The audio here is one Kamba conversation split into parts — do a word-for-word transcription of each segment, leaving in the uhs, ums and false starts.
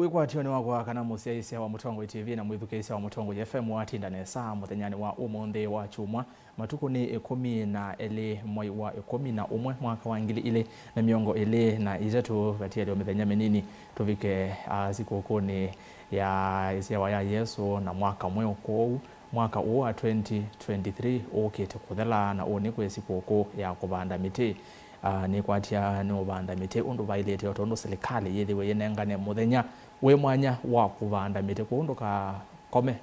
Wĩkwatyo nĩ wakwa kana mũsyaĩĩsya wa Mũtongoi T V na mwĩthukĩĩsya wa Mũtongoi F M watinda nesa mũthenyanĩ wa ũmũnthĩ wa kyumwa. Matukũ nĩ ĩkũmi na elĩ mwei wa ĩkũmi na ũmwe mwaka wa ngili ilĩ na mĩongo ĩlĩ na itatũ, vatiele o mĩthenya mĩnini tũvike, ah, sikũkũnĩ ya ĩsyawa ya Yesũ na mwaka mweũ. Kwoou mwaka ũũ wa twenty twenty-three ũkĩte kũthela, na ũnĩ kwĩ sikũkũ ya kũvanda mĩtĩ. Ah, nĩkwatya nĩ ũvanda mĩtĩ ũndũ vaĩlĩte, o tondũ silikalĩ yĩthĩwe yĩnengane mũthenya wĩ mwanya wa kũvanda mĩtĩ, kwoou ndũkakome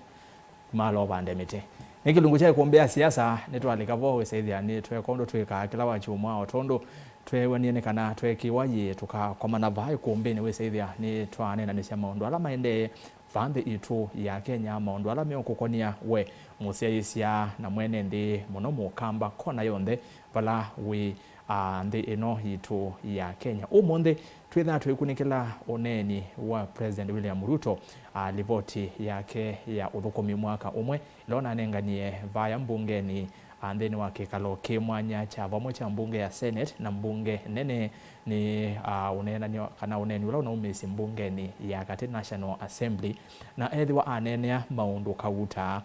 mala ũvande mĩtĩ. Nĩ kĩlungu kya ĩkũmbĩ ya siasa, nĩtwalika vo wĩsaĩthya nĩtweka ũndũ twĩkaa kĩla wa kyumwa, o tondũ tweewanie nĩ kana tweekĩwa yĩĩ tũkakomana vaa ĩkũmbĩnĩ, wĩsaĩthya nĩtwaneenanĩsya maũndũ ala maendee vaa nthĩ itũ ya Kenya, maũndũ ala meũkũkonĩa we mũsyaĩĩsya na mwene nthĩ, mũno Mũkamba kona yonthe vala wĩ, a, nthĩ ĩno yitũ ya Kenya. Ũmũnthĩ twĩthaa twĩkunĩkĩla ũneeni wa President William Ruto, a, livoti yake ya ũthũkũmi mwaka ũmwe ĩla ũnanenganie vaya mbungenĩ, a, nthĩnĩ wa kĩkalo kĩ mwanya kya vamwe kya mbunge ya Senate na mbunge nene. Nĩ, a, ũneenany'a kana ũneeni ũla ũnaumĩsye mbungenĩ ya katĩ, National Assembly, na ethĩwa aneenea maũndũ kauta.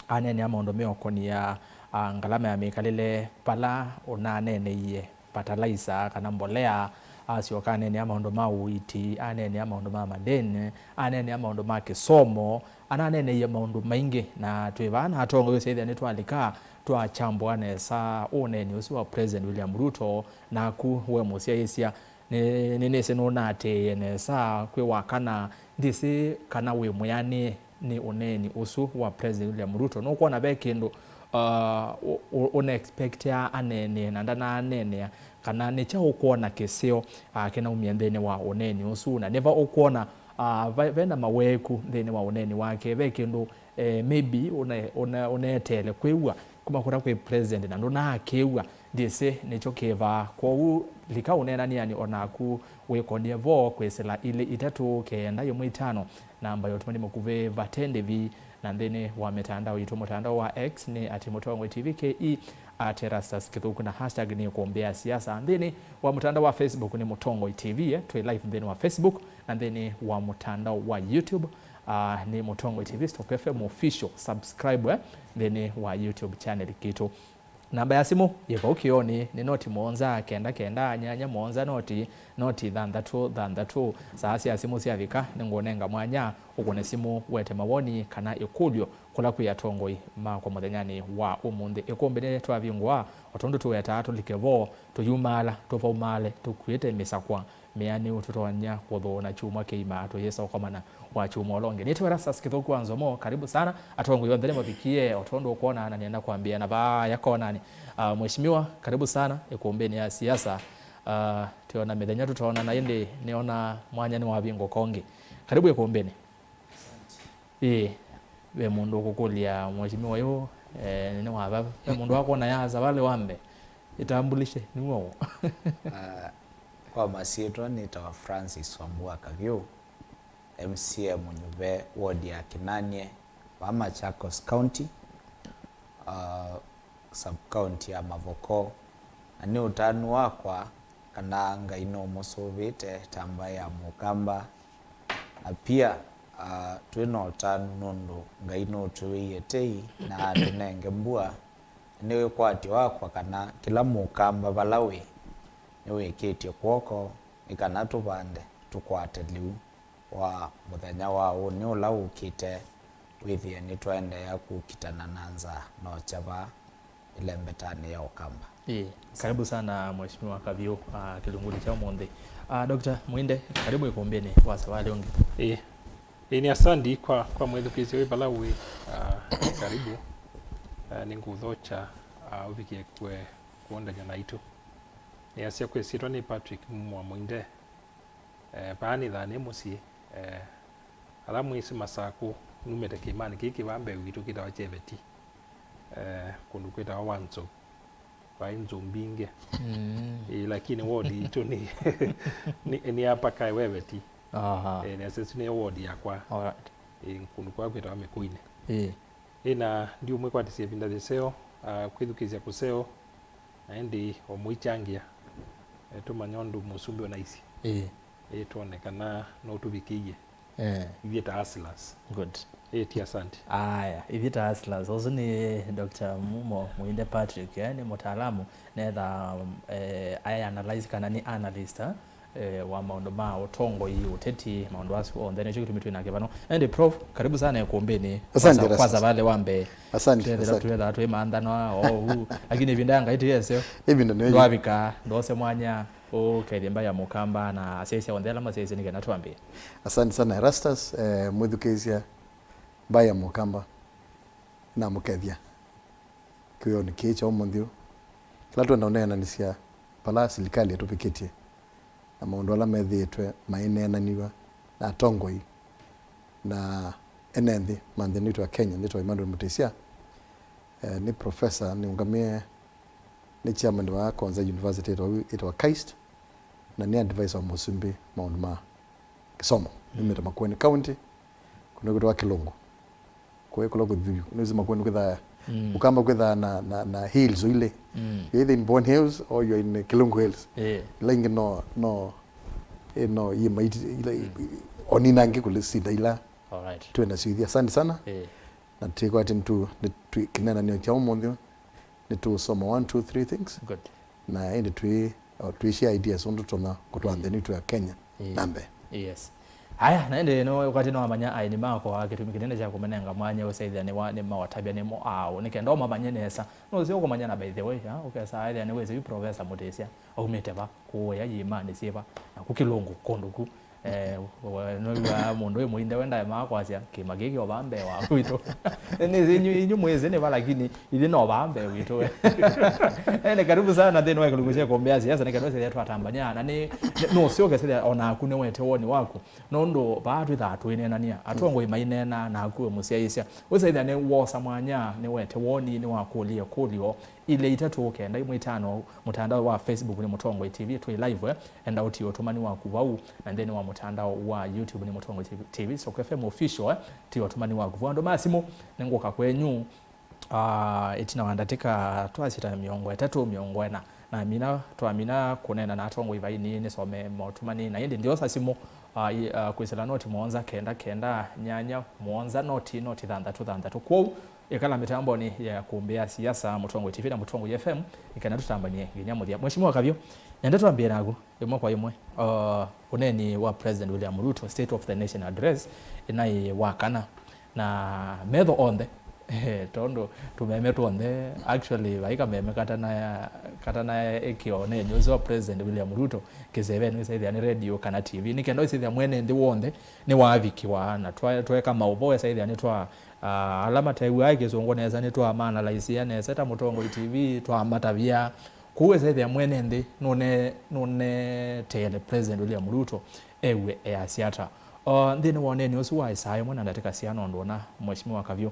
Aneenea maũndũ meũkonĩa, a, ngalama ya mĩkalĩle, vala ũnaneeneie fertilizer kana mbolea, asyoka aneenea maũndũ ma ũiiti, aneenea maũndũ ma madeni, aneenea maũndũ ma kĩsomo, ananeeneie maũndũ maingĩ, na twĩ vaa na atongoi ũsyaĩthya nĩtwalika twachambũa nesa ũneeni ũsu wa President William Ruto. Naku we mũsyaĩĩsya, nĩ, nĩnĩsĩ nũnaatĩĩe nesa kwĩ wa kana, ndĩsĩ kana wĩ mwĩanĩe nĩ ũneeni ũsu wa President William Ruto. Nũkwona ve kĩndũ, uh, ũ-, ũ-, ũnaexpectea aneenee na ndananeenea, kana nĩ kyaũ ũkwona kĩseo, uh, kĩnaumie nthĩnĩ wa ũneeni ũsu, na nĩva ũkwona, uh, ve-, vena maweeku nthĩnĩ wa ũneeni wake, ve kĩndũ, eh, maybe ũne-, ũne-, ũneeteele kwĩw'a kuma kũla kwĩ President na ndũnaakĩw'a, ndĩsĩ nĩkyo kĩvaa. Kwoou lika ũneenanĩani o naku wĩkonie vo kwĩsĩla ilĩ itatũ kenda ĩmwe itano, namba ya ũtũmani mũkuvĩ vate ndĩvi, na nthĩnĩ wa mĩtandao yitũ, mũtandao wa X nĩ at Mũtongoi T V K E, at Erastus Kĩthũku, na hashtag nĩ ĩkũmbĩ ya siasa. Nthĩnĩ wa mũtandao wa Facebook nĩ Mũtongoi T V, eh, twĩ live nthĩnĩ wa Facebook na nthĩnĩ wa mũtandao wa YouTube, ah, nĩ Mũtongoi T V Stock F M Official. Subscribe, eh, nthĩnĩ wa YouTube channel kitũ. Namba ya simũ yĩ vau kĩonĩ nĩ noti mũonza kenda kenda nyanya mũonza noti, noti thanthatũ thanthatũ. Saa sya simũ syavika, nĩngũnenga mwanya ũkũne simũ wete mawoni kana ĩkũlyo kũla kwĩ atongoi makwa mũthenyanĩ wa ũmũnthĩ. Ĩkũmbĩ nĩtwavingũa, o tondũ tũwetaa tũlike vo, tũyumaala, tũvaumaale tũkuĩte mĩsakwa mĩanĩu, tũtonya kũthũũna kyumwa kĩima tũyĩsa ũkomana wa kyumwa ũla ũngĩ. Nĩtwe Erastus Kĩthũku wa Nzomo, karibu sana. Atongoi onthe nĩmavikie, o tondũ ũkwona na nĩenda kwambĩa na vaya konani. Ah, Mheshimiwa, karibu sana ĩkũmbĩnĩ ya siasa. Ah, twĩona mĩthenya tũtoonana, ĩndĩ nĩona mwanya nĩwavingũka ũngĩ. Karibu ĩkũmbĩnĩ. Ĩĩ, ve mũndũ ũkũkũlya mheshimiwa ũyũ, eh, nĩ wa va? Ve mũndũ wakwona ya savalĩ wambe, ĩtambulishe, nĩw'o? Ah, kwa masyĩtwa nĩtawa Francis Wambua Kavyũ, M C A mũnyuve ward ya Kinanie, va Machakos County, ah, sub county ya Mavoko. Na nĩ ũtanu wakwa kana Ngai nũmũsũvĩte ta mbaĩ ya Mũkamba, na pia, ah, twĩ na ũtanu nũndũ Ngai nũtwĩw'ĩie tei na atũnenge mbua. Nĩ wĩkwatyo wakwa kana kĩla Mũkamba vala wĩ nĩwĩkĩtye kw'oko nĩ kana tũvande, tũkwate lĩu wa mũthenya wa ũnĩ ũla ũkĩte, wĩthĩe nĩtwaendeea kũkitana na nzaa na ũkyava ĩlembetanĩ ya Ũkamba. Ĩĩ, karibu sana Mheshimiwa Kavyũ, ah, kĩlungunĩ kya ũmũnthĩ. Ah, Doctor Mwinde, karibu ĩkũmbĩnĩ wa savalĩ ũngĩ. Ĩĩ. Ĩĩ, nĩ asandi kwa, kwa mwĩthukĩĩsya wĩ vala wĩ, ah, karibu. Ah, nĩngũthokya, ah, ũvikĩe kwe kwondany'a naitũ. Nĩasya kwĩsĩtwa nĩ Patrick Mwa Mwinde. Eh, vaa nĩthaa nĩ mũsyĩ, eh, ala mwĩsĩ Masakũ, numĩte kĩĩmanĩ kĩĩ kĩ vaa mbee witũ kĩtawa Kyeveti, eh, kũndũ kwĩtawa Wanzo, vai nzũ mbingĩ. Mm. Ĩĩ, lakini ward itũ nĩ, nĩ, nĩ apakae weveti. Aha. Eh, nĩasya ĩsu nĩ ward yakwa. Alright. Ĩĩ, kũndũ kwa kwĩtawa Mĩkũinĩ. Ĩĩ. Ĩĩ, na ndiũmwĩkwatĩsya ĩvinda yĩseo, ah, kwĩthukĩĩsya kũseo, na ĩndĩ o mũikyangĩa, eh, tũmanya ũndũ mũsumbĩ ũnaisye. Ĩĩ. Ĩĩ, twone kana no tũvikĩie. Eh. Ithyĩ ta hustlers. Good. Ĩĩ, ti asante. Aya, ithyĩ ta hustlers. Ũsu nĩ Doctor Mumo Mwinde Patrick, eh, nĩ mũtaalamu, netha, eh, ai analyze kana nĩ analyst, eh, eh, wa maũndũ ma ũtongoi, ũteti, maũndũ asu onthe. Nĩkyo kĩtumi twĩ nake vano. Ĩndĩ Prof, karibu sana ĩkũmbĩnĩ. Asante, kwanza, Rastus. Kwanza vale wa mbee. Asante, twethĩwa, asante. Twethaa twĩ maanthano ũu. Lakini ĩvinda ya Ngai ti yeseo. Ĩvinda nĩ ndwavika, ndwose mwanya, ũkethye mbaĩ ya Mũkamba na asyaĩĩsya onthe ala masyaĩĩsye nĩ kana twambĩe. Asante sana, Erastus, eh, mwĩthukĩĩsya mbaĩ ya Mũkamba. Namũkethya kĩwĩonĩ kĩĩ kya ũmũnthĩ ũũ. Kĩla twenda ũneenanĩsya vala silikalĩ ĩtũvikĩtye na maũndũ ala methĩĩtwe maineenaniw'a na atongoi na ene nthĩ ma nthĩ ĩno yitũ ya Kenya, nĩtawa Emmanuel Mutisya. Eh, nĩ professor, nĩũngamĩe, nĩ chairman wa Konza University ĩtawa, ĩtawa KAIST, na nĩ advisor wa mũsumbĩ maũndũ ma kĩsomo. Mm. Numĩte Makueni County, kũndũ kwĩtawa Kĩlũngũ. Kũĩ kũla kũthi vyũ. Nĩwĩsĩ Makueni kwĩthaa, mm, Ũkamba kwĩthaa na, na, na hills o ilĩ. Mm. You're either in Bowen Hills or you're in Kĩlũngũ Hills. Eh. Ila ingĩ no, no, eh, no, iĩma iti-, ila, mm, o nina angĩ kũlĩsinda ila. All right. Twĩ nasyo ithi. Asante sana. Eh. Na twĩkwatĩ nĩtũ-, nĩtũ-, kĩneenanĩo kya ũmũnthĩ, nĩtũũsoma one, two, three things. Good. Na ĩndĩ twĩ, o, twĩsya ideas ũndũ tũtonya kũtwaa, mm, nthĩ yitũ ya Kenya, mm, na mbee. Yes. Aya, na ĩndĩ no, ũkwatĩ no amanya aeni makwa, kĩtumi kĩnene kya kũmanenga mwanya ũsethĩa nĩ wa, nĩ mawatavya nĩ mo aũ, nĩ kenda ũmamanye nesa. No ũsĩ ũkũmanya na, by the way, ha, ũkesa ethĩa nĩ wĩsĩ yu Professor Mutisya aumĩte va, kũũya iĩmanĩ syĩva, na kũ Kĩlũngũ kũndũ ku. Eh, we, nĩwĩw'aa mũndũ wĩ mũinde we ndaemaa kwasya, kĩĩma kĩĩ kĩ o vaa mbee wa witũ. Nĩ, inyu, inyu mwĩsĩ nĩ va, lakini ithyĩ no vaa mbee witũ. Eh, nĩ karibu sana nthĩnĩ wa ĩkũlungu sya ĩkũmbĩ ya siasa, nĩ kenda ũsethĩa twatambany'a, na nĩ, nĩ, no ũsyoke sethĩa o naku nĩwete woni waku. Nũndũ vaa twĩthaa twĩneenany'a, atongoi maineenaa, naku wĩ mũsyaĩĩsya. Ũsethĩa nĩ wosa mwanya, nĩwete woni, nĩwakũlya ĩkũlyo ilĩ, itatũ, kenda, ĩmwe, itano, mũtandao wa Facebook nĩ Mũtongoi T V, twĩ live, eh. Enda ũtie ũtũmani waku vau, na nthĩnĩ wa mũtandao wa YouTube nĩ Mũtongoi T V, Soko F M Official, eh, tia ũtũmani waku vau. Andũ ma simũ, nĩngũka kwenyu, ah, ĩtina wa ndatĩka twasya ta mĩongo ĩtatũ, mĩongo ĩna. Na mina, twamina kũneena na atongoi vaini, nĩsome maũtũmani, na ĩndĩ ndiosa simũ, ah, i-, ah, kwĩsĩla noti mũonza kenda kenda nyanya mũonza noti noti thanthatũ thanthatũ. Kwoou, ĩkala mĩtambonĩ ya ĩkũmbĩ ya siasa, Mũtongoi T V na Mũtongoi F M, nĩ kana tũtambany'e nginya mũthya. Mheshimiwa Kavyo, nenda twambĩe naku ĩmwe kwa ĩmwe. Uh, ũneeni wa President William Ruto, State of the Nation Address, ĩnaĩ wa kana. Na metho onthe, tondũ tũmeme twonthe, actually, vai kameme katana-, katanaekĩwa ũneeni ũsu wa President William Ruto kĩsevenĩ, wĩsĩthĩa nĩ radio kana T V, nĩ kenda wĩsĩthĩa mwene nthĩ w'onthe nĩwavikĩwa, na twa-, tweka maũvoo, wĩsĩthĩa nĩ twa Ah, ala matew'aa Kĩsũngũ nesa nĩtwamaanalaisia nesa ta Mũtongoi T V, twamatavya. Kwoou wĩsethĩa mwene nthĩ nũne-, nũneteele President William Ruto ew'e easya ata. O, nthĩnĩ wa ũneeni ũsu wa ĩsaa ĩmwe na ndatĩka siana ũndũ ũna, Mheshimiwa Kavyo,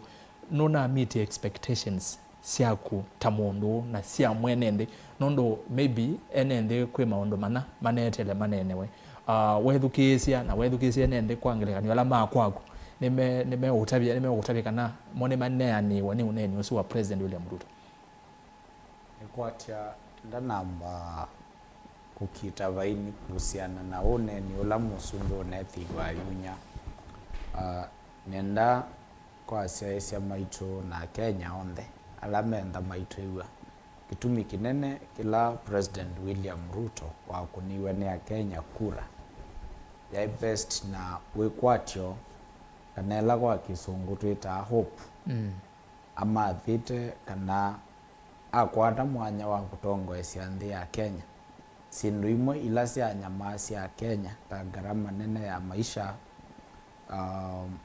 nũna meet expectations syaku ta mũndũ na sya mwene nthĩ, nũndũ maybe ene nthĩ kwĩ maũndũ mana maneetele maneenewe. Ah, wethukĩĩsya na wethukĩĩsya ene nthĩ kwa ngelekany'o ala ma kwaku, nĩme-, nĩmeũtavya, nĩmeũkũtavya kana mo nĩmaneanĩwe nĩ ũneeni ũsu wa President William Ruto? Nĩkwatya ndanamba kũkita vaini kũsiana na ũneeni ũla mũsumbĩ ũneethĩiwe ayumya. Ah, nenda kwa asyaĩĩsya maitũ na Akenya onthe ala me ntha maitwĩw'a, kĩtumi kĩnene kĩla President William Ruto wakũniw'e nĩ Akenya kura yaĩ best na wĩkwatyo, kana ĩla kwa Kĩsũngũ twĩtaa hope, mm, amathĩte kana akwata mwanya wa kũtongoesya nthĩ ya Kenya. Syĩndũ imwe ila syanyamaasya Akenya ta ngarama nene ya maisha, um,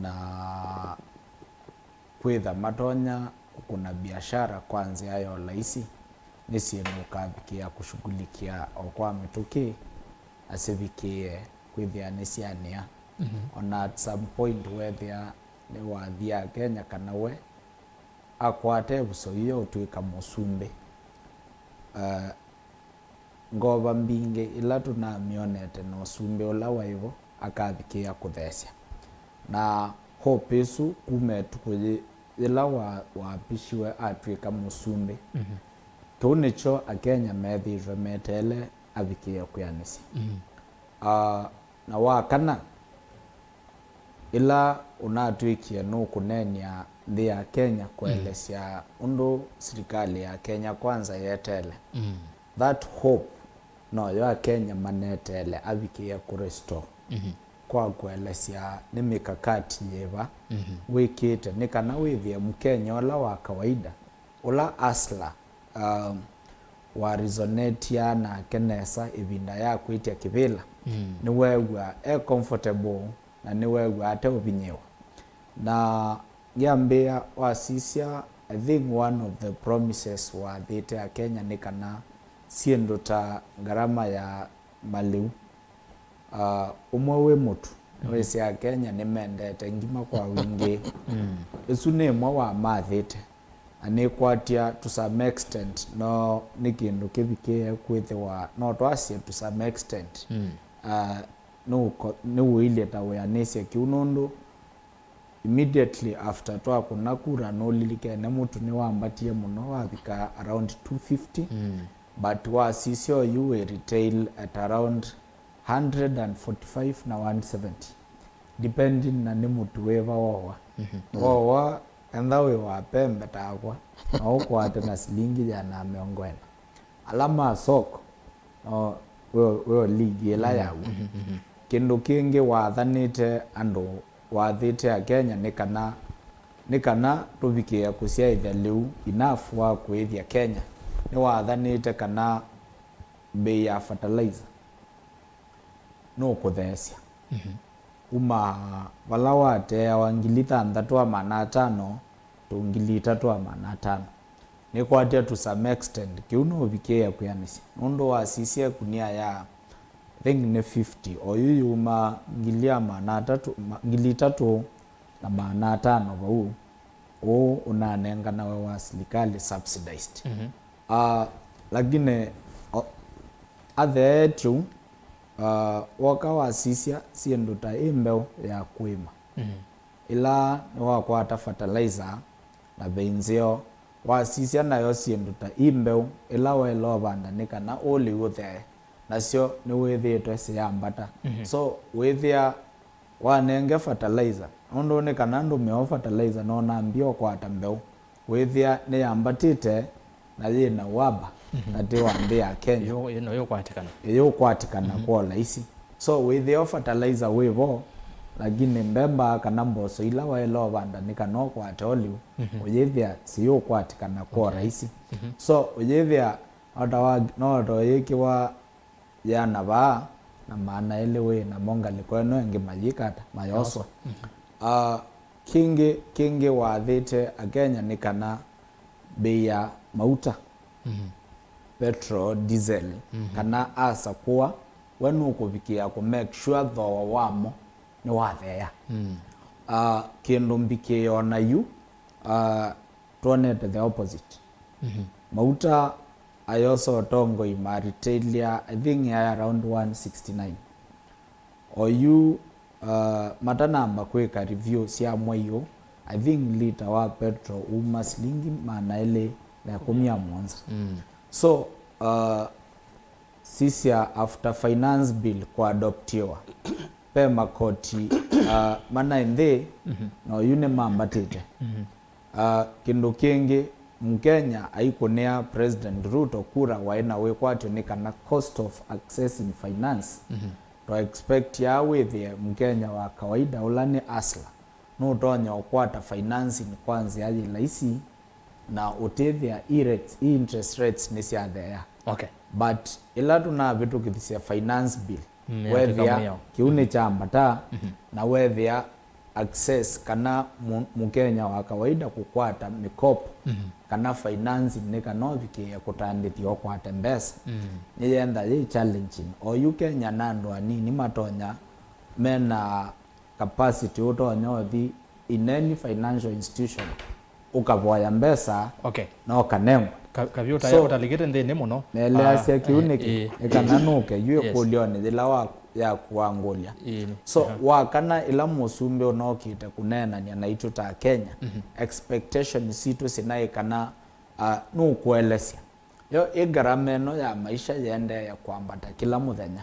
na kwĩtha matonya kũkũna biashara kwa nzĩa ya ũlaisi, nĩ syĩndũ ũkavikĩĩa kũshughulikia o kwa mĩtũkĩ, asivikĩĩe kwĩthĩa nĩsyanĩa. Mhm. Ona at some point weethĩa nĩwathia Kenya kana we akwata ĩvuso yĩĩ ũtw'ĩka mũsumbĩ. Eh, ngova mbingĩ ila tũnamyonete na ũsumbĩ ũla waĩ vo akavikĩĩa kũtheesya. Na hope ĩsu kuma ĩtukũ yĩ-, yĩla wa-, waapishiwe atw'ĩka mũsumbĩ. Mhm. Kĩu nĩkyo Akenya methĩĩtwe meteele avikĩĩe kwĩanĩsya. Mhm. Ah, na wa kana, ĩla ũnatw'ĩkie nũkũneenea nthĩ ya Kenya kũelesya ũndũ silikalĩ ya Kenya Kwanza yetele. Mm. That hope noyo Akenya manetele avikĩe kũrestore. Mhm. Kwa kũelesya nĩ mikakati yĩva wĩkĩte nĩ kana wĩthĩe Mkenya ũla wa kawaida, ũla hustler, um, waresonatia nake nesa ĩvinda ya kwĩtya kĩvĩla, mm, nĩweew'a e comfortable na nĩweew'a ateũvinyĩĩwa. Na ngĩambĩĩa wasisya, I think one of the promises wathĩte Akenya nĩ kana syĩndũ ta ngarama ya malĩu, ah, ũmwe wĩ mũtu, mhm, nĩwĩsĩ Akenya nĩmendete ngima kwa wingĩ. Mm. Ĩsu nĩ ĩmwe wa mathĩte, na nĩkwatya to some extent, no nĩ kĩndũ kĩvikĩe kwĩthĩwa no twasye to some extent. Mm. Ah, nĩũko-, nĩwĩilye ta wĩanĩsye kĩu nũndũ immediately after twakũna kura, nũlilikene mũtu nĩwambatie mũno, wavika around two fifty. Mm. But wasisya oyu wĩ retail at around hundred and forty-five na one seventy, depending na nĩ mũtu wĩva wowa. Mhm. Wowa, entha wĩ wa pembe takwa, no ũkwate na silingi ĩana na mĩongo ĩna. Ala ma soko, no, wĩo, wĩo ligi ĩla, mhm, yaũ. Mhm, mhm. Kĩndũ kĩngĩ wathanĩte andũ, wathĩte Akenya nĩ kana, nĩ kana tũvikĩe kũsyaĩthya lĩu enough wa kũĩthya Kenya. Nĩwathanĩte kana mbei ya fertilizer nũkũtheesya. Mhm. Kuma vala wateawa ngili thanthatũ na maana atano to ngili itatũ na maana atano. Nĩkwatya to some extent, kĩu nũvikĩĩa kwĩanĩsya. Nũndũ wasisya ĩkunia ya, I think nĩ fifty, oyu yuma ngili ya maana atatũ, ma-, ngili itatũ na maana atano vau, ũũ ũnanenganawe wa silikalĩ subsidized. Mhm. Ah, lakini, o, atheetye ũu, ah, woka wasisya syĩndũ ta ĩ mbeũ ya kũĩma. Mhm. Ĩla nĩwakwata fertilizer na vei nzeo, wasisya nayo syĩndũ ta ĩ mbeũ, ĩla waĩle ũvanda nĩ kana ũlĩu ũthee, nasyo nĩwĩthĩĩtwe siyambata. Mhm. So, wĩthĩa wanenge fertilizer, nũndũ nĩ kana ndũmĩe o fertilizer, no nambie ũkwata mbeũ, wĩthĩa nĩyambatĩte na yĩ na ũamba, mhm, katĩ wa nthĩ ya Kenya. Ĩyũ-, ĩno yũkwatĩkana. Ĩyũkwatĩkana, mhm, kwa ũlaisi. So, wĩthĩa o fertilizer wĩ vo, lakini mbemba kana mboso ila waĩle ũvanda nĩ kana ũkwate o lĩu, mhm, ũyĩthĩa siyũkwatĩkana kwa, okay, ũlaisi. Mhm. So, ũyĩthĩa o ta wa, no ta ũyĩkĩwa yĩana vaa na maana elĩ wĩ namo ngalĩko ĩno ĩngĩ mayĩka ata? Mayoswa. Mhm. Ah, kĩngĩ, kĩngĩ wathĩte Akenya nĩ kana mbei ya mauta, mhm, petrol, diesel, mhm, kana asakũa, we nũkũvikĩĩa kũ make sure thooa wamo nĩwatheea. Mm. Ah, kĩndũ mbikĩĩo na yu, ah, twonete the opposite. Mhm. Mauta ayosa ũtongoi maritailia, I think, ya around one sixty-nine. Oyu, uh, matanamba kwĩka review sya mwei ũũ, I think lita wa petrol uma silingi maana elĩ na ĩkũmi na mũonza. Mm. So, uh, sisya after finance bill kũadoptiwa, ve makoti, uh, manaĩ nthĩ, mhm, na oyu nĩmambatĩte. Mhm. Ah, kĩndũ kĩngĩ, Mkenya aikũnĩa President Ruto kura waĩ na wĩkwatyo nĩ kana cost of accessing finance. Mhm. Twa expectia wĩthĩe Mkenya wa kawaida ũla nĩ hustler nũtonya ũkwata financing kwa nzĩa yĩ laisi na ũtĩthĩa i rates, i interest rates nĩsyatheea. Okay. But ĩla tũnavĩtũkĩthisya finance bill, mm, wethĩa kĩu nĩkyambata, mhm, na wethĩa access kana mu-, Mũkenya wa kawaida kũkwata mĩkopo, mhm, kana financing nĩ kana ũvikĩĩe kũtandĩthya ũkwate mbesa, mm, nĩyenda yĩ challenging. Oyu Kenya na andũ anini matonya mena capacity ũtonya ũthi in any financial institution ũkavoya mbesa, okay, na ũkanengwa. Ka-, kavyũ ũta-, so, ũtalikĩte nthĩnĩ mũno. Neleasya, ah, kĩu, eh, nĩkĩ, eh, ĩkana nũke yu, yes, ĩkũlyonĩ yĩla wa, yaku wangũlya. Ĩĩ, so, aha, wa kana ĩla mũsumbĩ ũnokĩte kũneenany'a naitũ ta Kenya, mhm, expectation sitũ sinaĩ kana, ah, nũkũelesya. Yo ĩ ngarama ĩno ya maisha yĩendeea kwambata kĩla mũthenya.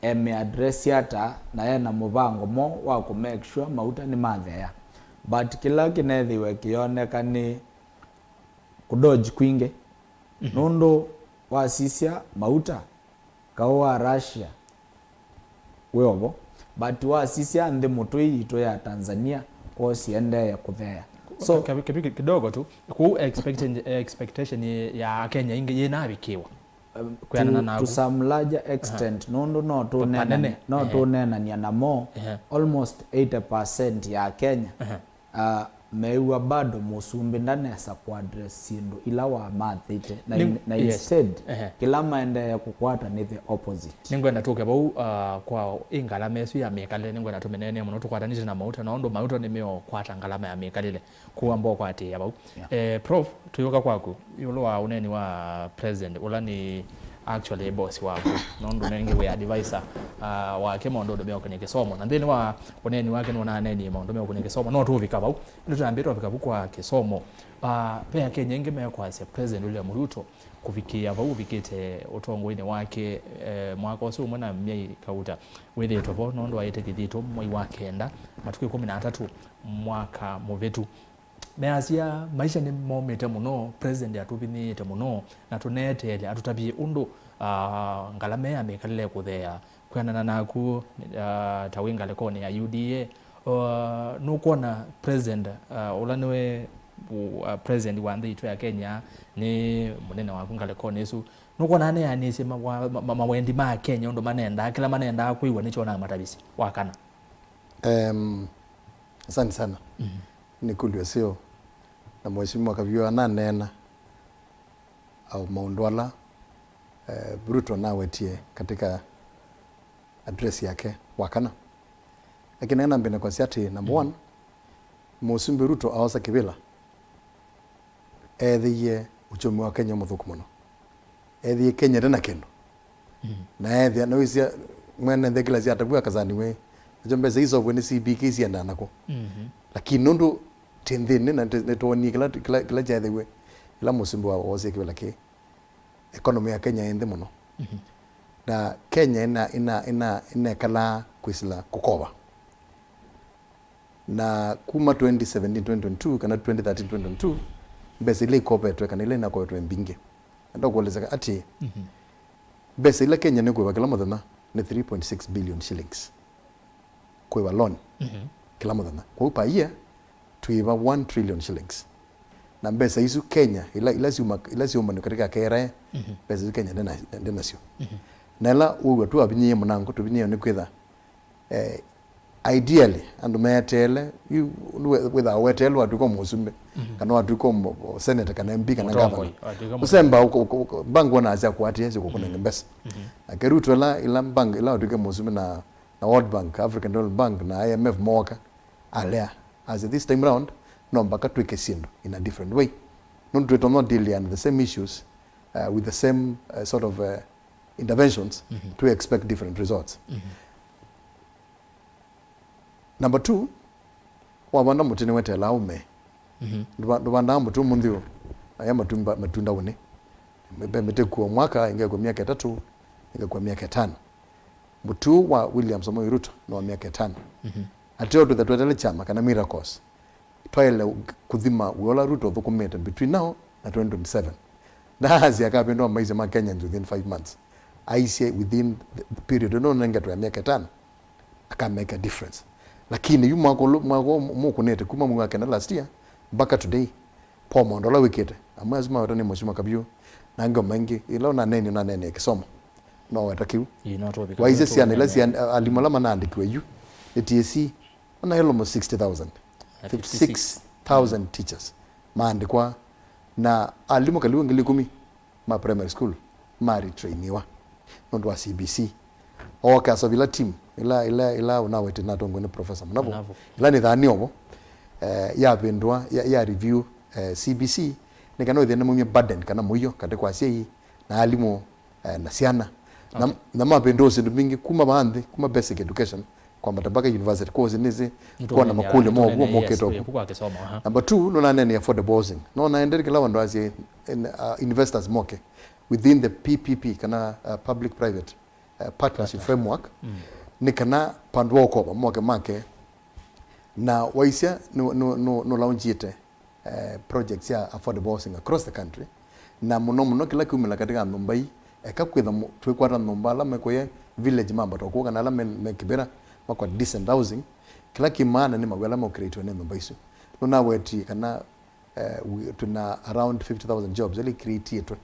eme address ata, na ena mũvango mo wa kũ make sure mauta nĩmatheea. But kĩla kĩnethĩiwe kĩyoneka nĩ kũdodge kwingĩ. Mhm. Nũndũ wasisya mauta, kaũ wa Russia wĩ ovo, but wasisya nthĩ mũtũi yitũ ya Tanzania, kwoo siendee kũtheea. So, Kavi-, kavi-, kidogo tu, kũu expectation, expectation ya Akenya ingĩ yĩnavikĩwa. Um, kwĩanana to, naku. To some larger extent, aha, nũndũ no tũnena-, panene, no, ehe, tũnenania namo, ehe, almost eighty percent ya Kenya, ehe, uh, mew'a bado mũsumbĩ ndanesa kũaddress syĩndũ ila wamathĩte, na, ning-, in-, na yes, instead, ehe, kĩla maendee kũkwata nĩ the opposite. Nĩngwenda tũke vau, uh, kwa ĩ ngalama ĩsu ya mĩkalĩle, nĩngwenda tũmĩneenee mũno tũkwatanĩte na mauta, na ũndũ mauta nĩmeũkwata ngalama ya mĩkalĩle. Kũamba ũkwatĩĩa vau. Yeah. Eh, Prof, tũyũka kwaku, ĩũlũ wa ũneeni wa president, ũla nĩ actually boss waku, nũndũ nengĩ wĩ advisor, ah, wake maũndũnĩ meũkũnie kĩsomo. Na nthĩnĩ wa ũneeni wake nũnaneenie maũndũ meũkũnie kĩsomo, no tũvika vau. Ĩndĩ tũyambĩte tũvika vu kwa kĩsomo. Ah, ve Akenya aingĩ mekwasya President William Ruto kũvikĩĩa vau ũvikĩte ũtongoinĩ wake, eh, mwaka ũsu ũmwe na myei kauta wĩthĩĩtwe vo, nũndũ aĩte kĩthitũ mwei wa kenda, matukũ ĩkũmi na atatũ, mwaka mũvĩtu. Measya, maisha nĩmomĩte mũno, president atũvinyĩĩte mũno, na tũneeteele atũtavye ũndũ, ah, ngalama ya mĩkalĩle ĩkũtheea. Kwĩanana naku, ah, ta wĩ ngalĩkonĩ ya U D A, ah, nũkwona president, ah, ũla nĩwe, uh, president wa nthĩ itũ ya Kenya, nĩ mũnene waku ngalĩkonĩ ĩsu, nũkwona aneanĩsye mawa-, ma-, ma-, mawendi ma Akenya, ũndũ manendaa, kĩla manendaa kwĩw'a nĩkyo namatavisye? Wa kana. Em, asante sana. Mhm. Nĩ kũlyo seo. Na Mheshimiwa Kavyũ ananeena au maũndũ ala, eh, Ruto nawetie katika address yake wa kana. Lakini nambĩne kwasya atĩ, number one, Mũsumbĩ Ruto aosa kĩvĩla, eethĩie uchumi wa Kenya mũthũku mũno. Eethĩie Kenya ndĩna kĩndũ. Mm. Na eethĩa, na wĩsĩa mwene nthĩ kĩla syatavw'a kasani we. Nacho mbesa isovwe nĩ C B K siendaa nako. Mhm. Lakini nũndũ tĩ nthĩnĩ na nĩ-, nĩtwonie kĩla, kĩla, kĩla kyaethĩwe, ĩla mũsumbĩ wa, wosie kĩvĩla kĩĩ, economy ya Kenya ĩ nthĩ mũno. Mhm. Na Kenya ĩna, ĩna, ĩna, ĩnekalaa kwĩsĩla kũkova. Na kuma twenty seventeen, twenty twenty-two, kana twenty thirteen, twenty twenty-two, mbesa ila ikovetwe kana ila inakovetwe mbingĩ. Enda kũeleseka atĩ, mhm, mbesa ila Kenya nĩkũĩva kĩla mũthenya nĩ three point six billion shillings. Kũĩva loan, mhm, kĩla mũthenya. Kwoou per year, twĩva one trillion shillings. Na mbesa isu Kenya, ila, ila syuma, ila syaumanw'a katika K R A, mhm, mbesa isu Kenya ndĩna-, ndĩnasyo. Mhm. Na ĩla ũw'a tu avinyĩĩe mũnango, tũvinyĩĩwe nĩ kwĩtha, eh, ideally, andũ meeteele, yu, nĩ we-, wĩthaa weteele watw'ĩka mũsumbĩ, mhm, kana watw'ĩka mũ-, senator, kana M P, kana mũtongoi, governor. Watw'ĩka mũtongoi. Ũsemba, ũk-, ũk-, ũk-, bank wona asya kũatĩĩa syo kũkũnenge, mhm, mbesa. Mhm. Nake Ruto ĩla, ĩla bank, ĩla watw'ĩke mũsumbĩ na, na World Bank, African Development Bank, na I M F mooka, alea, as this time round, no mpaka twĩke syĩndũ in a different way. Nũndũ twĩtonya deal na the same issues, uh, with the same, uh, sort of, uh, interventions, mhm, to expect different results. Mhm. Number two, wavanda mũtĩ nĩweteelaa ũmee. Mhm. Ndũva-, ndũvandaa mũtĩ ũmũnthĩ ũũ, aya matumba, matunda ũnĩ. Ve mĩtĩ ĩkuwa mwaka, ĩngĩ ĩkuwa myaka ĩtatũ, ĩngĩ ĩkuwa myaka ĩtano. Mũtĩ ũũ wa William Samoei Ruto nĩ wa myaka ĩtano. Mhm. Ateo twĩtha twetele kyama kana miracles, twaĩle kũthima wĩa ũla Ruto ũthũkũmĩte between now na twenty twenty-seven. Ndaasya akavĩndũa maisha ma Kenyans within five months. Aisye within the period ĩno nengetwe ya myaka ĩtano, aka make a difference. Lakini yu mwaka ũlũ, mwaka ũmũkũnĩte kuma mwei wa kenda last year mpaka today, po maũndũ ala wĩkĩte. Amwe asu maweta nĩ Mheshimiwa Kavyũ, na angĩ o maingĩ, ĩla ũnanenie, ũnanenie kĩsomo. No weta kĩu. Ĩĩ, no tũvika waisye kũu syana ila tũnene. Syana, a-, alimũ ala manaandĩkiwe yu nĩ T S C, ona almost sixty thousand. Na fifty-six thousand teachers maandĩkwa, na alimũ kalivu ngili ikũmi ma primary school ma retrainiwa nũndũ wa C B C. Oka asovila team ila, ila, ila ũnawete natongwe nĩ Professor Mũnavo. Mũnavo. Ila nĩ thani ovo, eh, yavĩndũa, ya, ya review, eh, C B C, nĩ kana wĩthĩe nĩmaumie burden kana mũio katĩ kwa asyai na alimũ, eh, na syana. Na, okay, na mavĩndũa syĩndũ mbingĩ kuma vaa nthĩ, kuma basic education, kwambata mpaka university, course nĩsĩ, nĩtũneenea, kwona makũlyo mow'o nĩtũneenea, yes, mokĩte ũku. Kwa kĩsomo, aha. Number two, nũnaneenea affordable housing. No naendete kĩla vandũ asye, in, uh, investors moke within the P P P, kana, uh, public private eh, partnership framework, nĩ kana vandũ va ũkova moke make, na waisya nũ- nũ- nũ- nũlaunjĩte eh, projects sya affordable housing across the country, na mũno mũno kĩla kiumĩla katika nyũmba ii, eka kwĩtha mũ- twĩkwata nyũmba ala mekũya village mambata ũkũũ kana ala me, me kĩvĩla makwa decent housing, kĩla kĩmaana nĩ mawĩa ala meũcreatiwa nĩ nyũmba isu. Nũnawetie kana eh, we- twĩna around fifty thousand jobs ila icreatiĩtwe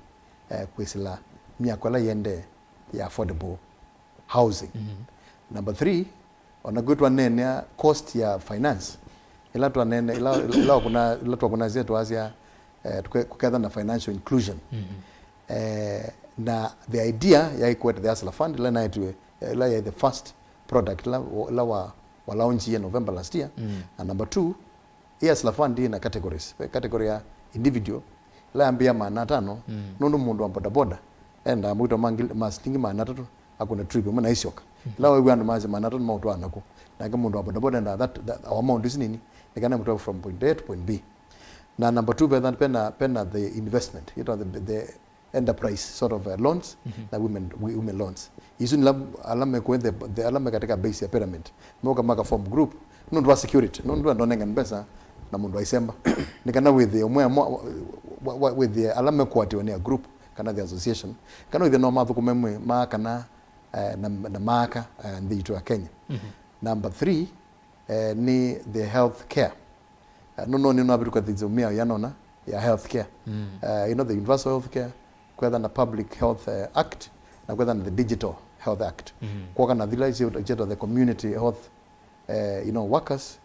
eh, kwĩsĩla myako ĩla yĩendee ya affordable housing. Number three, ona kwĩ twaneenea cost ya finance, ila twanene ila ila wakuna ila twakunasya twasya eh, tuke- kũketha na financial inclusion. Eh, na the idea yaikwete the Hustler Fund ila naetiwe ila yai the first product ila, ila wa walaunchie November last year. Na number two, ĩ Hustler Fund ĩna categories. Ve category ya individual, ĩla yambĩĩa maana atano, nũndũ mũndũ wa bodaboda endaa mawĩtwa ma ngili- ma silingi maana atatũ, akũna trip ĩmwe na aisyoka. Ĩla wew'a andũ masya maana atatũ maũtwaa naku, nake mũndũ wa bodaboda endaa that, that, o amount isu nini, nĩ kana mũtwae from point A to point B. Na number two, vetha pena, pena the investment, yĩtwa the, the enterprise sort of uh, loans na women, wi- women loans. Isu nila ala mekũe the, the, ala me katika base ya pyramid. Moka maka form group nũndũ wa security, nũndũ andũ anenga mbesa na mũndũ aisemba. Nĩ kana wĩthĩe ũmwe amwe wa- wa- wa- wĩthĩe ala mekũatiwa nĩ a group kana the association, kana wĩthĩe no mathũkũme mwe maa kana eh, na, na maaka eh, nthĩ itũ ya Kenya. Number three, eh, nĩ the health care. Eh, no no nĩ navĩtũka thĩnzĩ mĩao yanona ya health care. Eh, you know, the universal health care, kwetha na public health eh, act, na kwetha na the digital health act. Kwoka na thila icio icio the community health eh, you know, workers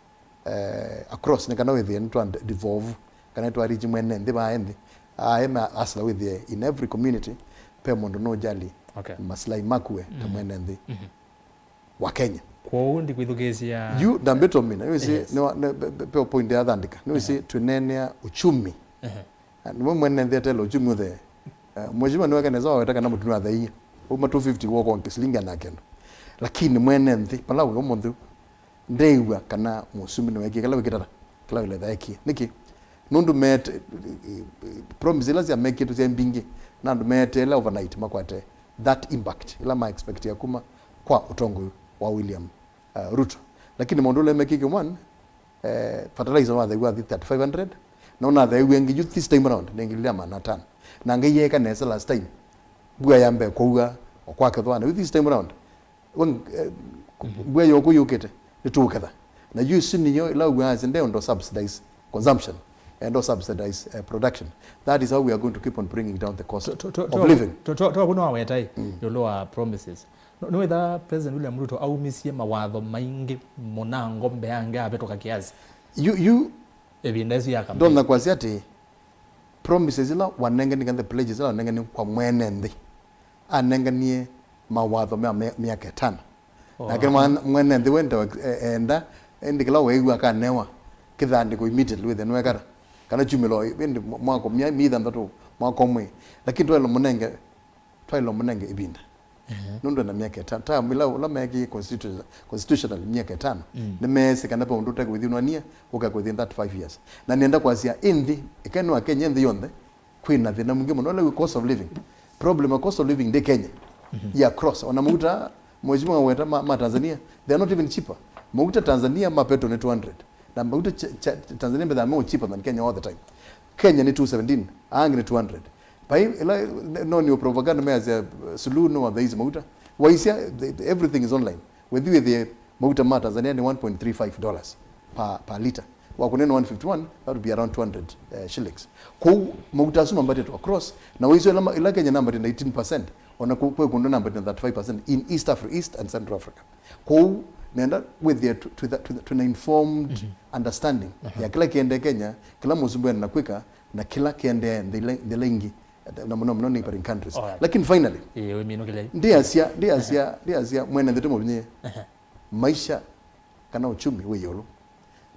eh, across, nĩ kana wĩthĩe nĩtwa devolve kana nĩtwa reach mwene nthĩ vaa nthĩ. Aema asla wĩthĩe in every community pe mũndũ nũjali Okay. maslahi makue ta mwene nthĩ wa Kenya. Kwoou ndikwĩthukĩĩsya. Yu ndambĩtũmina nĩwĩsĩ Yes. nĩwa- nĩ- pe- pe- pe point ya thandĩka nĩwĩsĩ twĩneenea uchumi. Ehe. Na nĩwe mwene nthĩ atela uchumi ũthee. Eh, mheshimiwa nĩweka nesa waweta kana mũtumi atheie uma two fifty woko silingi ana kenda. Lakini mwene nthĩ pala wĩ ũmũnthĩ ndeĩw'a kana mũsumi nĩwekie kala wĩkĩtata kala wĩletha ekie nĩkĩ? Nũndũ meete promise ila syamekĩtwe sya mbingĩ na andũ meeteele overnight makwate that impact ila ma expectia kuma kwa ũtongoi wa William uh, Ruto. Lakini maũndũ ũla mekĩke one, eh, fertilizer wathaiwa athi thirty-five hundred, na ũnathaiwa ĩngĩ yu this time around nĩ ngili ya maana atano. Na Ngai yeeka nesa last time, mbua yambe kũua o kwakethwa, na yu this time around we- eh, mbua yoku yũkĩte nĩtũũketha. Na yu isu nĩyo ĩla uaasya nde ũndũ subsidize consumption and also subsidize uh, production. That is how we are going to keep on bringing down the cost To- to- to- of to- living. to- to- to- Kuna wawetai ĩũlũ wa promises. No- nĩwĩtha President William Ruto aumisye mawatho maingĩ mũnango mbeange avĩtũka kiasi You, you ĩvinda ĩsu ya campaign. Ndona kwasya atĩ promises ila wanenganie kana the pledges ila wanenganie kwa mwene nthĩ, anenganie mawatho ma mĩ- mĩaka ĩtano. Nake mwana- mwene nthĩ wenda e- enda ĩndĩ kĩla weĩw'a akanewa kĩthandĩko immediately wĩthĩa nĩwekata kana kyumĩlo ĩndĩ mwa- mwaka mya- mĩi thanthatũ mwaka ũmwe, lakini twaĩle mũnenge twaĩle mũnenge ĩvinda nũndũ ena myaka ĩtano. Term ĩla ũla meekie constitu- constitutional myaka ĩtano nĩmeesĩ kana ve ũndũ ũtekũĩthi ũnwania ũkakũĩthi in that five years. Na nĩenda kwasya ĩ nthĩ ĩkenwa Kenya nthĩ yonthe kwĩ na thĩna mwingĩ mũno ũla wĩ cost of living. Problem ya cost of living ndĩ Kenya. Yĩ across. Ona mauta mheshimiwa weta ma, ma Tanzania, they are not even cheaper. Mauta Tanzania ma petrol nĩ two hundred. Na mauta cha, cha, Tanzania mbetha no cheaper than Kenya all the time. Kenya nĩ two seventeen, angĩ nĩ two hundred. Pai ila no nĩ propaganda measya Suluhu no wathaizi mauta. Waisya the- the- everything is online. Wethi wĩthĩe mauta ma Tanzania nĩ one point three five dollars per, per liter. Wakũnena one fifty-one, that would be around two hundred uh, shillings. Kwoou mauta asu mambatĩtwe across, na waisyo ila, ila Kenya nambatĩte na eighteen percent, ona ku- kwĩ kũndũ nambatĩte na thirty-five percent in East Africa, East and Central Africa. Kwoou nenda wĩthĩe tw- twĩtha- twĩtha- twĩna informed understanding ya kĩla kĩendee Kenya, kĩla mũsumbĩ enda na kwĩka, na kĩla kĩendee nthĩ ila- nthĩ ila ingĩ, na mũno mũno neighboring countries. Alright. Lakini finally, Ĩĩ, wĩminũkĩlei. Ndiasya, ndiasya, ndiasya mwene nthĩ tũmũvinyĩe. Maisha kana uchumi wĩ ĩũlũ.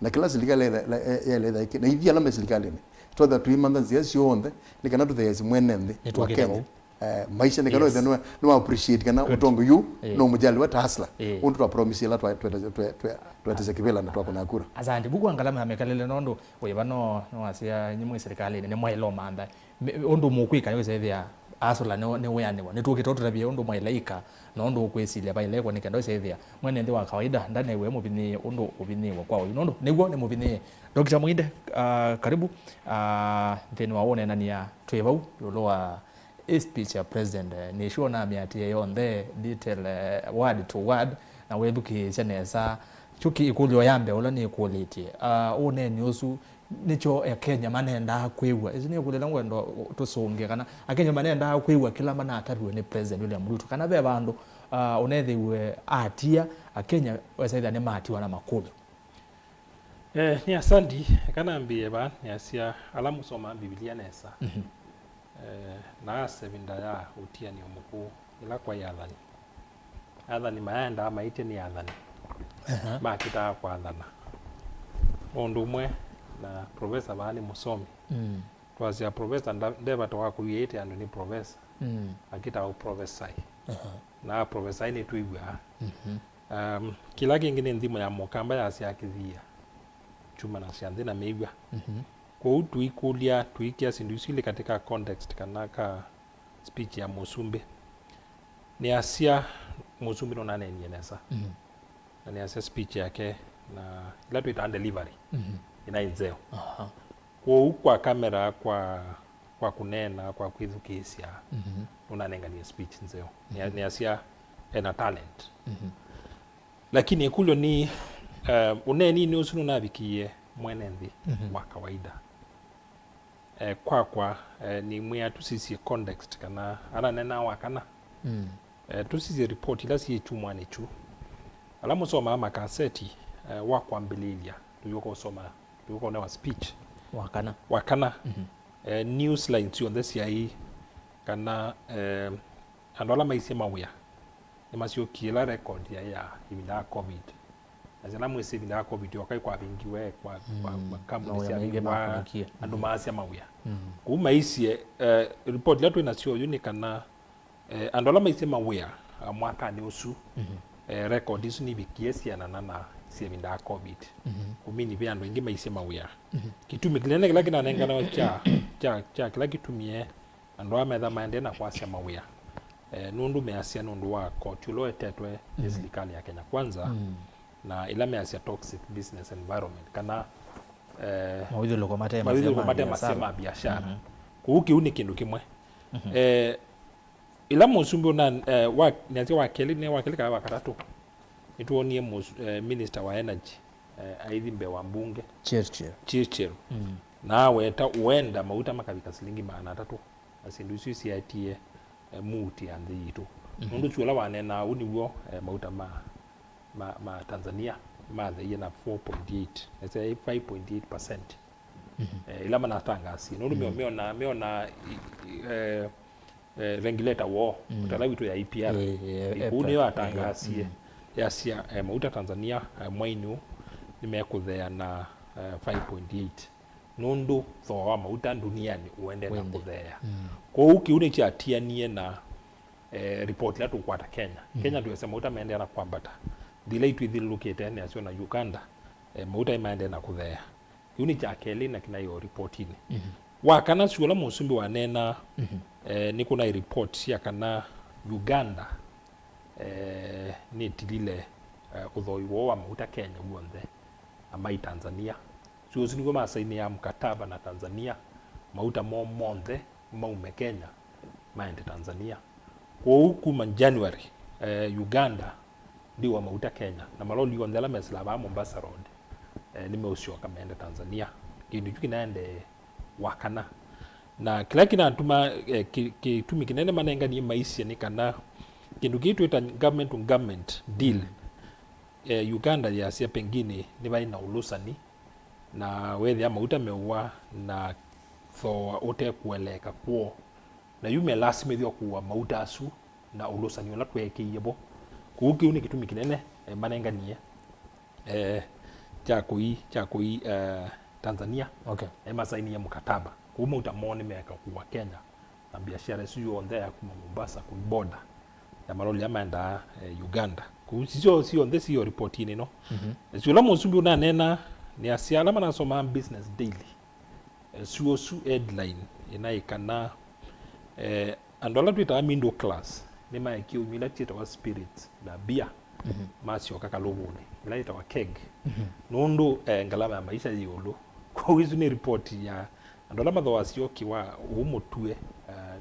Na kĩla silikalĩ yaĩle ĩthaĩke, na ithyĩ ala me silikalĩnĩ, twetha tũimantha nzĩa syonthe nĩ kana tũtheesye mwene nthĩ wa Nĩtwĩkĩte Kenya. Vau. Eh, maisha nĩ kana Yes. wĩthĩa nĩwa- nĩwa appreciate kana Good. ũtongo yu Ĩĩ. no mũjaliwa ta hustler. Ĩĩ. Ũndũ twa promise ĩla twa- twa- twa- twa- twetesya kĩvĩla na twakũna kura. Asante. Vuku wa ngalama ya mĩkalĩle nondũ wĩva no no wasya nyimwe silikalĩnĩ nĩ mwaĩlo mantha. Me- ũndũ mũkwĩka yũsethĩa asũla nĩ, nĩ wĩanĩwa. Nĩtwũkĩte ũtũtavye ũndũ mwaĩle ĩka na ũndũ ũkwĩsilya vaĩle ĩkwa nĩ kenda ũsyaĩthĩa mwene nthĩ wa kawaida ndanew'e mũvinyĩĩ ũndũ ũvinyĩĩwe kwa ũyu, nũndũ nĩw'o nĩ mũvinyĩĩ. Doctor Mwinde, ah, karibu, ah, nthĩnĩ wa ũneenany'a twĩ vau ĩũlũ wa ĩ speech ya president, eh, nĩ sure namĩatĩĩe yonthe, detail, eh, word to word, na wĩthukĩĩsya nesa. Kyu kĩ ĩkũlyo ya mbee ũla nĩkũlĩtye, ah, ũneeni ũsu nĩkyo Akenya manendaa kwĩw'a? Ĩsu nĩ ĩkũlyo ĩla ngwenda tũsũngĩe, kana Akenya manendaa kwĩw'a kĩla manataviwe nĩ President William Ruto, kana ve vandũ, ah, ũnethĩiwe atia Akenya wesa ĩthĩa nĩmatiwa na makũlyo? Eh, nĩ asandi, eka nambĩĩe vaa, nĩasya ala mũsomaa Mbivilia nesa. Mhm. Eh, na asa ĩvinda ya ũtianĩo mũkũũ, ĩla kwaĩ athani. Athani mayaendaa maĩtye nĩ athani. Aha. Makitaa kwathana. Ũndũ ũmwe na profesa vaa nĩ mũsomi. Mm. Twasya profesa nda-, nde vata wa kũiĩte andũ nĩ profesa. Mm. Akitaa ũprofesai. Aha. Na aprofesai nĩtwĩw'aa. Mhm. Um, kĩla kĩngĩ nĩ nthimo ya Mũkamba yasya akĩthia kyuma na sya nthĩ na mĩw'a. Mhm. Kwoou tũikũlya, tũikĩa syĩndũ isu ilĩ katika context kana ka speech ya mũsumbĩ. Nĩasya mũsumbĩ nũnaneenie nesa. Mhm. Na nĩasya speech yake na ila twĩtaa delivery. Mhm. Ĩnaĩ nzeo. Aha. Kwoou kwa kamera, kwa, kwa kũneena, kwa kwĩthukĩĩsya, mhm, nũnanenganie speech nzeo. Nĩa-, mhm, nĩasya ena talent. Mhm. Lakini ĩkũlyo nĩ, eh, ũneeninĩ ũsu nũnavikĩie mwene nthĩ, mhm, wa kawaida? Eh, kwakwa, eh, nĩmwĩa tũsisye context kana ananena wakana. Mm. Eh, tũsisye report ila syĩ kyumwanĩ kyu. Ala mũsomaa makaseti, eh, wa kwambĩlĩĩlya, tũyũka ũsoma, tũyũka ũnewa speech. Wakana. Wakana. Mhm. Eh, news lines syonthe syaĩ kana, eh, andũ ala maisye mawĩa nĩmasyokie ĩla record yaĩ ya ĩvinda ya covid. Na syana mwĩsĩ ĩvinda ya covid yoka ĩkwavingiwe kwa, kwa, mm, makambuni mawĩa maingĩ syavingwa, makũnĩkie, andũ, mm, maasya mawĩa. Mm. Kũu maisye, eh, report ila twĩ nasyo oyu nĩ kana, eh, andũ ala maisye mawĩa, ah, mwakanĩ ũsu, mhm, eh, record isu nivikie sianana na sya ĩvinda ya covid. Mhm. Kũmini ve andũ aingĩ maisye mawĩa. Mhm. Kĩtumi kĩnene kĩla kĩnanenganawa kya, kya, kya kĩla kĩtumie andũ aa metha maendee na kwasya mawĩa, eh, nũndũ measya nũndũ wa koti ũla ũetetwe nĩ, mhm, silikalĩ ya Kenya Kwanza, mm, na ĩla measya toxic business environment, kana, eh, mawĩthyũlũko mate, mawĩthyũlũko mate masya ma biashara. Mhm. Kũu kĩu nĩ kĩndũ kĩmwe. Mhm. Eh, ĩla mũsumbĩ ũna, eh, wa, nĩasya wa kelĩ, nĩ wa kelĩ kana wa katatũ, nĩtwonie mũs-, eh, minister wa energy, eh, aithi mbee wa mbunge Chirchir. Chirchir. Mm. Na aweta ũenda mauta makavika silingi maana atatũ. Na syĩndũ isu syaetie, eh, muuti ya nthĩ yitũ. Mhm. Nũndũ syo ũla waneenaa ũu nĩw'o, eh, mauta ma, ma, ma Tanzania matheie na four point eight, nĩsĩ five point eight percent. Mhm. Eh, ila manatangaasie. Nũndũ meo-, mm, meona, meona i-, i-, eh, eh, regulator woo, mm, ũtala witũ ya E P R. Eh, eh, kũu nĩyo atangaasie, mm, yasya, eh, mauta Tanzania, eh, mwainĩ ũũ nĩmekũthea na, eh, five point eight. Nũndũ thooa wa mauta ndunianĩ ũendee na kũtheea. Mm. Kwoou kĩu nĩkyatianie na, eh, report ila tũkwata Kenya. Mm. Kenya twĩasya mauta maendee na kwambata. Nthĩ ila itwĩthyũlũlũkĩte nĩasyo na Uganda, eh, mauta nĩmaendee na kũtheea. Kĩu nĩ kya kelĩ na kĩnaĩ o ripotinĩ. Mhm. Wa kana syo ũla mũsumbĩ waneenaa, mhm, eh, nĩ kũnaĩ report sya kana Uganda, eh, nĩtilile, eh, ũthoi woo wa mauta Kenya w'onthe na mai Tanzania. Syo ũsu nĩw'o masainĩaa mkataba na Tanzania, mauta moo monthe maume Kenya maende Tanzania. Kwoou kuma January, eh, Uganda ndĩũa mauta Kenya, na maloli onthe ala mesĩlaa vaa Mombasa Road, eh, nĩmeũsyoka meende Tanzania. Kĩndũ kyu kĩnaendee wa kana. Na kĩla kĩnatuma, eh, kĩ-, kĩtumi kĩnene manenganie maisye nĩ kana kĩndũ kĩĩ twĩta government to government deal, eh, Uganda yasya pengine nĩvaĩ na ũlũsani, na weethĩa mauta meũwa na thooa ũte kũeleeka kwoo, na yu melasimĩthw'a kũua mauta asu na ũlũsani ũla tweekĩie vo. Kũu kĩu nĩ kĩtumi kĩnene, eh, manenganie, eh, kya kũi, kya kũi, eh, Tanzania. Okay. Eh, masainie mkataba. Kũu mauta moo nĩmeeka kũua Kenya na biashara ĩsu yonthe ya kuma Mombasa kũi border ya maloli ala maendaa, eh, Uganda. Kũu sisyo syonthe siyo ripotinĩ ĩno. Mhm. Syo ũla mũsumbĩ ũnaneena nĩ asya ala manasomaa Business Daily. Eh, syo ũsu headline ĩnaĩ kana, eh, Andũ ala twĩtaa middle class nĩmaekie ũnyw'a ila syĩtawa spirits na beer, mhm, masyoka Kalũvũnĩ, ila yĩtawa keg, mhm, nũndũ, eh, ngalama ya maisha yĩ ĩũlũ. Kwoou ĩsu nĩ ripoti ya andũ ala mathooasya ũkĩ wa ũũ mũtue, eh,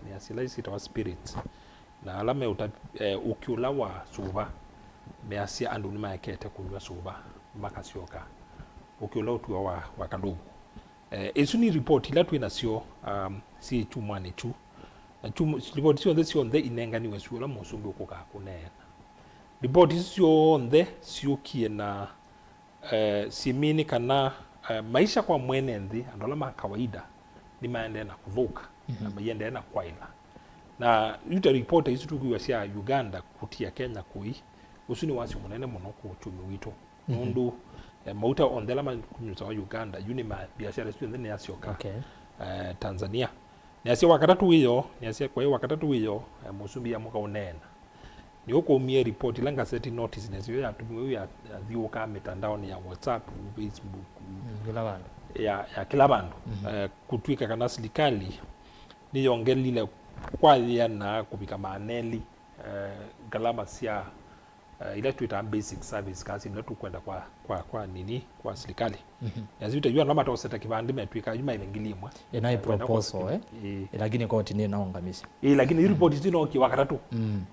nĩ asya ila syĩtawa spirits, na ala meũta, eh, ũkĩ ũla wa sũva, measya andũ nĩmaekete kũnyw'a sũva makasyoka ũkĩ ũla ũtuawa wa, wa Kalũvũ. Eh, ĩsu nĩ ripoti ila twĩ nasyo, um, syĩ kyumwanĩ kyu. Na kyum-, ripoti syonthe, syonthe inenganiwe syũla mũsumbĩ ũkũkaa kũneena. Ripoti isu syonthe syũkie na, eh, syĩmini kana, eh, maisha kwa mwene nthĩ, andũ ala ma kawaida, nĩmaendee na kũthũka, mhm, na maiendee na kwaĩla. Na yu ta ripoti isu tũkwĩw'a sya Uganda kũtia Kenya kũi, ũsu nĩ wasyo mũnene mũno kwa ũkyumi witũ. Mhm. Nũndũ, eh, mauta onthe ala makunyusawa Uganda, yu nĩ ma biashara isu onthe nĩasyoka, okay, eh, Tanzania. Nĩasya wakatatũ wĩoo, nĩasya kwaĩ wakatatũ wĩoo, eh, mũsumbĩ amũka ũneena. Nĩũkũmie ripoti ila ngaseti notice nĩsyo yatumiwe yu ya, yathiũũkaa mĩtandaonĩ ya WhatsApp, Facebook, mm, kĩla vandũ. Ya, ya kĩla vandũ. Mhm. Eh, kũtw'ĩka kana silikali nĩyongelile kwa yĩana kũvika maana elĩ, eh, ngalama sya eh, ila twĩtaa basic service, kasi ila tũkwenda kwa, kwa, kwa nini, kwa silikali. Mhm. Na yu ta yu andũ matosete kĩvandĩ metwĩka yu maĩve ngili ĩmwe. Ĩna ĩ kwenda kwa proposal, eh? Ĩ. Ĩ, lakini koti nĩnaũngamisya. Ĩ, lakini yu, mm, ripoti isu inokie wakatatũ. Mm.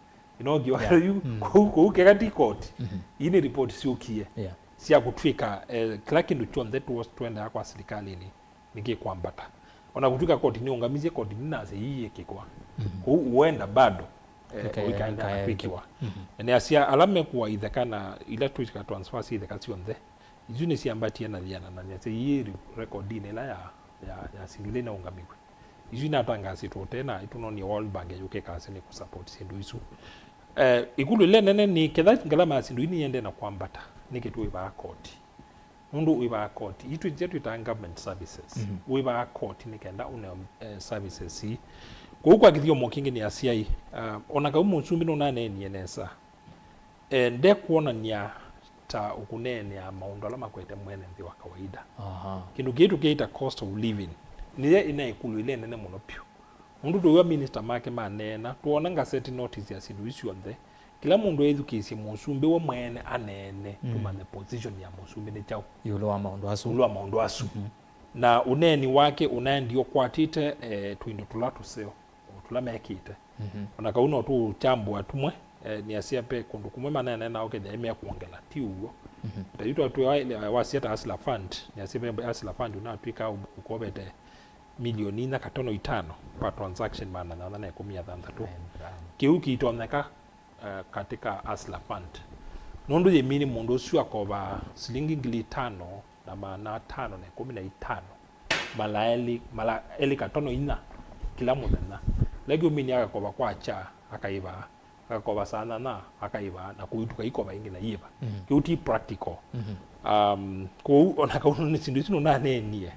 Inokie wakatatũ yu, mm, kũu, kũu keka ti koti. Mhm. Ii nĩ ripoti syũkie. Yeah. Sya kũtw'ĩka, eh, kĩla kĩndũ kyonthe tũ-, twendaa kwa silikalĩnĩ nĩkĩkwambata. Ona kũtw'ĩka koti nĩũngamisye, koti nĩnasya ii yĩkĩkwa. Mhm. Kũu ũenda bado, eh, ĩkaendeea na kwĩkĩwa. Mhm. Na nĩasya ala mekũwa itheka kana ila twĩka transfer sya itheka syonthe, isu nĩsyambatie na yĩana, na nĩasya ii rekodinĩ ĩla ya, ya, ya syĩndũ ila inaũngamiw'e. Isu inatangaasĩtwe ũtee na ĩtũnonie World Bank yũke ĩkasya nĩ kũsupport syĩndũ isu. Eh, ĩkũlyo ĩla ĩnene nĩ ketha ngalama ya syĩndũ ii nĩyendee na kwambata, nĩkĩ tũĩvaa koti? Nũndũ wĩvaa koti, itũ nzĩa twĩtaa government services. Mhm. Wĩvaa koti nĩ kenda ũneo, eh, services ii. Kwoou kwa kĩthyomo kĩngĩ nĩ asyai, ah, ona kau mũsumbĩ nũnaneenie nesa, eh, ndekwonany'a ta ũkũneenea maũndũ ala makwete mwene nthĩ wa kawaida. Aha. Kĩndũ kĩĩ tũkĩĩta cost of living, nĩyo ĩna ĩkũlyo ĩla ĩnene mũno vyũ. Nũndũ tũw'a minista make maneena, twoona ngaseti notice ya syĩndũ isu syonthe, kĩla mũndũ ethukĩĩsye mũsumbĩ we mwene aneene, mm, tũmanye position ya mũsumbĩ nĩ kyaũ ĩũlũ wa maũndũ asu. Ĩũlũ wa maũndũ asu. Mhm. Na ũneeni wake ũnaendie ũkwatĩte, eh, tũindo tũla tũseo, o tũla mekĩte. Mhm. Ona kau no tũkyambũa tũmwe, eh, nĩasya ve kũndũ kũmwe maneenaa ũkethĩa mekwongela, ti ũw'o. Mhm. Ta yu twatwĩa wasya ta Hustler Fund, nĩasya ve Hustler Fund ũnatw'ĩka ũkovete milioni inya katono itano kwa transaction maana nyanya na ĩkũmi na thanthatũ. Kĩu kĩitonyeka, eh, katika Hustler Fund. Nũndũ yĩmini mũndũ ũsu akovaa silingi ngili itano na maana atano na ĩkũmi na itano, mala elĩ, mala elĩ katono inya kĩla mũthenya. Ĩla kĩumini akakova kwa kya, akaĩvaa. Akakova saa nyanya, akaĩva, na kũu tũkaikova ĩngĩ na iĩva. Mhm. Kĩu ti practical. Mhm. Um, kũu, ona kau nĩ syĩndũ isu nũnaneenie.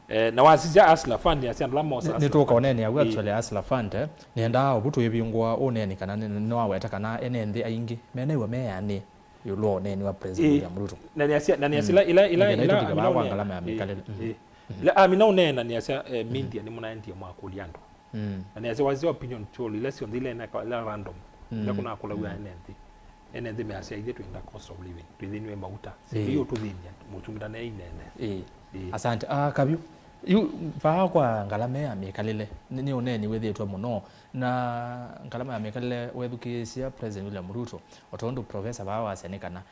Eh, na wasisya Hustler Fund ya syandũ ala mosa. Nĩ, nĩtũkoneenea w'o, ĩĩ, actually, Hustler Fund, eh, nĩendaa ũvu tũivingũa ũneeni kana nĩ, nĩwaweta kana ene nthĩ aingĩ menew'a meanĩ ĩũlũ wa ũneeni wa President, ĩĩ, William Ruto. Na nĩasya, na nĩasya, mm, ila, ila, ila, nĩkenda ila, ĩtũvika vaa kwa ngalama ya mĩkalĩle. Ĩĩ, mm, ĩĩ. Mhm. Ila, amina ũneena nĩasya, eh, mhm, media nĩmũnaendie mwakũlya andũ. Mm. Na nĩasya wasisya opinion poll, ila syonthe ila ena-, ila random, ila, mm, kũnakũlaw'a, mm, ene nthĩ. Ene nthĩ measya ithyĩ twĩenda cost of living, twĩthĩnw'e mauta. Ĩĩ. Ĩyo tũthĩny'a, mũsumbĩ ndaneinene. Ĩĩ. Ĩĩ. Asante. Ah, Kavyu, yu, vaa kwa ngalama ya mĩkalĩle, nĩ, nĩ ũneeni wĩthĩĩtwe mũno, na ngalama ya mĩkalĩle wethukĩĩsya President William Ruto, o tondũ Professor vaa wasya nĩ kana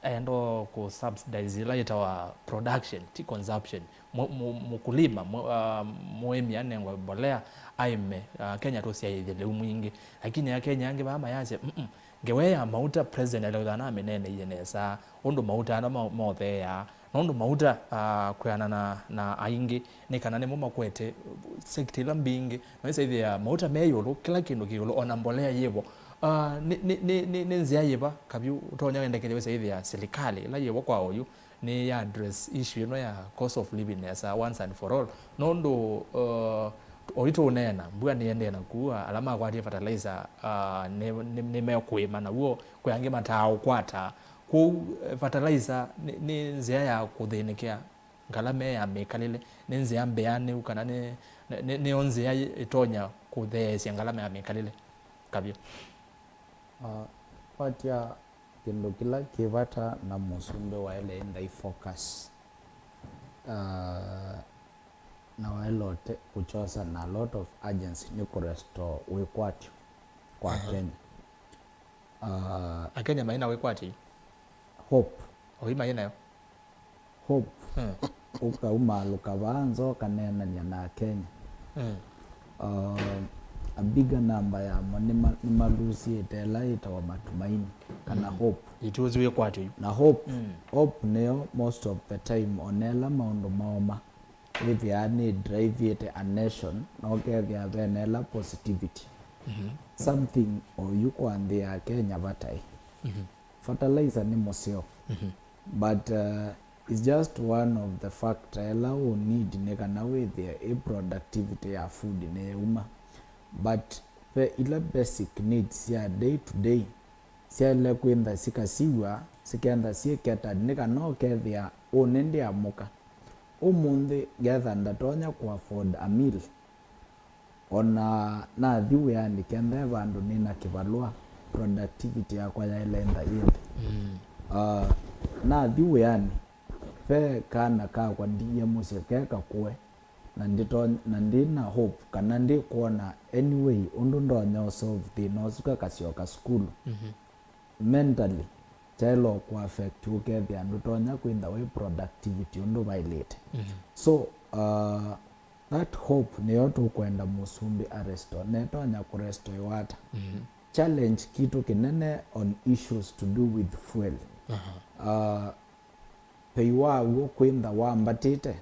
enda kũ subsidize ĩla yĩtawa production, ti consumption. Mu-, mu-, mũkulima, mu-, ah, mũĩmi anengwe mbolea, aĩme, ah, Kenya tũsyaĩĩthye lĩu mwingĩ. Lakini Akenya angĩ vaa mayasya, "Mm-mm, ngewa ya mauta President alew'aa namĩneeneie nesa, ũndũ mauta ala ma-, motheeaa." Nũndũ mauta, ah, kwĩanana na, na aingĩ, nĩ kana nĩmo makwete sector ila mbingĩ. Noĩsa ĩthĩa mauta me ĩũlũ, kĩla kĩndũ kĩ ĩũlũ, ona mbolea yĩvo. Ah, nĩ, nĩ, nĩ, nĩ, nĩ nzĩa yĩva, Kavyu, ũtonya wendekethya wĩsa ĩthĩa silikalĩ ĩla yĩvo kwa oyu, nĩ ya address issue ĩno ya cost of living nesa once and for all. Nũndũ, uh, oitũ ũneena, mbua nĩendee na kua, ala makwatie fertilizer, uh, nĩ, nĩ, nĩmekũĩma naw'o, kwĩ angĩ mataaũkwata. Kwoou, eh, fertilizer nĩ, nĩ nzĩa ya kũthĩnĩkĩa ngalama ya mĩkalĩle? Nĩ nzĩa mbeanĩu kana nĩ, nĩ, nĩ, nĩyo nzĩa ĩ-, ĩtonya kũtheesya ngalama ya mĩkalĩle kavyũ? Ah, kwatya kĩndũ kĩla kĩ vata na mũsumbĩ waĩle ĩndai focus, ah, na waĩle ũte kũkyosa na a lot of urgency nĩ kũrestore wĩkwatyo kwa Aha. Kenya. Ah, Akenya maĩ na wĩkwatyo? Hope. Oi maĩ nayo? Hope. Mm. Ũkaumaalũka vaa nza ũkaneenany'a na Akenya. Mm. Uh, a bigger number yamo nĩma-, nĩmalusĩte ĩla yĩtawa matumaini kana Mm. hope. Ituzi wĩkwatyo yu. Na hope, Mm. hope nĩyo most of the time onela maũndũ maoma wĩthĩaa nĩ driveĩte a nation, na ũkethĩa vena ĩla positivity. Mhm. Something oyu kwa nthĩ ya Kenya vataĩ. Mhm. Fertilizer nĩ mũseo. Mhm. But, uh, it's just one of the factor ĩla ũ need nĩ kana wĩthĩe ĩ productivity ya food nĩyauma. But ve ila basic needs sya day to day syaĩle kwĩntha sikasiw'a, sikentha syĩ catered nĩ kana ũkethĩa ũnĩ ndĩamũka. Ũmũnthĩ ngetha ndatonya kũ afford a meal. Ona nathi wĩanĩ, kenda e vandũ nĩna kĩvalũa, productivity yakwa yaĩle ĩntha yĩ nthĩ. Mm. Ah, nathi wĩanĩ, ve kana kakwa ndiie mũsyĩ ke kakũe, na ndĩtonya, na ndĩna hope kana ndĩkwona any way ũndũ ndonya ũ solve thĩna ũsu kakasyoka sukulu. Mhm. Mentally, kyaĩle kũ affect ũkethĩa ndũtonya kwĩntha wĩ productivity ũndũ vaĩlĩte. Mhm. So, uh, that hope nĩyo tũkwenda mũsumbĩ a restore, na ĩtonya kũ restore ĩwata. Mhm. Challenge kitũ kĩnene on issues to do with fuel. Aha. Uh, Vei wa w'o kwĩntha wambatĩte,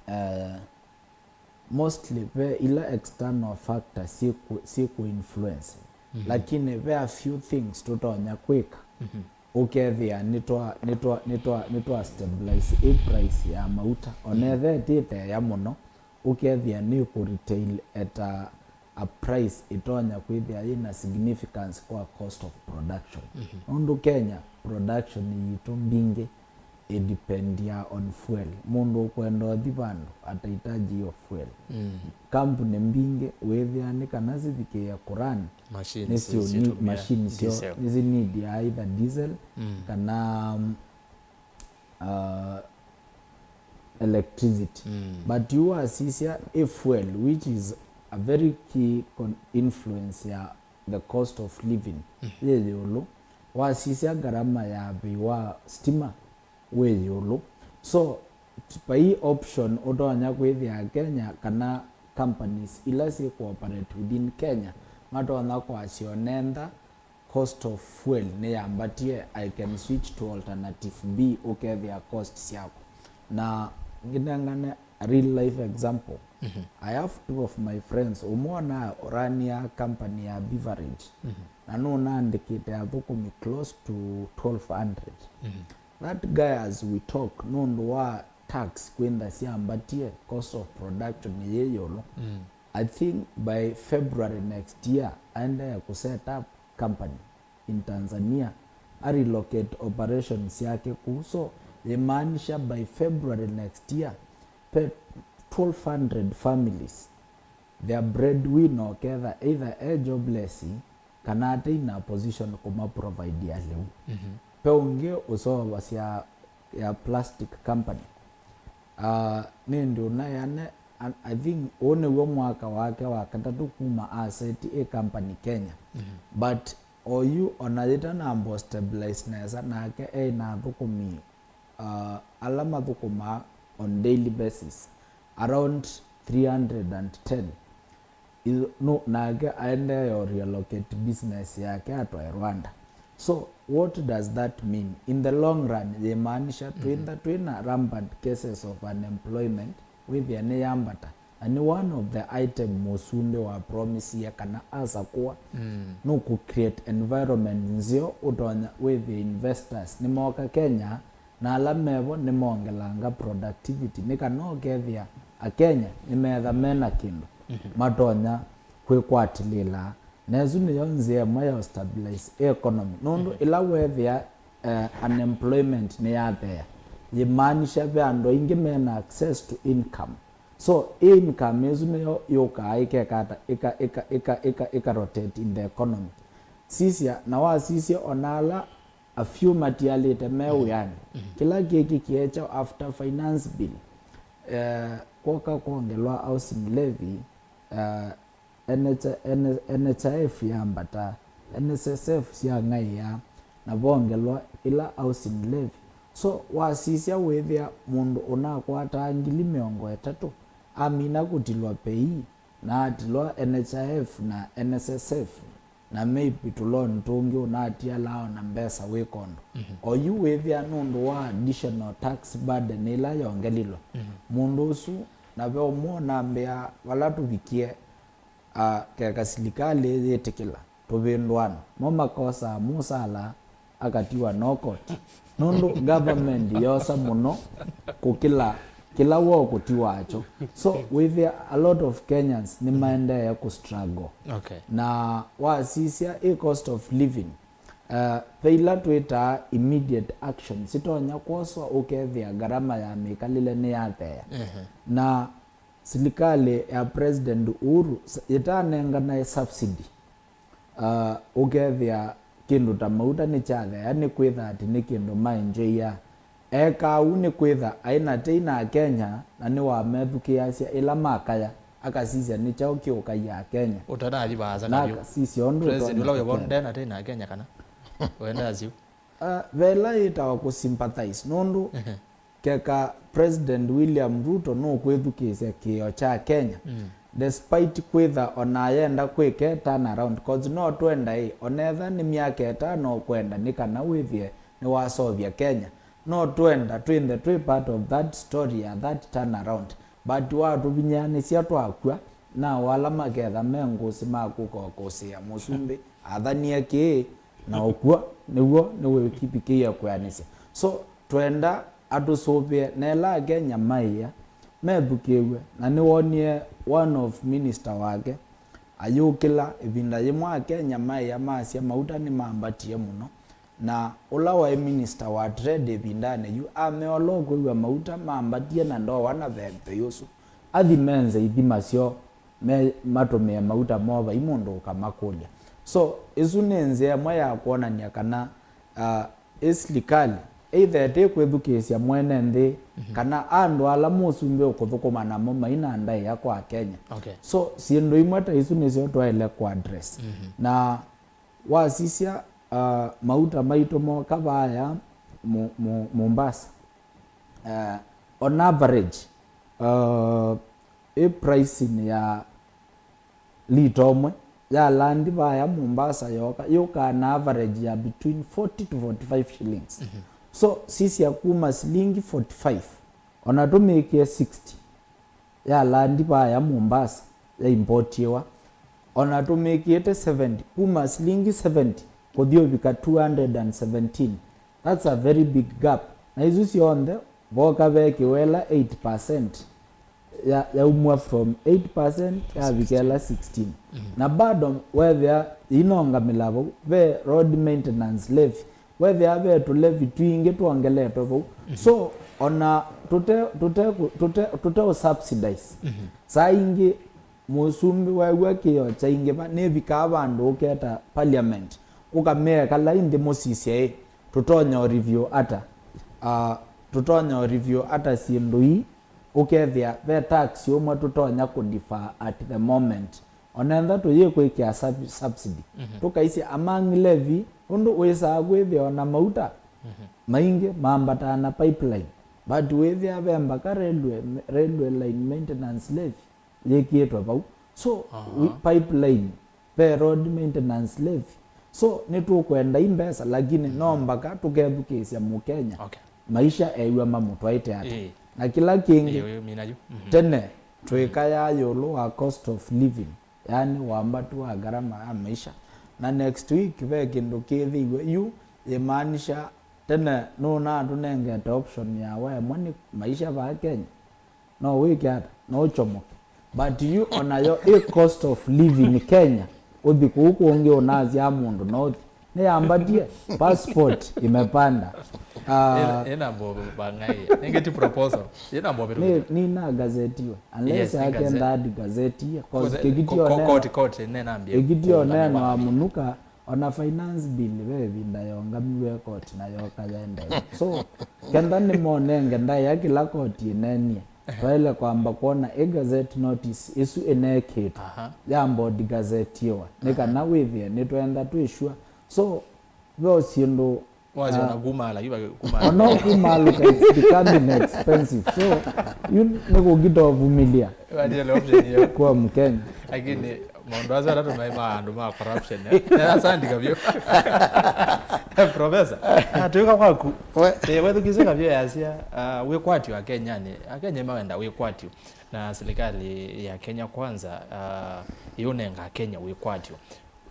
eh, mostly ve ila external factor syĩkũ-, syĩkũ influence. Mhm. Lakini ve a few things tũtonya kwĩka. Mhm. Ũkethĩa nĩtwa, nĩtwa, nĩtwa, nĩtwa stabilize ĩ price ya mauta. Ona Mhm. ethĩwa ĩtĩteea mũno, ũkethĩa nĩ kũ retail at a a price ĩtonya kwĩthĩa yĩna significance kwa cost of production. Mhm. Nũndũ Kenya, production yitũ mbingĩ ĩdependia on fuel. Mũndũ ũkwenda ũthi vandũ atahitaji hiyo fuel. Mm. Kampuni mbingĩ wĩthĩa nĩ kana sivikĩe kũran, machines nĩsyo isu ni-, itũmĩa machine syo, diesel. Nĩsi need ya either diesel Mm. kana, um, uh, electricity. Mm. But yu wasisya ĩ fuel, which is a very key con-, influence ya the cost of living, Mm. yĩ ĩũlũ. Wasisya ngarama ya vei wa stima wĩ ĩũlũ. So, t-, vai option ũtonya kwĩthĩa Kenya kana companies ila syĩ kũ operate within Kenya matonya kwasya onentha cost of fuel nĩyambatie, I can switch to alternative B, ũkethĩa cost syakwa. Na ngĩnengane a real life example. Mhm. I have two of my friends, ũmwe ona rania company ya beverage, Mhm. na nũnaandĩkĩte athũkũmi close to twelve hundred. Mhm. That guy, as we talk, nũndũ wa tax kwĩntha syambatie, cost of production yĩ ĩũlũ. Mm. I think by February next year, aendee kũ set up company in Tanzania, a relocate operations syake kũu. So, yĩmaanisha by February next year, pe twelve hundred families, their breadwinner ũketha either e jobless kana ate in a position kũma provide lĩu. Mhm. Pe ũngĩ ũseũvasya ya plastic company. Ah, nĩ ndĩ ũnaeane, I, I think ũũ nĩw'o mwaka wake wa katatũ kuma aseti ĩ company Kenya. Mhm. But oyu ona yĩtanamba stabilize nesa, nake e na athũkũmi, ah, ala mathũkũmaa on daily basis, around three hundred and ten. Ĩtho-, no, nake aendee o relocate business yake atwae Rwanda. So, what does that mean? In the long run, yĩmaanisha twĩntha twĩna rampant cases of unemployment, wĩthĩa nĩyambata. Na nĩ one of the item mũsumbĩ wa promisie kana asakũa, Mm. nũkũ create environment nzeo ũtonya wĩthĩa investors nĩmoka Kenya, na ala mevo nĩmongelanga productivity, nĩ kana ũkethĩa Akenya nĩmetha mena kĩndũ Mhm. matonya kwĩkwatĩlĩla. Na ĩsu nĩyo nzĩa ĩmwe ya stabilize economy. Nũndũ Mhm. ĩla weethĩa, eh, unemployment nĩyathea, yĩmaanisha ve andũ aingĩ mena access to income. So, ĩ income ĩsu nĩyo yũkaa ĩkeka ata, ĩka, ĩka, ĩka, ĩka, ĩka rotate in the economy. Sisya, na wasisya ona ala a few matialĩte me wĩanĩ. Kĩla kĩkĩ kĩekya after finance bill, eh, kwoka kwongelwa housing levy, eh, NH, N, NHIF yambata, NSSF syang'aĩa, na vongelwa ĩla housing levy. So, wasisya wĩthĩa mũndũ ũnakwataa ngili mĩongo ĩtatũ amina kũtilwa pei, na atilwa NHIF na NSSF, na maybe tũloni tũngĩ ũnatialaa ona mbesa wĩ kondo. Oyu wĩthĩa nũndũ wa additional tax burden ĩla yongelilwe. Mũndũ ũsu, na ve ũmwe ũnambĩa vala tũvikie, a, keka silikalĩ yĩtĩkĩla tũvĩndũano, mo makosaa mũsala akatiwa no koti. Nũndũ government yosa mũno kũkĩla kĩla woo kũti wakyo. So, wĩthĩa a lot of Kenyans nĩmaendee kũ struggle. Okay. Na wasisya ĩ cost of living, uh, ve ila twĩtaa immediate action sitonya kwoswa ũkethĩa ngarama ya mĩkalĩle nĩyatheea. Na silikalĩ ya President Uhuru s-, yĩtanenganae subsidy, uh, ũkethĩa kĩndũ ta mauta nĩkyatheea, nĩkwĩtha atĩ nĩ kĩndũ maenjoya. Eka ũu nĩkwĩtha aĩ na tei na Akenya, na nĩwamethukĩĩasya ĩla makaya, akasisya nĩ kyaũ kĩũkaia Akenya. Ũtanathi vaasa na kavyu. Akasisya ũndũ President ũla wĩvo ndena tei na Akenya kana? Wenda asiu. Uh, ve ĩla yĩtawa kũ sympathize, nũndũ keka President William Ruto nũkwĩthukĩĩsya kĩĩo kya Kenya, despite kwĩtha ona ayenda kwĩke turn around, 'cause no twenda ĩ, onetha nĩ myaka ĩtano ũkwenda nĩ kana wĩthĩe nĩwasovya Kenya, no twenda twĩnthe twĩ part of that story ya that turn around, but watũvinyĩanĩsya twakw'a, nao ala maketha me ngũsĩ ma kũka ũkũsĩĩa mũsumbĩ athanie kĩĩ, na ũkw'o nĩw'o nĩwĩkĩvikĩie kwĩanĩsya. So, twenda atũsũvĩe, na ĩla Akenya maĩa methukĩĩw'e, na nĩwonie one of minister wake ayũkĩla ĩvinda yĩmwe Akenya maĩa masya mauta nĩmambatie mũno, na ũla waĩ minister wa trade ĩvindanĩ yu ameola ũkwĩw'a mauta mambatie na ndowa na veve yũsu athi menze ithima syoo me, matũmĩe mauta moo vai mũndũ ũkamakũlya. So, ĩsu nĩ nzĩa ĩmwe ya kwonany'a kana, uh, ĩ silikalĩ either ĩtĩkwĩthukĩĩsya mwene nthĩ, kana andũ ala mũsumbĩ ũkũthũkũma namo mai na ndaĩa kwa Akenya. Okay. So, syĩndũ imwe ta isu nĩsyo twaĩle kũ address. Na wasisya, uh, mauta maitũ moka vaya Mo-, Mo-, Mombasa, uh, on average, uh, ĩ pricing ya lita ũmwe ya landi vaya Mombasa yoka yũkaa na average ya between forty to forty-five shillings. So, sisya kuma silingi forty-five, ona tũmĩkĩe sixty ya landi vaya Mombasa yaimpotiwa, ona tũmĩkĩte seventy, kuma silingi seventy kũthi ũvika two hundred and seventeen. That's a very big gap. Na isu syonthe, voka vekĩwa ĩla eight percent ya, yaumwa from eight percent yavika ĩla sixteen. Na bado wethĩa yĩinongamĩla vau, ve road maintenance levy, wethĩa ve tũlevi twingĩ twongeletwe vau. So, ona tũte, tũte, tũte, tũte ũ subsidize, saa ingĩ mũsumbĩ wew'a kĩĩo kyaingĩva, nĩvikaa vandũ ũketa parliament, ũkamea kalai nthĩ mũsisye ĩ, tũtonya ũ review ata? Ah, tũtonya ũ review ata syĩndũ ii? Ũkethĩa ve tax ũmwe tũtonya kũ defer at the moment. Onentha tũyĩkwĩkĩa sub-, subsidy. Tũkaisye among levy, ũndũ wĩsaa kwĩthĩa ona mauta maingĩ mambataa na pipeline. But wĩthĩa ve mbaka railway, railway line maintenance levy yĩkĩĩtwe vau. So, we, pipeline, ve road maintenance levy. So, nĩtũkwenda i mbesa, lakini no mbaka tũkethukĩĩsya Mũkenya. Okay. Maisha ew'a mamũtwaĩte ata? Ĩĩ. Na kĩla kĩngĩ, ĩĩ, ũyũ mina yu. Tene, twĩkayaa ĩũlũ wa cost of living, yaani wambatu wa gharama ya maisha. Na next week, ve kĩndũ kĩthĩiwe yu, yĩmaanisha tene nũnaa tũnengete option ya we ĩmwe nĩ maisha vaa Kenya. No wĩke ata? No ũchomoke. But yu onayo ĩ cost of living Kenya, ũthi kũu kũngĩ ũnasya mũndũ no ũthi. Nĩyambatie, passport imepanda. Ah, Ĩna mbovu bangai. Ningeti proposal. Ĩna mbovu. Nĩ, nĩnagazetiwe. Unless Yes, nĩ akenda ndigazetie. Cause kĩkĩtio neno, koti koti nenambia. Kĩkĩtio neno wa mũnuka, ona finance bill ve ĩvinda yongamiwe koti na yoka yaendeea. So, kenda nĩmonenge ndaĩa kĩla koti ĩnenie. Twaĩle kwamba kwona ĩ gazette notice ĩsu ĩnekĩtwe. Aha. Yamba ũdigazetiwa. Nĩ kana wĩthĩe nĩtwenda twĩ sure. So, ve o syĩndũ Wazi ah, ona kumala, iba kumala. Ona kumala, it's becoming expensive. So, you nĩ kũkita ũvumilia Wadiele option hiyo. kwa Mkenya. Lakini maũndũ acio atatũ mai ma andũ ma corruption. Eh? Asandi kavyo. Professor, atuika kwaku. We. Eh, wethukize kavyo yasia, uh, wĩkwatyo a Kenya ni. A Kenya mawenda wĩkwatyo. Na serikali ya Kenya Kwanza, uh, yunenga Kenya wĩkwatyo.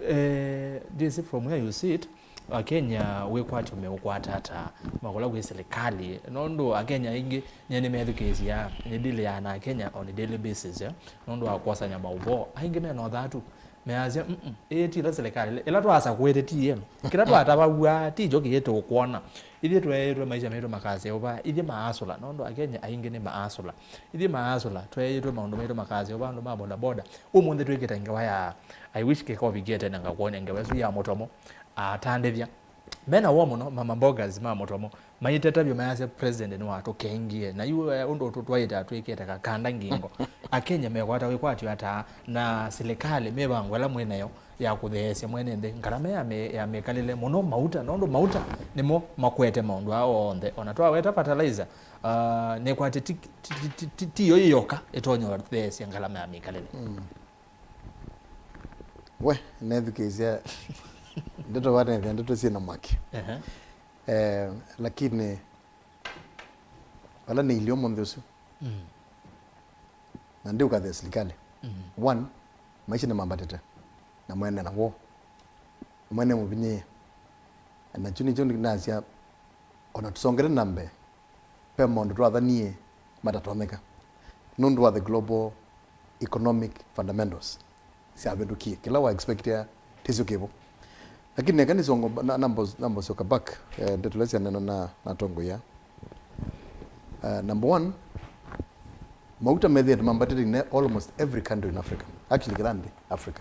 Eh, D C, from where you sit, Akenya wĩkwatyo meũkwata ata makola kwĩ serikali? Nũndũ Akenya aingĩ nye nĩmethukĩĩsya, nĩndilĩaa na Akenya on a daily basis, eh? Nũndũ wa kwosany'a maũvoo. Aingĩ mena ũthatu. Measya, "Mm-mm, ĩĩ ti ĩla serikali, ĩla twasakũĩte ti yĩno. Kĩla twatavaw'a, ti kyo kĩĩ tũkwona. Ithyĩ tweetwe maisha maitũ makaseũva, ithyĩ maasũla." Nũndũ Akenya aingĩ nĩ maasũla. Ithyĩ maasũla, tweetwe maũndũ maitũ makaseũva, andũ ma bodaboda. Ũmũnthĩ twĩkĩte ngewa ya, I wish kĩkovikie tene ngakwony'a ngewa ĩsu ya mũtomo. Atandĩthya mena woo mũno, mama mbogas ma mũtomo maiteta vyũ mayasya president nĩwatũkengie. Na yu, eh, ũndũ tũ-, twaĩte atwĩkĩte kakanda ngingo. Akenya mekwata wĩkwatyo ata na silikalĩ mĩvango ĩla mwĩ nayo ya kũtheesya mwene nthĩ ngalama ya mĩ-, ya mĩkalĩle mũno mauta, nũndũ mauta nĩmo makwete maũndũ aa onthe. Ona twaweta fertilizer, ah, nĩkwatĩ ti, ti, ti, ti, ti yo ĩyoka ĩtonya ũtheesya ngalama ya mĩkalĩle. We, nethukĩĩsya ndeto vanethĩa ndeto syĩ na mwaki. Ehe. Eh, lakini vala nĩilio mũnthĩ ũsu, Mm. na ndi ũkathĩa silikalĩ. Mm. One, maisha nĩmambatĩte na mwene na woo, mwene mũvinyĩĩe. Na kyu nĩkyo nasya, ona tũsongete na mbee, ve maũndũ twathanie matatonyeka nũndũ wa the global economic fundamentals syavĩtũkie. Kĩla wa expectia tisyo kĩvo. Lakini neka nĩsongo na, nambo, nambo syoka back, eh, ndeto ila syanena na, na atongoi aa. Uh, number one, mauta methĩĩtwe mambatĩte in almost every country in Africa. Actually, kĩla nthĩ Africa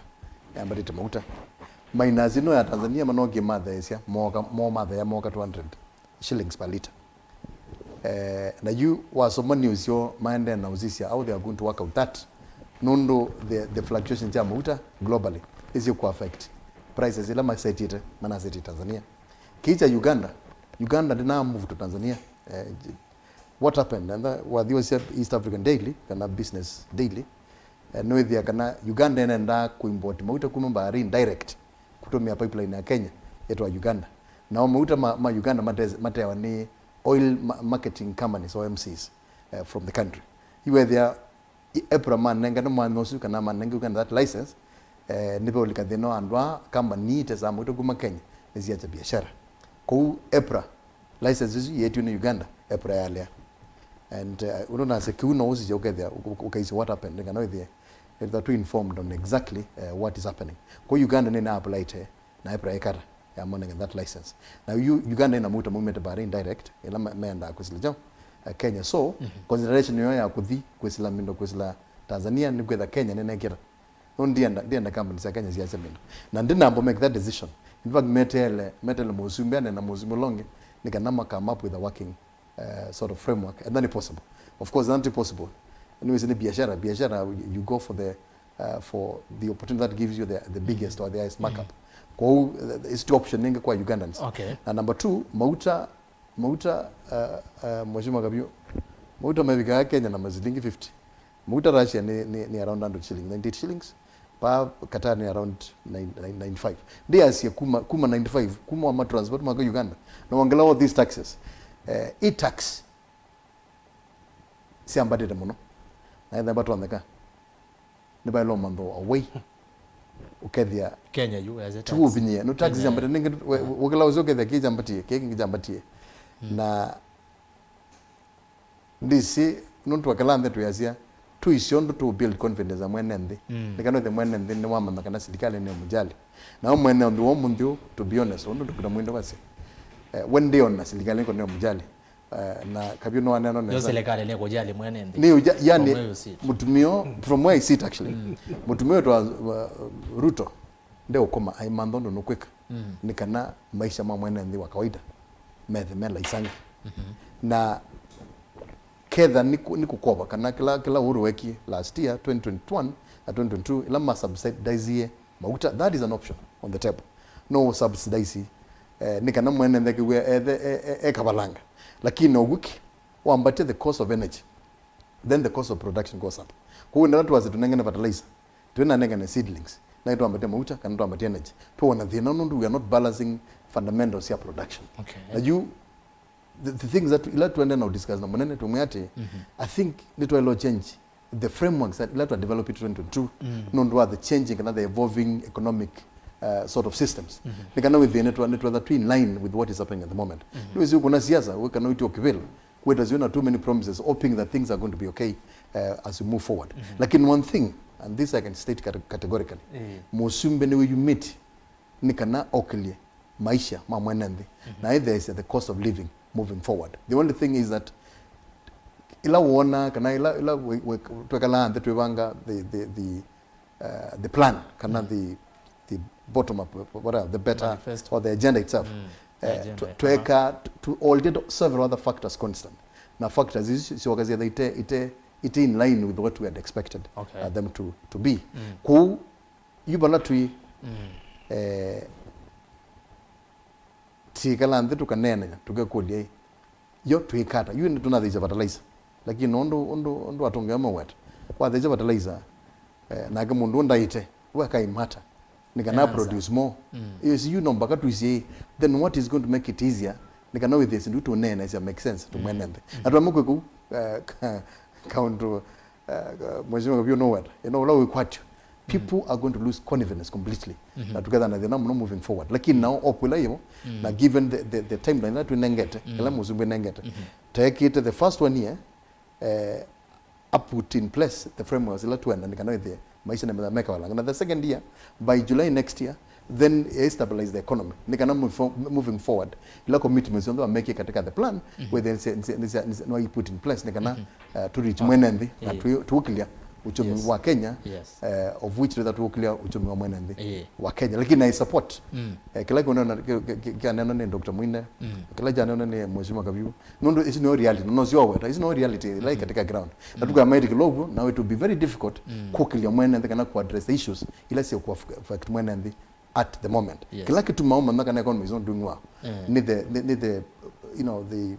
yambatĩte mauta. Minus ĩno ya Tanzania, manokie matheesya, mooka, moo matheea mooka two hundred shillings per litre. Eh, na yu wasoma news yo maendee na ũsisya how they are going to work out that, nũndũ the, the fluctuations sya mauta globally is kũ affect prices ila masetĩte, manasetĩte Tanzania. Kĩĩ kya Uganda, Uganda ndĩnaa move to Tanzania. Eh, what happened? And that, wathi wasya East African Daily kana Business Daily, eh, nĩwĩthĩa kana Uganda ĩnendaa kũimport mauta kuma Bahrain direct kũtũmĩa pipeline ya Kenya yĩtawa Uganda. Nao mauta ma, ma Uganda mate-, mateawa nĩ oil ma-, marketing companies, O M Cs, eh, from the country. Yu wethĩa i-, EPRA manengane mwanya ũsu kana manenge Uganda that license, eh, nĩveũlika thĩna wa andũ aa, company itesaa mauta kuma Kenya nĩsiakya biashara. Kwoou EPRA license ĩsu yeetiwe nĩ Uganda, EPRA yalea. And, uh, ũndũ nasya kĩu no ũsisya ũkethĩa, ũk-, ũk-, ũkaisya what happened, nĩ kana wĩthĩe, wĩthĩwa tũ informed on exactly, uh, what is happening. Kwa Uganda nĩ na applyte na EPRA ĩkata ya monenge that license. Na yu Uganda ĩna mauta maumĩte Bahrain direct, ĩla me-, meendaa kwĩsĩla kyaũ, uh, Kenya. So, consideration yo ya kũthi kwĩsĩla mindo kwĩsĩla Tanzania nĩ kwĩtha Kenya nĩnekĩta. No ndienda, ndienda company sya Kenya siasya mindo. Na ndinambo make that decision. In fact, metele, metele mũsumbĩ ane na mũsumbĩ ũla ũngĩ, nĩ kana ma come up with a working, uh, sort of framework. And then it's possible. Of course, not possible. Anyways, ni biashara, biashara, you go for the, uh, for the opportunity that gives you the, the biggest or the highest markup. Kwa hiyo, uh, it's two option nyingi kwa Ugandans. Okay. Na number two, mauta, mauta, uh, uh, Mheshimiwa Kabio, mauta mevika Kenya na masilingi fifty. Mauta Russia ni, ni, ni around hundred shillings, ninety-eight shillings. Pa Qatar ni around nine, nine, ninety-five. Ndiasie kuma, kuma ninety-five, kuma wa ma transport maka Uganda. Na wangela all these taxes. Eh, e-tax syambatĩte mũno. Na ethemba twoneka nĩvaĩlwa mantho away. Ũkethĩa Kenya yu as a tiũvinyie no tax syambatĩte nĩngĩ wĩkĩla ũsĩ ũkethĩa kĩ kyambatie kĩ kĩngĩ kyambatie. Na ndĩsĩ nũndũ wa kĩla nthĩ twĩasya Tũisye ũndũ tũ build confidence ya mwene nthĩ. Mm. Nĩ kana wĩthĩe mwene nthĩ nĩwamanya kana silikalĩ nĩ mũjali. Na mwene nthĩ wa ũmũnthĩ ũũ, to be honest, ũndũ Doctor Mwinde wasya, eh, we ndĩona silikalĩ nĩko nĩ mũjali. Eh, na Kavyu nĩwaneena yo nesa. Silikalĩ nĩ kũjali mwene nthĩ. Nĩ ũja-, yani, from where you sit. Mũtumĩa, from where I sit actually. Mm. Mũtumĩa wĩtwa, uh, Ruto ndeũkoma aimantha ũndũ nũkwĩka. Mm. Nĩ kana maisha ma mwene nthĩ wa kawaida methe me laisangi. Mm-hmm. Na ketha nĩ kũ-, nĩ kũkova kana kĩla, kĩla Uhuru wekie last year, twenty twenty-one na twenty twenty-two, ĩla ma subsidizie mauta, that is an option on the table. No subsidize, eh, nĩ kana mwene nthĩ akĩw'e ethe, e, e, e kavalanga. Lakini no wiki wambatia the cost of energy, then the cost of production goes up. Kwoou nĩla twasye tũnengane fertilizer, twĩnanengane seedlings, na twambatie mauta kana twambatie energy, twona thĩna nũndũ we are not balancing fundamentals ya production. Okay. Na yu the, the things that ila tuende na discuss na mũnene tumwe ati, mm-hmm, I think nitwailo change the frameworks that ila twa develop it twenty twenty-two, mm, nũndũ wa the changing kana the evolving economic, uh, sort of systems. Mm-hmm. Nĩ kana wĩthĩe nĩtwa, nĩtwetha twi in line with what is happening at the moment. Mm-hmm. Nĩwĩsĩ kuna siasa wĩ kana wĩtio kĩvĩla kwĩta ziona too many promises hoping that things are going to be okay, uh, as we move forward. Mm-hmm. Lakini one thing, and this I can state cate-, categorically, eh, mũsumbĩ nĩwĩyumĩtye nĩ kana okĩlye maisha ma mwene nthĩ. Mhm. Na there is the cost of living moving forward. The only thing is that ila wona kana ila, ila we, we, twekalaa nthĩ twĩvanga the, the, the, uh, the plan kana, mm, the, the bottom up, whatever, the better manifesto or the agenda itself. Mm. The, eh, agenda, tw-, tweka, aha, to, to already several other factors constant. Na factors isu sioka syetha ite, ite, ite in line with what we had expected, okay, uh, them to, to be. Mm. Kwoou yu vala twĩ, mm, eh, tikala nthĩ tũkaneenanya, tũkekũlya ĩ, yo twĩkata? Yu nĩtũnatheisya fertilizer, lakini ũndũ, ũndũ, ũndũ atũngĩa maweta, watheisya fertilizer, eh, nake mũndũ ũũ ndaĩte, we akaimata nĩ kana, yes, produce more. Mm. Ĩsi yu no mpaka tũisye ĩ, then what is going to make it easier nĩ kana wĩthĩe syĩndũ tũneenaisya make sense to, mm, mwene nthĩ. Mm. Na twamũkwĩ kũu, eh, ka-, kaũndũ uh, Mheshimiwa Kavyu noweta, you know, ũla wĩkwatyo, people, mm, are going to lose confidence completely. Mm-hmm. Na tũkethana thĩna mũno moving forward. Lakini nao hope ĩla yĩvo, mm, na given the, the, the timeline ĩla twĩnengete, mm, ĩla mũsumbĩ nengete, mm-hmm, tekĩte the first one year, eh, a put in place the frameworks ĩla twenda nĩ kana wĩthĩe maisha nĩ meka walanga. Na the second year, by July next year, then, eh, stabilize the economy. Nĩ kana move fo-, moving forward, ila commitments yonthe wamekie katika the plan, mhm, whether nse-, nse-, nse-, nse-, nwa put in place, nĩ kana, mhm, uh, to reach, okay, mwene nthĩ, na, eh, tu-, tuũkĩlya uchumi, yes, wa Kenya, yes, eh, of which rather tuũkĩlya uchumi wa mwene nthĩ, eh, wa Kenya. Lakini I support, mm, eh, kĩla kĩonana, kĩ-, kĩ-, kĩ-, kĩaneno nĩ Doctor Mwinde, mm, kĩla kyaneno nĩ Mheshimiwa Kavyu. Nũndũ ici nĩo reality, na no syo weta, ici no reality ĩla ĩ, mhm, katika ground. Na, mm, tũkamaitikĩla ũguo, now it will be very difficult, mm, kũkĩlya mwene nthĩ kana kũ address the issues ila syĩ kũ affect mwene nthĩ at the moment. Yes. Kĩla kĩtumaa ũmanya kana economy is not doing well, eh, nĩ the, nĩ, nĩ the, you know, the,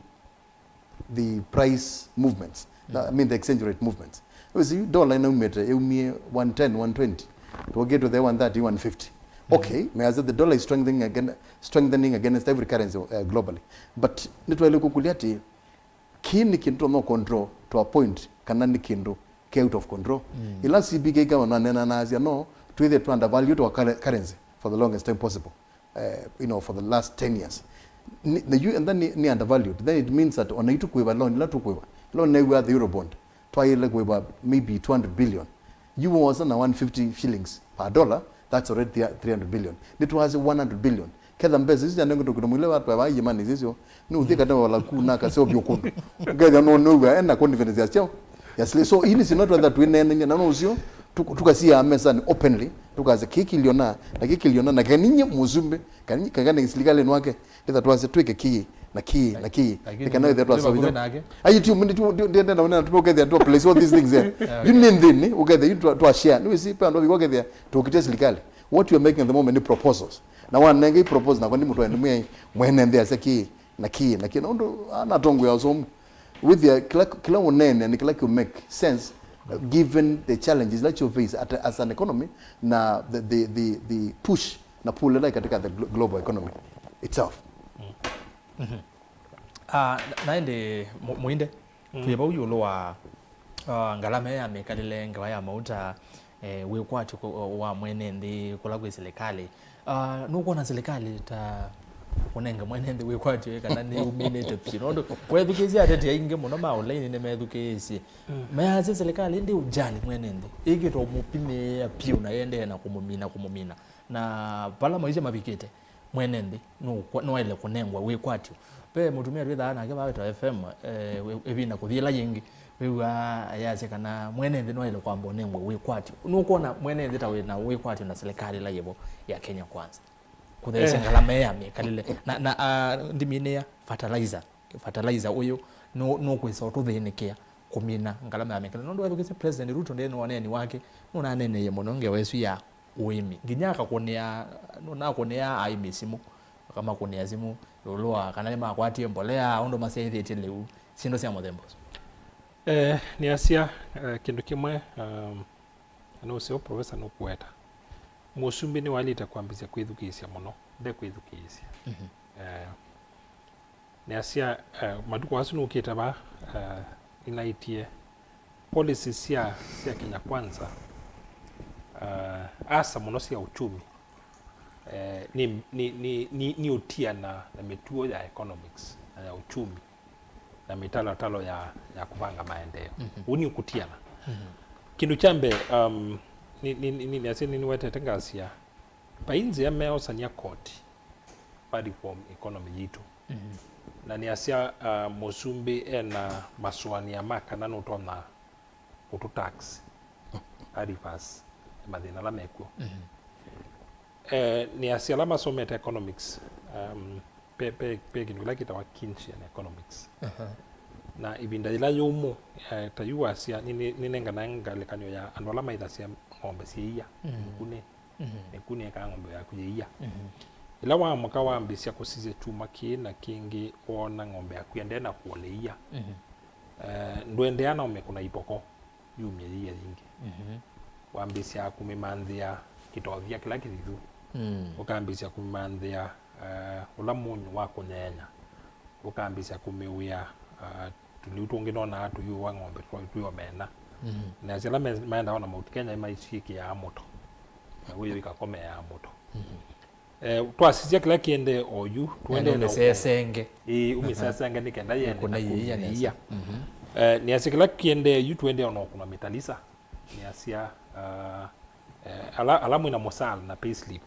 the price movements. Mm. I mean the exchange rate movements. Wĩsĩ dollar ĩnaumĩte, yaumie one ten, one twenty. Twokĩtwe the one thirty, one fifty. Mm. Okay, may I say the dollar is strengthening again, strengthening against every currency, uh, globally. But nĩtwaĩle kũkũlya atĩ, kĩĩ nĩ kĩndũ tũtonya control to a point kana nĩ kĩndũ ke out of control. Mm. Ĩla C B K kama nanena nasya no twĩthĩe tũ undervalue to a curre-, currency for the longest time possible, uh, you know, for the last ten years. Nĩ, na yu, and then nĩ, nĩ undervalued, then it means that ona itũ kũĩva loan ĩla tũkũĩva, loan new'a the Eurobond, twaĩle kũĩva maybe two hundred billion. Yu wosa na one fifty shillings per dollar, that's already three hundred billion. Nĩtwasĩ one hundred billion. Ketha mbesa isu syanengwe tũkĩto mwĩle watu wa imani isu, nĩ ũthi kana wala kuna kaseovyo kũndũ. Ũkethĩa no nĩw'a ena confidence ya cheo. Yes, so ili sino twenda twĩneenany'a na no ũsio, tũk-, tũkasia mesani openly, tũkasya kĩkĩliona, na kĩkĩliona, na keninye mũsumbĩ, keninye, kana silikalĩ nwake, Nĩtha twasye twĩke kĩĩ, na kĩĩ, na kĩĩ. Lakini nĩ kana wĩthĩa twasavithya. Ai, ti ũmwe, ti, ti, ndienda na ũnena, tũkethĩa twa place all these things, eh. Ah, okay. Yu nĩ nthĩnĩ, ũkethĩa yu twa, twa share. Nĩ wĩsĩ, pea ndovika ũkethĩa tũkĩte silikalĩ. What we are making at the moment nĩ proposals. Na wanenge i proposal, na kwa nĩ mũtwae nĩ mwĩai, mwene nthĩ asya kĩĩ, na kĩĩ, na kĩĩ. Na ũndũ, ana tongo ya ũsomu. Wĩthĩa kĩla, kĩla ũnene nĩ kĩla kĩ make sense, uh, given the challenges that you face at, as an economy, na the, the, the, the push na pull ĩla ĩ katika the glo-, global economy itself. Mm. Mhm. Ah, na, na ĩndĩ Mu-, Muinde, mm, twĩ vau ĩũlũ wa, ah, ngalama ya mĩkalĩle, ngewa ya mauta, eh, wĩkwatyo kũ-, wa mwene nthĩ, kũla kwĩ silikalĩ. Ah, nũkwona silikalĩ ta kũnenga mwene nthĩ wĩkwatyo ĩ kana nĩ umĩlĩte piũ. Nũndũ wethukĩĩsya ateti aingĩ mũno ma online nĩmethukĩĩsye. Mm. Measya serikali ĩndĩ ũjali mwene nthĩ. Ĩkĩtwa mũpinĩĩa piũ na yendee na kũmũmina, kũmũmina. Na vala maisha mavikĩte, mwene nthĩ nũkwa-, nwaĩle kũnengwa wĩkwatyo. Ve mũtumĩa twĩthaa nake vaa wĩtawa F M, eh, wĩ-, ĩvinda kũthi ĩla yĩngĩ, wĩw'aa ayasya kana mwene nthĩ nwaĩle kwamba ũnengwa wĩkwatyo. Nũkwona mwene nthĩ ta wĩ na wĩkwatyo na serikali ĩla yĩvo ya Kenya Kwanza? Kũtheesya, eh, ngalama ya mĩkalĩle. Na, na, ah, ndiminĩa fertilizer. Fertilizer ũyũ nũ-, nũkwĩsa ũtũthĩnĩkĩa kũmina ngalama ya mĩkalĩle. Nũndũ wethukĩĩsye President Ruto nthĩnĩ wa ũneeni wake, nũnaneeneie mũno ngewa ĩsu ya ũĩmi. Nginya akakũnĩa, nũnakũnĩa aĩmi simũ, akamakũnĩa simũ ĩũlũ wa kana nĩmakwatie mbolea, ũndũ masyaĩthĩtye lĩu, syĩndũ sya mũthemba ũsu. Eh, nĩasya, eh, kĩndũ kĩmwe, um, na nũseo Professor nũkũweta. Mũsumbĩ nĩwaĩlĩte kwambĩsya kwĩthukĩĩsya mũno, ndekwĩthukĩĩsya. Mhm. Eh, nĩasya, eh, matukũ asu nũkĩte vaa, eh, nĩnaĩtye policies sya, sya Kenya Kwanza, eh, asa mũno sya uchumi, eh, nĩ, nĩ, nĩ, nĩ, nĩ ũtiana na mĩtuo ya economics na ya uchumi na mĩtalatalo ya, ya kũvanga maendeeo. Mhm. Ũu nĩ ũkũtiana. Mhm. Kĩndũ kya mbee, um, nĩ, nĩ, nĩ, nĩ, nĩasya nĩnĩwetete ngasya, vai nzĩa meosany'a koti va reform economy yitũ. Mhm. Na nĩasya, uh, mũsumbĩ ena masũanĩa ma kana nũtonya kũtũ tax, a reverse mathĩna ala mekw'o. Mhm. Eh, nĩasya ala masomete economics, um, pe, pe, pe kĩndũ kĩla kĩtawa Keynesian economics. Aha. Na ĩvinda yĩla yũmũ, eh, ta yu wasya, nĩ, nĩ, nĩnenganae ngalĩkanĩo ya andũ ala maĩthasya ng'ombe syĩia, mhm, mĩkunĩ, mhm, mĩkunĩ ĩkaa ng'ombe yaku yĩia. Mhm. Ĩla waamũka wambĩĩsya kũsisya kyuma kĩĩ na kĩngĩ, woona ng'ombe yaku yendee na kũola ĩia, mhm, eh, ndũendeea na ũmĩkũna ipoko yumye yĩia yĩngĩ. Mhm. Wambĩĩsya kũmĩmanthĩa kĩtovya kĩla kĩthithu. Mm. Ũkambĩĩsya kũmĩmanthĩa, eh, ũla mũnyũ wa kũnyeenya. Ũkambĩĩsya kũmĩwĩa, eh, tũlĩu tũngĩ nonaa tũyũa ng'ombe twa-, twĩ omena. Mhm. Na syala me-, maendaa na Mount Kenya nĩmaisyĩkĩaa mũto. Na wĩyo ikakomeaa mũto. Mhm. Eh, twasisya kĩla kĩendee o yu, tũendee na ũmĩsesenge. Ĩĩ, ũmĩsesenge nĩ kenda yende na kũmĩia. Mhm. Eh, nĩasya kĩla kĩendee yu, tũendee na ũkũna mĩtalisa. Nĩasya, ah, eh, ala, ala mwĩna mũsala na payslip,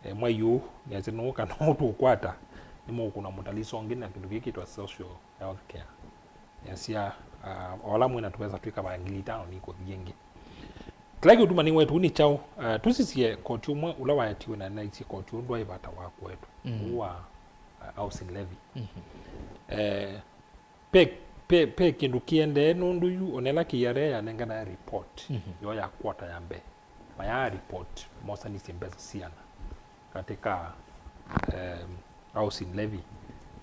eh, mwai ũũ, nĩasya nũũ kana ũũ tũkwata, nĩmũkũna mũtalisa ũngĩ na kĩndũ kĩkĩtwa social health care. Nĩasya, ah, o ala mwĩna tũvesa twĩ kavaa ngili itano nĩkũthi ĩngĩ. Kĩla kĩũtuma nĩwetwa nĩ kyaũ? Ah, tũsisye koti ũmwe ũla waetiwe na naisye koti ũũ ndwaĩ vata wa kũetwa. Mm. Ũũ wa, ah, housing levy. Mhm. Eh, pe, pe, pe kĩndũ kĩendee nũndũ yu ona ĩla K R A yanenganae report, mhm, yo ya quarter ya mbee, mayaa report mosanisye mbesa siana katika, em, housing levy.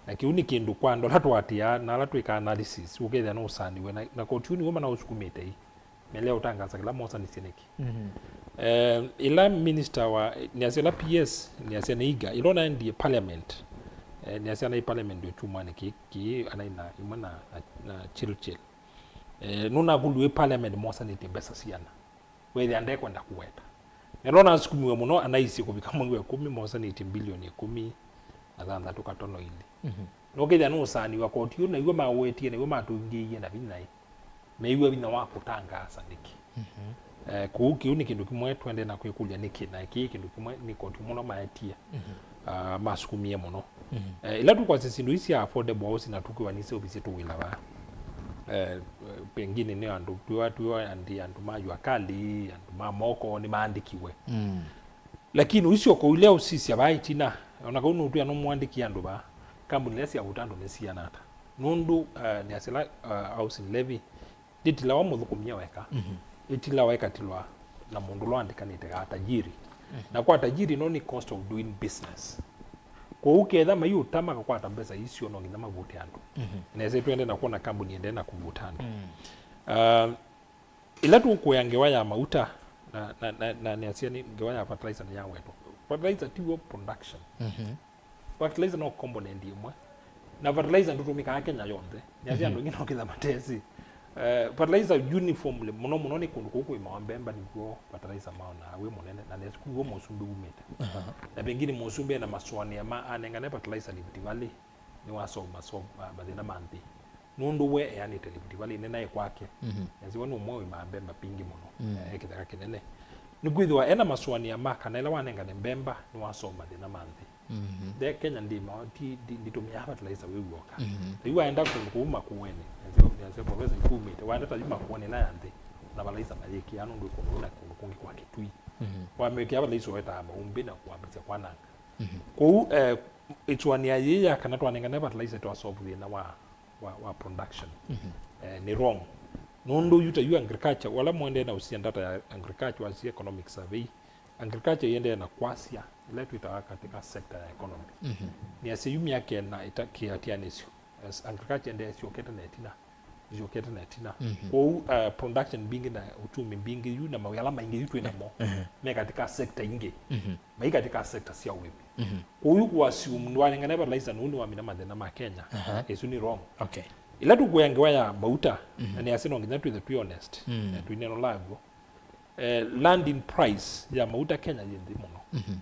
Na kĩu nĩ kĩndũ kwa andũ ala tũatĩaa na ala twĩkaa analysis, ũkethĩa nũsaniwe na, na koti ũũ nĩw'o manaũsukumĩte ĩ. Melea ũtangasa kĩla mosanisye nĩkĩ. Mhm. Em, ĩla minister wa, nĩasya ĩla P S, nĩasya nĩ iga, ĩla ũnaendie parliament, eh, nĩasya anaĩ parliament yo kyumwanĩ kĩ, kĩ, anaĩ na, ĩmwe na, na, na Chirchir. Eh, nũnakũlw'e parliament mosanĩtye mbesa siana. Wethĩa ndekwenda kũweta. Nelo nasukumiwe mũno anaisye kũvika mwei wa ĩkũmi mosanĩtye mbilioni ĩkũmi na thanthatũ katono ilĩ. Mhm. Nokethĩa nũsaaniwa koti ũũ, naw'o mawetie, naw'o matũngĩie na vinya ĩ. Meiw'a vinya wa kũtangaasa nĩkĩ. Mhm. Eh, kũu kĩu nĩ kĩndũ kĩmwe twendee na kwĩkũlya nĩkĩ, na kĩĩ kĩndũ kĩmwe nĩ koti mũno maetie. Mhm. Ah, masukumie mũno. Mhm. Eh, ĩla tũkwasya syĩndũ ii sya affordable housing na tũkwĩwa nĩsyaũvisye tũwĩla vaa. Eh, pengine nĩ andũ twĩwa, twĩwa andĩ, andũ ma jua kali, andũ ma moko nĩmaandĩkiwe. Mm. Lakini ũisyoka ũilea ũsisya vaa ĩtina, ona kau nũtwĩa nũmũandĩkie andũ vaa, kambuni ila syavuta andũ nĩsiana ata? Nũndũ, eh, nĩasya ĩla, eh, housing levy ndĩtilawa mũthũkũmia weka. Mhm. Ĩtilawa ĩkatilwa na mũndũ ũla ũandĩkanĩte kaa tajiri. Mhm. Na kwa tajiri no nĩ cost of doing business. Kwoou ketha maiũta makakwata mbesa icio no nginya mavute andũ. Mhm. Nesa twende na kwona kambuni ende na kũvuta andũ. Mm. Ah, ĩla tũkũea ngewa ya mauta na, na, na, na nĩasya nĩ ngewa ya fertilizer nĩyawetwa. Fertilizer tiw'o production. Mhm. Fertilizer no component ĩmwe. Na fertilizer ndũtũmĩkaa Kenya yonthe. Nĩasya andũ aingĩ no kĩtha matesĩ. Eh, fertilizer uniformly, mũno mũno nĩ kũndũ kũu kũĩmawa mbemba nĩkw'o fertilizer maonaa wĩ mũnene, na nĩsĩ kuo mũsumbĩ umĩte. Aha. Na pengine mũsumbĩ ena masũanĩa ma anengane fertilizer Rift Valley, nĩwasoma so ma- mathĩna ma nthĩ. Nũndũ we eanĩte Rift Valley nĩnaĩ kwake. Mhm. Nĩsĩ we nũmwe wĩmaa mbemba mbingĩ mũno. Mm. Eh, e kĩtheka kĩnene. Nĩkwĩthĩwa ena masũanĩa ma kana ĩla wanengane mbemba nĩwasoma mathĩna ma nthĩ. Mhm. The Kenya ndĩmawa, ti, ndi- nditũmĩaa fertilizer wĩ w'oka. Mhm. Rĩu waenda kũndũ kũu Makueni, nĩsĩ- nĩsĩ province ikumĩte, waenda ta yu Makueni na ya nthĩ, na fertilizer mayĩkĩaa nũndũ kũndũ na kũndũ kũngĩ kwa Kitui. Mhm. Wamĩkĩa fertilizer wetaa maumbĩ na kwambĩsya kwananga. Mhm. Kũu, eh, ĩsũanĩa yĩĩ ya kana twanengane fertilizer twasolve thĩna wa, wa, wa production. Mhm. Eh, nĩ wrong. Nũndũ yu ta yu agriculture, wala mũendee na ũsia data ya agriculture, wasia economic survey, agriculture iendee na kwasya ĩla twĩtawa katika sector ya economy. Mhm. Nĩ asya yu myaka ĩna ĩta kĩatianĩsyo. As agriculture ende syokete na ĩtina, syokete na ĩtina. Mhm. Kwoou, uh, production mbingĩ na uchumi mbingĩ yu na mawĩa ala maingĩ yu twĩ namo, mhm, me katika sector ingĩ. Mhm. Mai katika sector sya ũĩmi. Mhm. Kwoou yu kũassume nĩwanengane fertilizer nũndũ nĩwamina mathĩna ma Kenya. Aha. Ĩsu nĩ wrong. Okay. Ĩla tũkũya ngewa ya mauta, mhm, na nĩ asya no nginya twĩthe twĩ honest. Mm. Na twĩnena ũla w'o. Eh, landing price ya mauta Kenya yĩ nthĩ mũno. Mhm.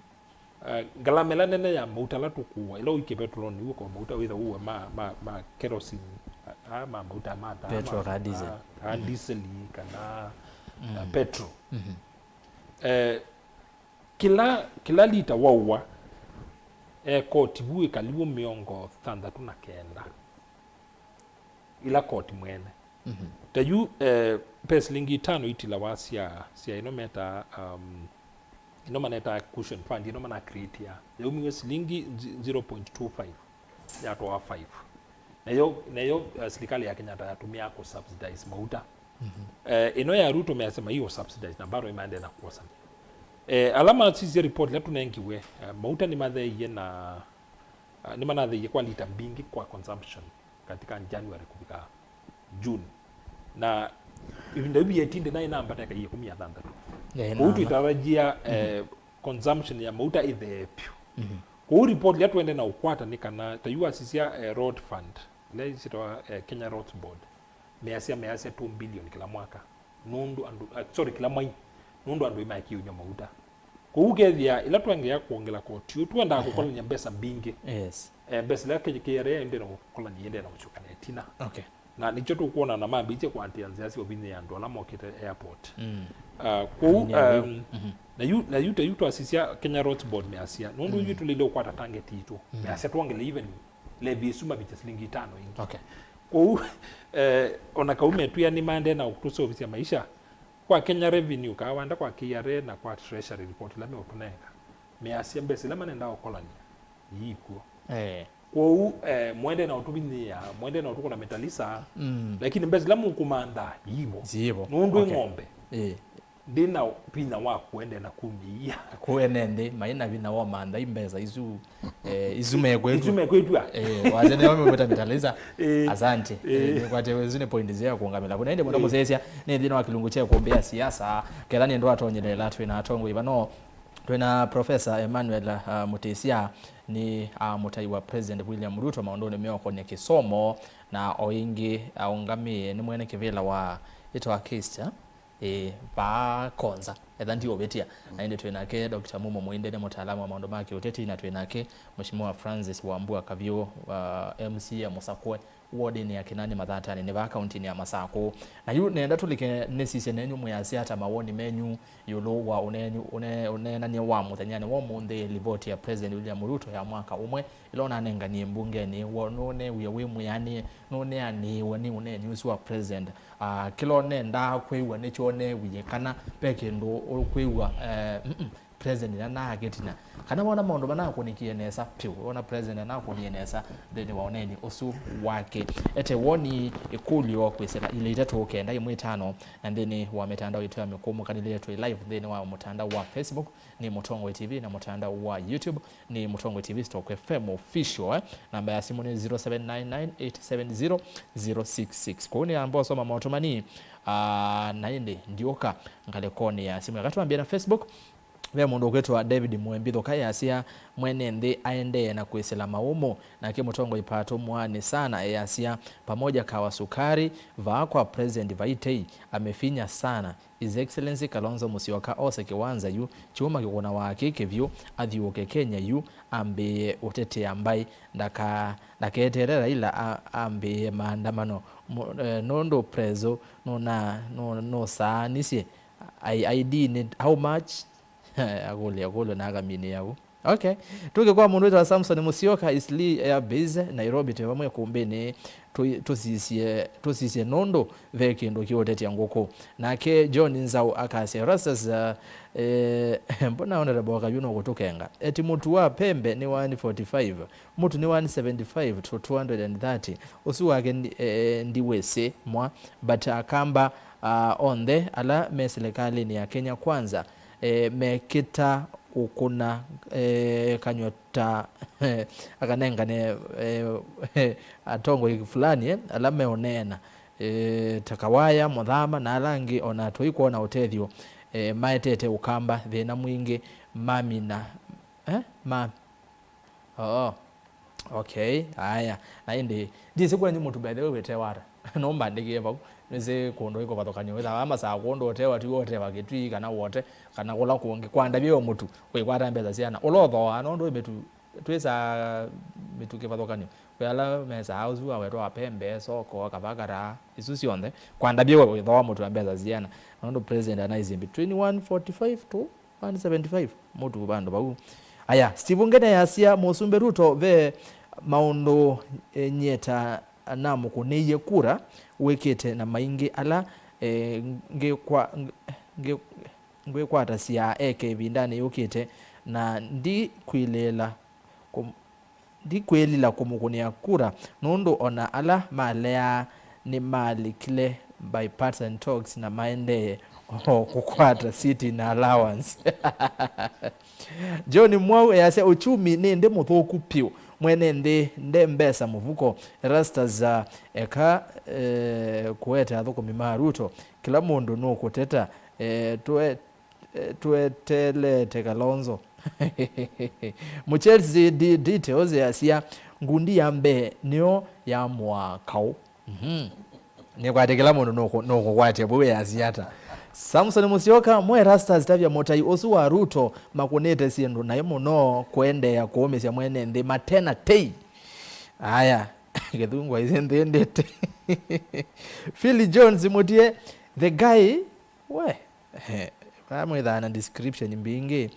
Eh, ngalama ĩla nene ya mauta ala tũkũwa, ĩla ũikie petrolonĩ, ũkwa mauta wĩtha ũwe ma, ma, ma kerosene, a, a, ma mauta ma taa, petrol ma, kana diesel, a, kana, mm, diesel kana, mm, a, petrol. Mhm. Eh, kĩla, kĩla lita waũwa, eh, koti vu ĩkaliw'ũ mĩongo thanthatũ na kenda. Ila koti mwene. Mhm. Ta yu, eh, ve silingi itano itilawa sya, sya ĩno metaa, um, ĩno manetaa cushion fund, ĩno mana create ya. Yaumiwe silingi zi- zero point two five, yatwawa five. Nayo, nayo, eh, silikalĩ ya Kenyatta yatũmĩaa kũ subsidize mauta. Mhm. Eh, ĩno ya Ruto measema hiyo subsidize na bado imaendee na kuosana. Eh, ala masisye report ĩla tũnengiwe, eh, mauta nĩmatheeie na, ah, nĩmanatheeie kwa lita mbingĩ kwa consumption katika January kũvika June. Na ĩvinda yu yetinde naĩ nambata ĩka ikũmi na thanthatũ. Eh, kũu na- twĩtarajia, eh, consumption ya mauta ĩthee vyũ. Mhm. Kũu report ĩla twende na ũkwata nĩ kana ta yu wasisya, eh, road fund, ĩla ĩsĩtawa, eh, Kenya Roads Board, measya, measya two billion kĩla mwaka. Nũndũ andũ, ah, sorry, kĩla mwai. Nũndũ andũ nĩmaekie ũnywa mauta. Kwoou ũkethĩa ĩla twaendeea kwongela koti ũũ, twendaa kũkolany'a mbesa mbingĩ. Yes. Eh, mbesa ila K R A ĩendee na kũkolany'a ĩendee na kũsyoka na ĩtina. Okay. Na nĩkyo tũkwona na mambĩĩsye kũatĩĩa nzĩa sya ũvinyĩĩa andũ ala mokĩte airport. Mm. Ah, kwoou, um, mhm, na yu, na yu ta yu twasisya Kenya Roads Board measya, nũndũ, mm, yu tũlĩle ũkwata target itũ. Mm. Measya twongele even levy ĩsu mavikya silingi itano ingĩ. Okay. Kwoou, eh, ona kau metwĩa nĩmaendee na kũtũseũvĩsya maisha, kwa Kenya Revenue, kaa wanda kwa K R A na kwa Treasury report ila meũtũnenga, measya mbesa ila manendaa ũkolany'a iikw'o. Eh. Kwoou, eh, mwendee na ũtũvinyĩĩa, mwendee na ũtũkũna metalisa, mm, lakini mbesa ila mũkũmantha iivo. Siivo. Nũndũ, okay, ng'ombe. Eh. Ndĩ na vinya wa kũendee na kumĩia. Kũene nthĩ, mai na vinya wa mantha, i mbesa isu, eh, isu mekwĩtw'a. Isu mekwĩtw'a. Eh, wasya nĩyo mekwĩta metalisa. Eh, asante. Eh, eh, nĩkwate, isu nĩ point nzeo ya kũũngamĩla. Kuna ĩndĩ mũno, eh, mũsyaĩĩsya, nĩ nthĩnĩ wa kĩlungu kya ĩkũmbĩ ya siasa, ketha nĩ ndũ atonyelela, twĩ na atongoi vano, twĩ na Professor Emmanuel, ah, Mutisya, nĩ, ah, mũtai wa President William Ruto maũndũnĩ meũkonĩa kĩsomo, na o ĩngĩ aũngamĩe nĩ mwene kĩvĩla wa ĩtwa Kista. Ĩĩ, vaa Konza, etha ndiũvĩtya. Na ĩndĩ twĩ nake Doctor Mumo Mwinde, nĩ mũtaalamu wa maũndũ ma kĩũteti, na twĩ nake Mheshimiwa Francis Wambua Kavyũ, uh, M C A mũsakũe wodinĩ ya Kinani Mathatanĩ, nĩ vaa kauntinĩ ya Masakũ. Na yu nenda tũlike nĩsisye nenyu mwĩasya ata mawoni menyu ĩũlũ wa ũneeni, ũne-, ũneenany'a wa mũthenyanĩ wa ũmũnthĩ, livoti ya President William Ruto ya mwaka ũmwe, ĩla ũnanenganie mbungenĩ, woo nũneewie wĩ mwĩanĩe, nũneanĩiwe nĩ ũneeni ũsu wa President. Ah, kĩla ũnendaa kwĩw'a nĩkyo ũneewie, kana ve kĩndũ ũkwĩw'a, eh, mm, mm, President nanaakĩtina, kana wona maũndũ manakũnĩkie nesa vyũ, wona President anakũnie nesa nthĩnĩ wa ũneeni ũsu wake? Ete woni ĩkũlyo kwĩsĩla ilĩ itatũ kenda ĩmwe ĩtano, na nthĩnĩ wa mĩtandao itũ ya mĩkũmũkanĩlĩle twĩ live nthĩnĩ wa mũtandao wa Facebook, nĩ Mũtongoi T V, na mũtandao wa YouTube nĩ Mũtongoi T V Stock F M Official, eh. Namba ya simũ nĩ zero seven nine nine eight seven zero zero six six. Kũu nĩ amba ũsoma maũtũmani, ah, na ĩndĩ ndiũka ngalĩkonĩ ya simũ. Eka twambie na Facebook. Ve mũndũ ũkwĩtwa David Mwembi Thũka easya, mwene nthĩ aendee na kwĩsĩla maũmũ, nake mũtongoi Pato Mwani Sana easya, pamoja kawa sukari, vaa kwa President vai tei, amefinya sana. His Excellency Kalonzo Musyoka ose kĩwanza yu, kyuma kĩkũnawa kĩ kĩvyũ, athiũũke Kenya yu, ambĩĩe ũtetea mbaĩ, ndaka-, ndaketeele Raila a-, ambĩĩe maandamano. Mu-, eh, nũndũ Prezzo nũna-, nũ-, nũsaanisye I-, I D nĩ how much? Akũlya, akũlya na akaminĩa vu. Okay. Tũke kwa mũndũ wĩtawa Samson Musyoka, Eastleigh Air Base, Nairobi, twĩ vamwe kũmbĩnĩ. Tũ-, tũsisye, tũsisye nũndũ ve kĩndũ kĩũtetya ngũkũ. Nake John Nzau akasya, Rastas, uh, eh, mbona Honorable Kayuno kũtũkenga? Eti mũtu wa pembe nĩ one forty-five, mũtu nĩ one seventy-five to two hundred and thirty. Ũsu wake ndi-, eh, ndiwĩsĩ mwa, but Akamba, uh, onthe ala me silikalĩnĩ ya Kenya Kwanza, eh, mekĩta ũkũna, eh, kanyw'a ta akanengane, eh, atongoi fulani, eh, ala meũneena, eh, ta Kawaya, Mũthama na ala angĩ, ona tũikwona ũtethyo, eh, maetete Ũkamba thĩna mwingĩ mamina, eh, ma, oh. Okay, aya. Na ĩndĩ, ndisĩ kwenyu mũtu by the way wĩtewa ata. No mbandĩkĩe vau. Nĩsĩ kũndũ ĩkũvathũkany'o. Wĩthawa masaa kũndũ ũtewa, tiw'o ũtewa Kĩtui kana Wote, kana kũla kũngĩ. Kwandavye we mũtu, wĩkwata mbesa siana. Ũla ũthooa, nũndũ wĩ mĩtu, twĩsaa mĩtu kĩvathũkany'o. Kwĩ ala mesaa ũsu wa wetwa wa Pembe, Soko, Kavakara, isu syonthe. Kwandavye we wĩthooa mũtu wa mbesa siana. Nũndũ president anaisye between one forty-five to one seventy-five mũtu vandũ vau. Aya, Steve Ngene yasya, Mũsumbĩ Ruto ve maũndũ, eh, nyie ta namũkũnĩie kura wĩkĩte na maingĩ ala, eh, ngĩkwa-, ngĩ-, ngwĩkwatasya eke ĩvindanĩ yũkĩte, na ndikwĩlĩĩla kũm-, ndikwĩlila kũmũkũnĩa kura, nũndũ ona ala maleaa nĩmalikile bipartisan talks na maendee o kũkwata sitting allowance. John Mwau easya, uchumi nĩ ndĩ mũthũku pyũ. Mwene nthĩ nde mbesa mũvuko. Erastus, uh, eka, eh, kũete athũkũmi ma Ruto. Kĩla mũndũ nũkũteta, eh, tũe-, eh, tũeteelete Kalonzo. Mũchelsea de-, details yasya, ngundi ya mbee nĩyo yamũaa kaũ. Mhm. Nĩkwatĩ kĩla mũndũ nũkũ-, nũkũkwatya vau yasya ata. Samson Musyoka, mwe Rastas tavya mũtai ũsu wa Ruto makũnĩte syĩndũ naĩ mũno kũendeea kũũmĩsya mwene nthĩ matena tei. Aya, kĩthungu aisye nthĩndĩte. Philly Jones Mutie, the guy, we, vamwĩthaa na description mbingĩ.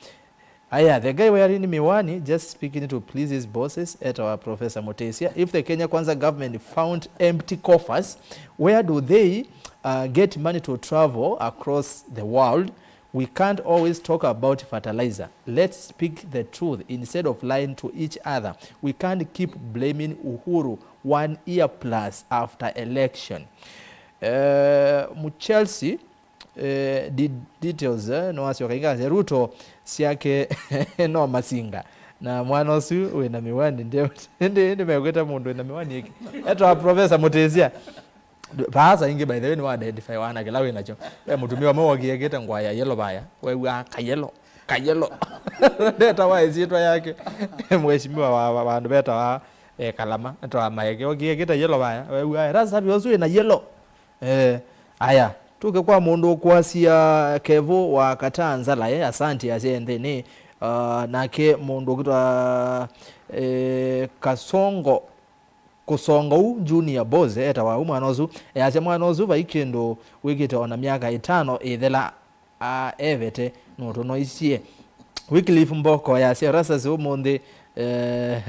Aya, the guy wearing miwani, just speaking to please his bosses, etawa Professor Mutesia. If the Kenya Kwanza government found empty coffers, where do they, uh, get money to travel across the world? We can't always talk about fertilizer. Let's speak the truth instead of lying to each other. We can't keep blaming Uhuru one year plus after election. Uh, Muchelsea, eh, de-, details, eh, nĩwasyoka ingasya Ruto syake no masinga. Na mwana ũsu wĩna miwani, ndi-, ndi-, ndi mekwĩta mũndũ wĩna miwani ĩkĩ. Etawa Professor Mutesia. Vaasa ingĩ, by the way, nĩwa identify wana kĩla wĩ nakyo. Ve mũtumia ũmwe wokie ekĩte ngũa ya yellow vaya. Wew'aa kayelo, kayelo. Ndetawa ĩsyĩtwa yake. Mheshimiwa wa, wa, vandũ vetawa, eh, Kalama. Etawa Maeke. Okie ekĩte yellow vaya. Wew'aa, Erastus ũsu wĩna yellow. Eh, aya. Tũke kwa mũndũ ũkwasya Kevo wa Kataa Nzala, eh, asante asya nthĩnĩ. Ah, nake mũndũ ũkĩtwa, eh, Kasongo Kũsonga ũu Junior Boss etawa ũu mwana ũsu, easya mwana ũsu vai kĩndũ wĩkĩte ona myaka ĩtano ĩthela, a, evete nũtũnoisye. Wycliffe Mboko easya Rasas ũmũnthĩ, eh,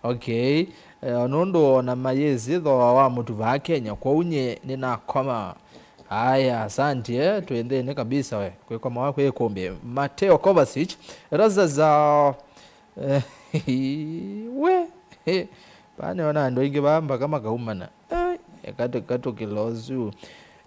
okay, eh, nũndũ ona mayĩsĩ thooa wa mũtu vaa Kenya, kwoou nyie nĩnakoma. Aya, asante, eh, twĩ nthĩnĩ kabisa we. Kwĩkomawa kwĩ ĩkũmbĩ. Mateo Kovacic, Rasas, ah, Eh, we, eh, vaa nĩona andũ aingĩ vaa mpaka makaumana. Ai, eka tũ-, eka tũkĩla ũsu.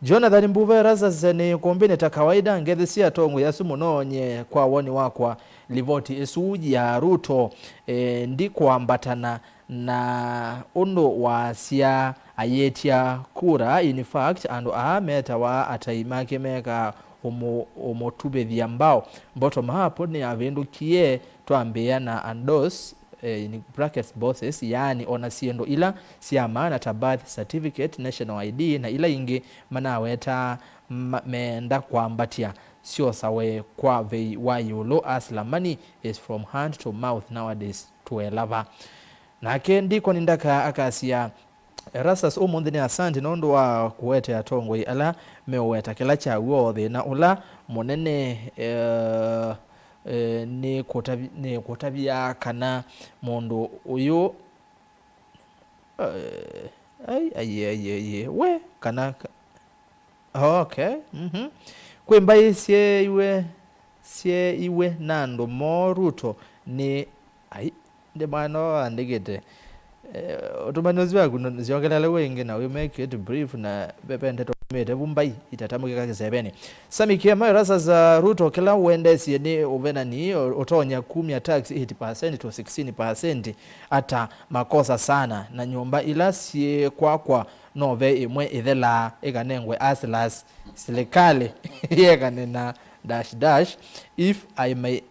Jonathan Mbuva, Erastus nĩ kũmbĩnĩ ta kawaida, ngethi sya atongoi asu mũno nye kwa woni wakwa, livoti ĩsu ya Ruto, eh, ndikwambatana na ũndũ wasya ayĩtya kura. In fact, andũ aa metawa atai make mekaa kũmũ-, ũmũtuvĩthya mbao. Bottom up nĩyavĩndũkie twambĩĩa na Andos, eh, in brackets bosses, yaani ona syĩndũ ila sya maana ta birth certificate, national I D na ila ingĩ manawetaa ma-, meenda kwambatya syosawe kwa vei wa ĩũlũ. Hustler money is from hand to mouth nowadays, tũelava. Nake Ndikoni Ndaka akasya, Erastus ũmũnthĩ nĩ asante nũndũ wa kũete atongoi ala meũweta kĩla kya w'o thĩna ũla mũnene, eh, eh, nĩ kũtavi-, nĩ kũtavya kana mũndũ ũyũ, eh, ai, ai, ai, ai, we, kana ka-, okay, mhm. Kwĩ mbaĩ syeeiwe, syeeiwe na andũ moo Ruto nĩ, ai, ndi mwana ũũ andĩkĩte. Eh, ũtũmani ũsu waku nũ-, nĩsyongelele wĩngĩ na we make it brief na ve, ve ndeto umĩte vu mbaĩ itatamũkĩka kĩsevenĩ. Sami Kiema, Erastus, uh, Ruto kĩla ũendeesye nĩ ũvenani, ũ-, ũtonya kumya tax eight percent to sixteen percent ata makosa sana, na nyũmba ila syĩ kwakwa no ve ĩmwe ĩthelaa ĩkanengwe hustlers, silikalĩ yekane na dash dash. If I may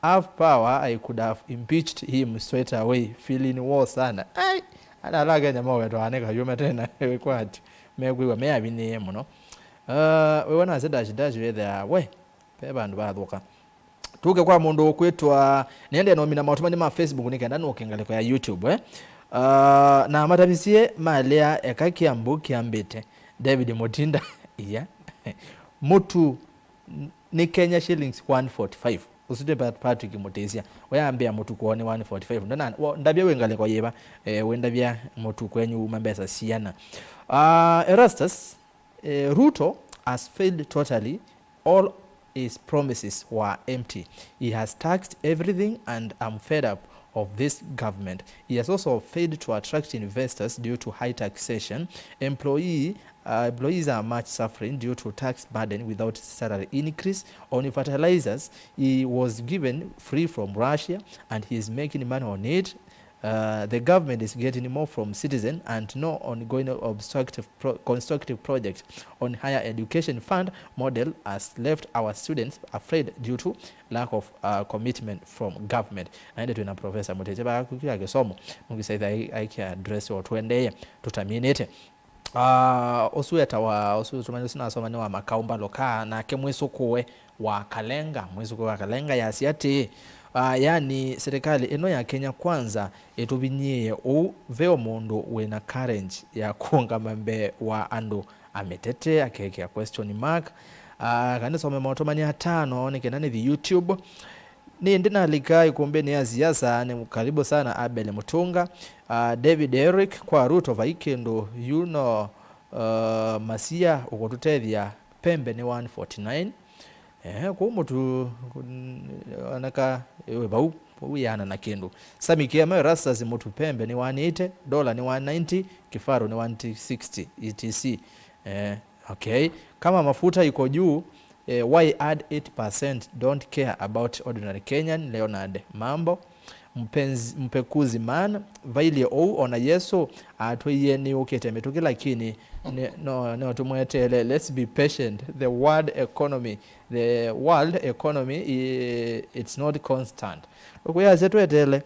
have power, I could have impeached him straight away. Feeling war sana. Ai, ana ala Kenya mawetwa ane kayume tena kwati. Mekwĩwa meavinĩe mũno. Uh, wewe nase dash dash wethea we. Ve vandũ vathũka. Tũke kwa mũndũ ũkwĩtwa, nĩende nomina maũtũmani ma Facebook nĩ kenda nũke ngalĩko ya YouTube, eh? Uh, na matavisye malea eka Kiambu kĩambĩte. David Mutinda, iya. Mũtu n-, nĩ Kenya shillings one forty-five. Ũsu nĩ Pat-, Patrick Mutisya. We ambĩa mũtu kwoo nĩ one forty-five. Ndana, wo, ndavya wĩ ngalĩko yĩva, eh, wĩndavya mũtu kwenyu uma mbesa siana. Uh, Erastus, eh, Ruto has failed totally. All his promises were empty. He has taxed everything and I'm fed up of this government. He has also failed to attract investors due to high taxation. Employee, uh, employees are much suffering due to tax burden without salary increase. On fertilizers, he was given free from Russia and he is making money on it. Uh, the government is getting more from citizen and no ongoing obstructive pro-, constructive project. On higher education fund model has left our students afraid due to lack of, uh, commitment from government. Na ĩndĩ twĩna Professor Mũtĩtĩ vakukia kĩsomo, nũkĩsaitha ai-, aikia address o tũendee tũtaminĩte. Ah, ũsu etawa, ũsu tũmanye ũsu nasoma nĩ wa Makaũ Mbalũka, nake mwĩsũkũe wa Kalenga, mwĩsũkũe wa Kalenga yasya atĩĩ, ah, yani, serikali ĩno ya Kenya Kwanza ĩtũvinyĩĩe ũu, ve o mũndũ wĩna courage ya kũũngama mbee wa andũ amĩtete, akekĩa question mark. Ah, kana nĩsome maũtũmani atano, nĩ kenda nĩthi YouTube. Nĩ ĩndĩ nalika ĩkũmbĩnĩ ya siasa, nĩ karibu sana Abel Mutunga. Ah, David Eric, kwa Ruto vai kĩndũ, you know, uh, masia ũkũtũtethya, pembe nĩ one forty-nine. Eh, kũu mũtu, oneka, ĩwe vau, vau yĩana na kĩndũ. Sami Kiema, Erastus, mũtu pembe nĩ one eighty, dollar nĩ one ninety, kifaru nĩ one sixty, et cetera. Eh, okay. Kama mafuta iko juu, eh, why add eight percent? Don't care about ordinary Kenyan. Leonard Mambo, mpenzi, mpekuzi man, vailyĩ ũu, ona Yesũ atwĩie nĩyũkĩte mĩtũkĩ, lakini nĩ, no, no tũmweteele. Let's be patient. The world economy, the world economy, i-, it's not constant. Ũkwĩasya tweteele.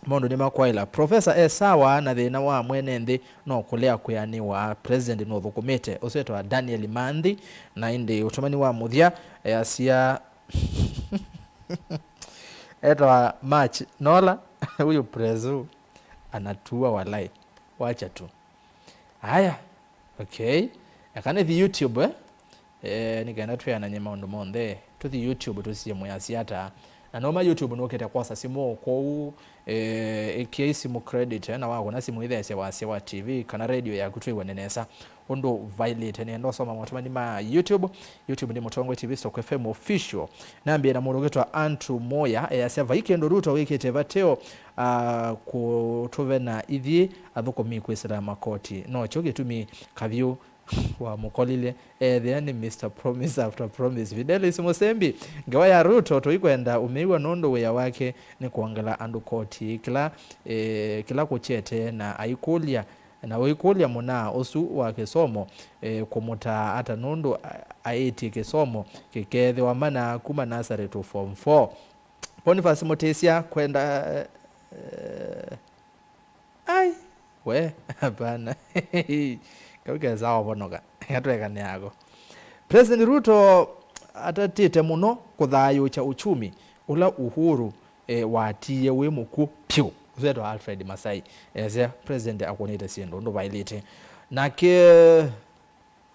Maũndũ nĩmakwaĩla. Professor e sawa na thĩna wa mwene nthĩ no kũlea kwĩanĩwa. President nũthũkũmĩte. Ũsu etawa Daniel Manthi, na ĩndĩ ũtũmani wa mũthya easya etawa March Nola. Huyu presu anatua walai. Wacha tu. Haya. Okay. Eka nĩthi YouTube, eh? Eh, nĩ kenda twĩanany'e maũndũ monthe. Tũthi YouTube tũsie mwĩasya ata. Na noma YouTube nũkĩte kwosa simũ kwoou, eh, ĩkĩai simũ credit, eh, na wakũna simũ ĩtheesye wasya wa T V kana radio yaku twĩw'ane nesa. Ũndũ vailĩte nĩenda ũsoma maũtũmani ma YouTube. YouTube nĩ Mũtongoi T V Stock F M Official. Nambĩe na mũndũ ũkwĩtwa Andrew Moya, easya vai kĩndũ Ruto wĩkĩte vateo, ah, kũtũvena ithyĩ athũkũmi kwĩsĩla makoti. Nokyo kĩtumi Kavyũ wamũkolile, eethĩa nĩ Mister Promise after Promise. Fidelis Mũsembi, ngewa ya Ruto tũikwenda ũmĩw'a nũndũ wĩa wake nĩ kwongela andũ koti kĩla, eh, kĩla kũkyete na aikũlya, Na ũikũlya mũna ũsu wa kĩsomo, eh, kũmũtaa ata nũndũ a-, aĩtye kĩsomo kĩkeethĩwa mana kuma nursery to form four. Boniface Mũtĩsya kwenda, eh, ai, we, hapana. Kau kesa ũvonoka. Gatwekane yako. President Ruto atatĩte mũno kũthayũũkya uchumi ũla Uhuru, eh, watiie wĩ mũkw'ũ pyũ. Ũsu etwa Alfred Masai. Esya, President akũnĩte syĩndũ ũndũ vaĩlĩte. Nake,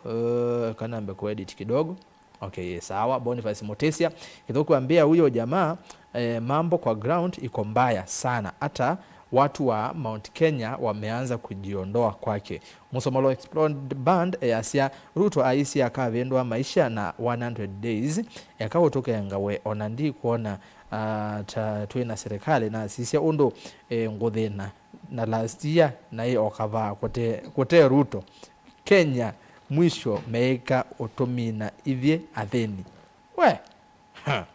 eh, kanambe kuedit kidogo. Okay, sawa. Boniface Mutisya, Kithuku ambia huyo jamaa, eh, mambo kwa ground iko mbaya sana. Hata watu wa Mount Kenya wameanza kujiondoa kwake. Musomolo Explode Band, eh, asya, Ruto aisye akavĩndũa maisha na one hundred days, eka ũtũkengawe, ona ndikwona, ah, ta twĩ na serikali, na sisya ũndũ, eh, ngũthĩna na last year naĩ o kavaa kũte, kũte Ruto. Kenya mwisho meĩka ũtũmina ithyĩ athĩni. We! Ha.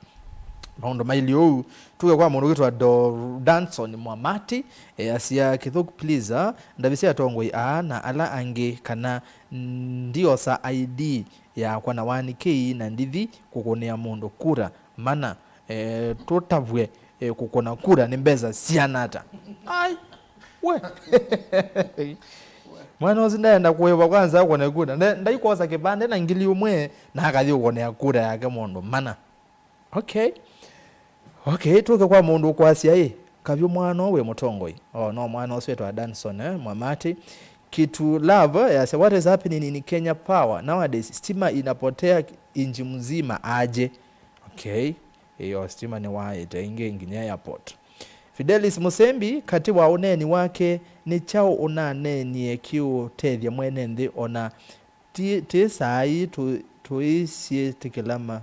Maũndũ mailye ũu, tuke kwa mũndũ wĩtwa Do-, Danson Mwamati, e, asya, Kithuku, please, ah, ndavisye atongoi aa na ala angĩ kana ndiosa I D yakwa na one K na ndithi kũkũnĩa mũndũ kura, mana, e, tũtavw'e, e, kũkũna kura nĩ mbesa siana ata? Ai! We! Mwana ũsu ndaenda kũĩva kwanza akũne kura. Nda-, ndaikwosa kĩvandĩ na ngili ũmwe na akathi ũkũnĩa kura yake mũndũ mana. Okay. Okay, tũke kwa mũndũ ũkwasya ĩ, kavyũ mwana ũũ wĩ mũtongoi. Oh, no mwana ũsu wĩtwa Danson, eh, Mwamati. Kitu Love, eh, yasya, what is happening in Kenya Power? Nowadays, stima inapotea inji mzima aje. Okay. Ĩyo stima nĩwaĩte ĩngĩ nginya airport. Fidelis Musembi, katĩ wa ũneeni wake, nĩ kyaũ ũnaneenie kĩũtethya mwene nthĩ ona ti, ti saa ii tũ-, tũisyĩtĩkĩla ma-,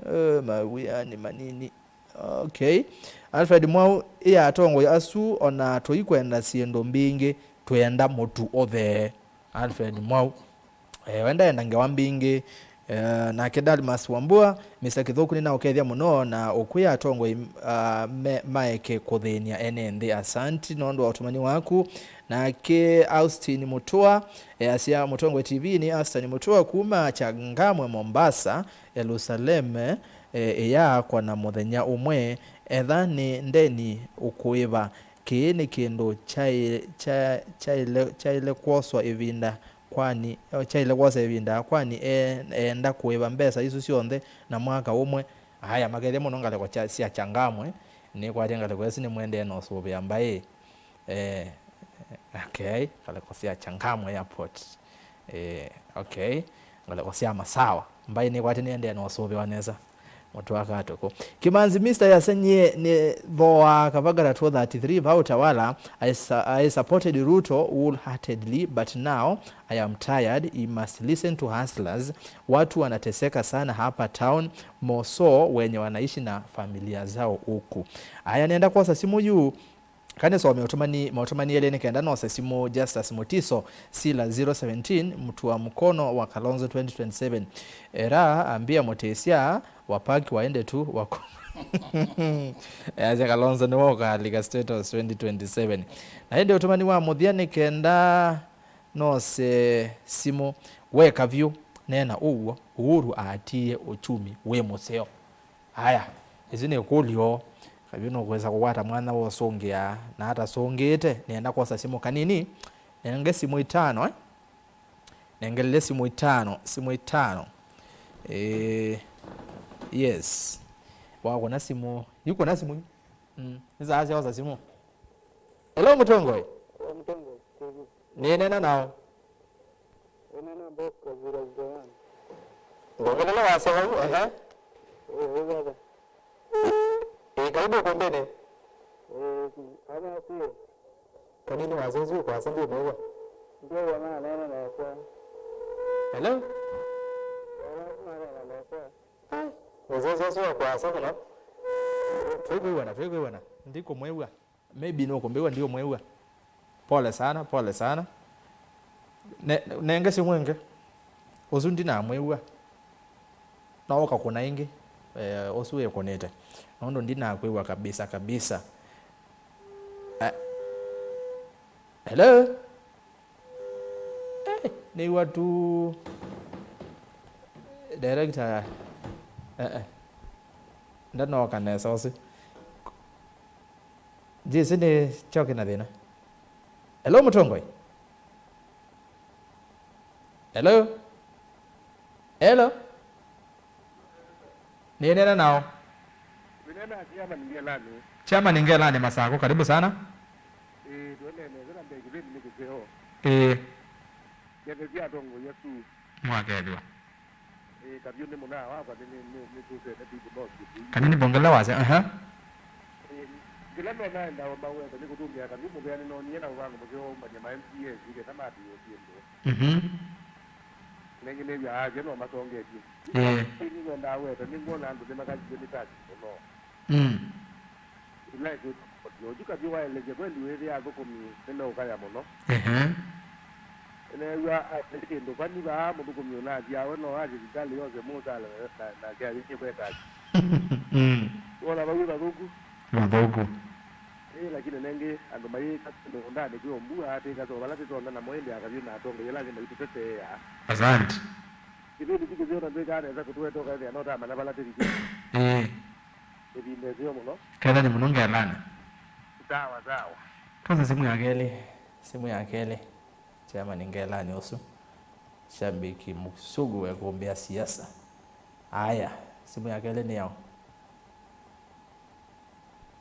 eh, mawĩanĩ manini. Okay. Alfred Mwau, ĩ atongoi asu ona tũikwenda syĩndũ mbingĩ, twenda mũtu ũthee. Alfred Mwau. Eh, we ndaenda ngewa mbingĩ. Eh, nake Dalmas Wambua, Mister Kithuku, nĩnaũkethya mũno na ũkwĩa atongoi, ah, me-, maeke kũthĩny'a ene nthĩ. Asanti nũndũ wa ũtũmani waku. Nake Austin Mutua, eh, asya, Mũtongoi T V nĩ Austin Mutua kuma Changamwe, Mombasa, Yerusaleme, eh, ĩyaakwa na mũthenya ũmwe, etha nĩ ndeni ũkũĩva. Kĩĩ nĩ kĩndũ kyaĩ-, kya-, kyaĩle, kyaĩle kwoswa ĩvinda kwani, kyaĩle kwosa ĩvinda, kwani e-, eenda kũĩva mbesa isu syonthe na mwaka ũmwe. Aya, makethya mũno ngalĩko kya, sya Changamwe, nĩkwatya ngalĩko ĩsu nĩmwendee na ũsũvĩa mbaĩ. Eh, okay, ngalĩko sya Changamwe Airport. Eh, okay, ngalĩko sya Masawa. Mbaĩ nĩkwatya nĩendee na ũsũvĩwa nesa. Mũtwe wa katũkũ. Kimanzi Mister yasya, nyie nĩthooaa Kavagara two thirty-three va Utawala. I su-, I supported Ruto wholeheartedly, but now I am tired. He must listen to hustlers. Watu wanateseka sana hapa town, more so wenye wanaishi na familia zao huku. Aya, nenda kwosa simu yu. Kana nĩsome ũtũmani, maũtũmani elĩ nĩ kenda nose simũ. Justus Mutiso, Sila zero seventeen, Mtua Mkono wa Kalonzo twenty twenty-seven. Era ambia Mutisya, wapaki waende tu, wako-, easya Kalonzo nĩwe ũkaalika State House twenty twenty-seven. Na ĩndĩ ũtũmani wa mũthya nĩ kenda nose simũ. We kavyũ, neena ũw'o, Uhuru aatiie uchumi wĩ mũseo. Aya, ĩsu nĩ ĩkũlyo. Kavyũ nũkwĩsa kũkwata mwanya wa ũsũngĩa, na atasũngĩĩte, nĩenda kwosa simũ kanini. Nenge simũ itano, eh? Nengelele simũ itano, simũ itano. Eh, yes. Wakũna simũ, yukũna simũ yu. Mm. Nĩ saa sya kwosa simũ. Hello, Mũtongoi. Hello, Mũtongoi. Nĩneena nao. Ĩna namba ũkavira zero one. Ndongelele wasya vau, ehe. Ĩĩ, ĩĩ, baba. Ĩĩ, karibu ũkũmbĩnĩ. Ĩĩ, ama kũye. Kanini wasya ũsu wĩ kwasa ndimwĩw'a. Ndĩw'a manena mekwa. Hello? Ela manena mekwa. Ai, wasya ũsu wĩ kwasa mũno. Tũikwĩw'ana, tũikwĩw'ana. Ndikũmwĩw'a. Maybe nũkũmbĩw'a ndiũmwĩw'a. Pole sana, pole sana. Ne-, nenge simũ ĩngĩ. Ũsu ndinamwĩw'a. No ũkakũna ĩngĩ. Eh, ũsu wĩkũnĩte. Nũndũ ndinakwĩw'a kabisa, kabisa. Eh. Hello? Nĩw'a tu director, eh, eh. Ndanooka nesa ũsu. Jisi nĩ kyo kĩna thĩna. Hello, mũtongoi. Hello. Hello. Nĩneena nao. Wĩneena na Chairman Ngelani. Chairman Ngelani Masako, karibu sana. Ĩĩ, tũendelee nesa na mbee kĩvĩndĩ nĩ kĩseo. Ĩĩ. Ndetheesya atongoi asu. Mwakethĩwa. Ĩĩ, Kavyũ nĩ mũnaa wakwa, nĩ, nĩ, nĩ, nĩtũsene twĩkũnosie. Kanini bongela wasya, aha. Ĩĩ, kĩla nonaenda o maweta nĩ kũtũngĩa Kavyũ mũvea nĩnoonie na ũvango mũseo ũmbany'a ma M C As nĩ kenda matĩĩe syĩndũ. Mhm. Nengĩ nĩw'aa asya no masongetye. Ĩĩ. Nĩwendaa weta nĩngwona andũ nĩmakasisye nĩ tax mũno. Mm. Ĩla ĩkwĩtwa koti. Oyu Kavyũ waelesya kweli wĩthĩa athũkũmi nĩmeũkaya mũno. Ehe. Nĩneew'a aĩ kĩndũ vani vaa mũthũkũmi ũnasya we no asye sivitalĩ yose mũsala na, na, nake ayĩkwetaki. Mm. Wona vau vathũku. Vathũku. Ĩĩ, lakini nengĩ andũ mayĩka mĩũndanĩ kwĩ o mbua, twĩkasoo vala tũtonya namo ĩndĩ Akavyũ na atongoi ala angĩ maitũteteea. Asante. Kĩvĩndĩ kĩkĩseo na twĩkaa nesa kũtũete ũkaethĩa no tamanya vala tũvikĩte. Ĩĩ. Ĩvinda ĩseo mũno. Kethani mũno Ngelani. Sawa, sawa. Twose simu ya kelĩ. Simu ya kelĩ. Chairman Ngelani ũsu. Shabiki mũsugu wekũmbĩa siasa. Aya, simu ya kelĩ nĩ yaũ?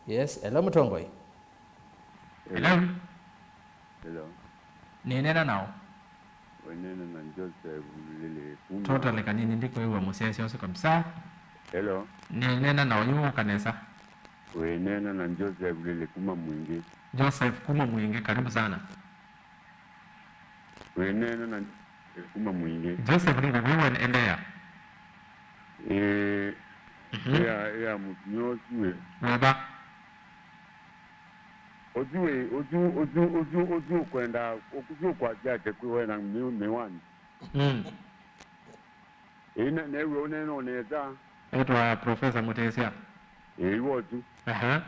Yes, hello mũtongoi. Hello. Hello. Nĩneena nao. Wĩneena na Joseph Lili kuma. Totally kanini ndikwĩw'a mũsyaĩĩsya ũsu kabisa. Hello. Nĩneena na ũyu ũka nesa. Wĩneena na Joseph Lili kuma Mwingi. Joseph kuma Mwingi, karibu sana. Wĩneena na Joseph kuma Mwingi. Joseph nĩngũkwĩw'a, endelea. Ĩĩ. Mhm. Ĩa, ĩa mũtumĩa ũsu ĩ. Wĩva? Ũsu ĩ, ũsu, ũsu, ũsu, ũsu ũkwenda, ũsu ũkwasya ate kwĩ we na mĩ-, mĩwani. Mm. Ĩĩ, ne-, neew'a ũneena o nesa. Etwa Professor Mutesia. Ĩĩ, iwe ũsu. Aha.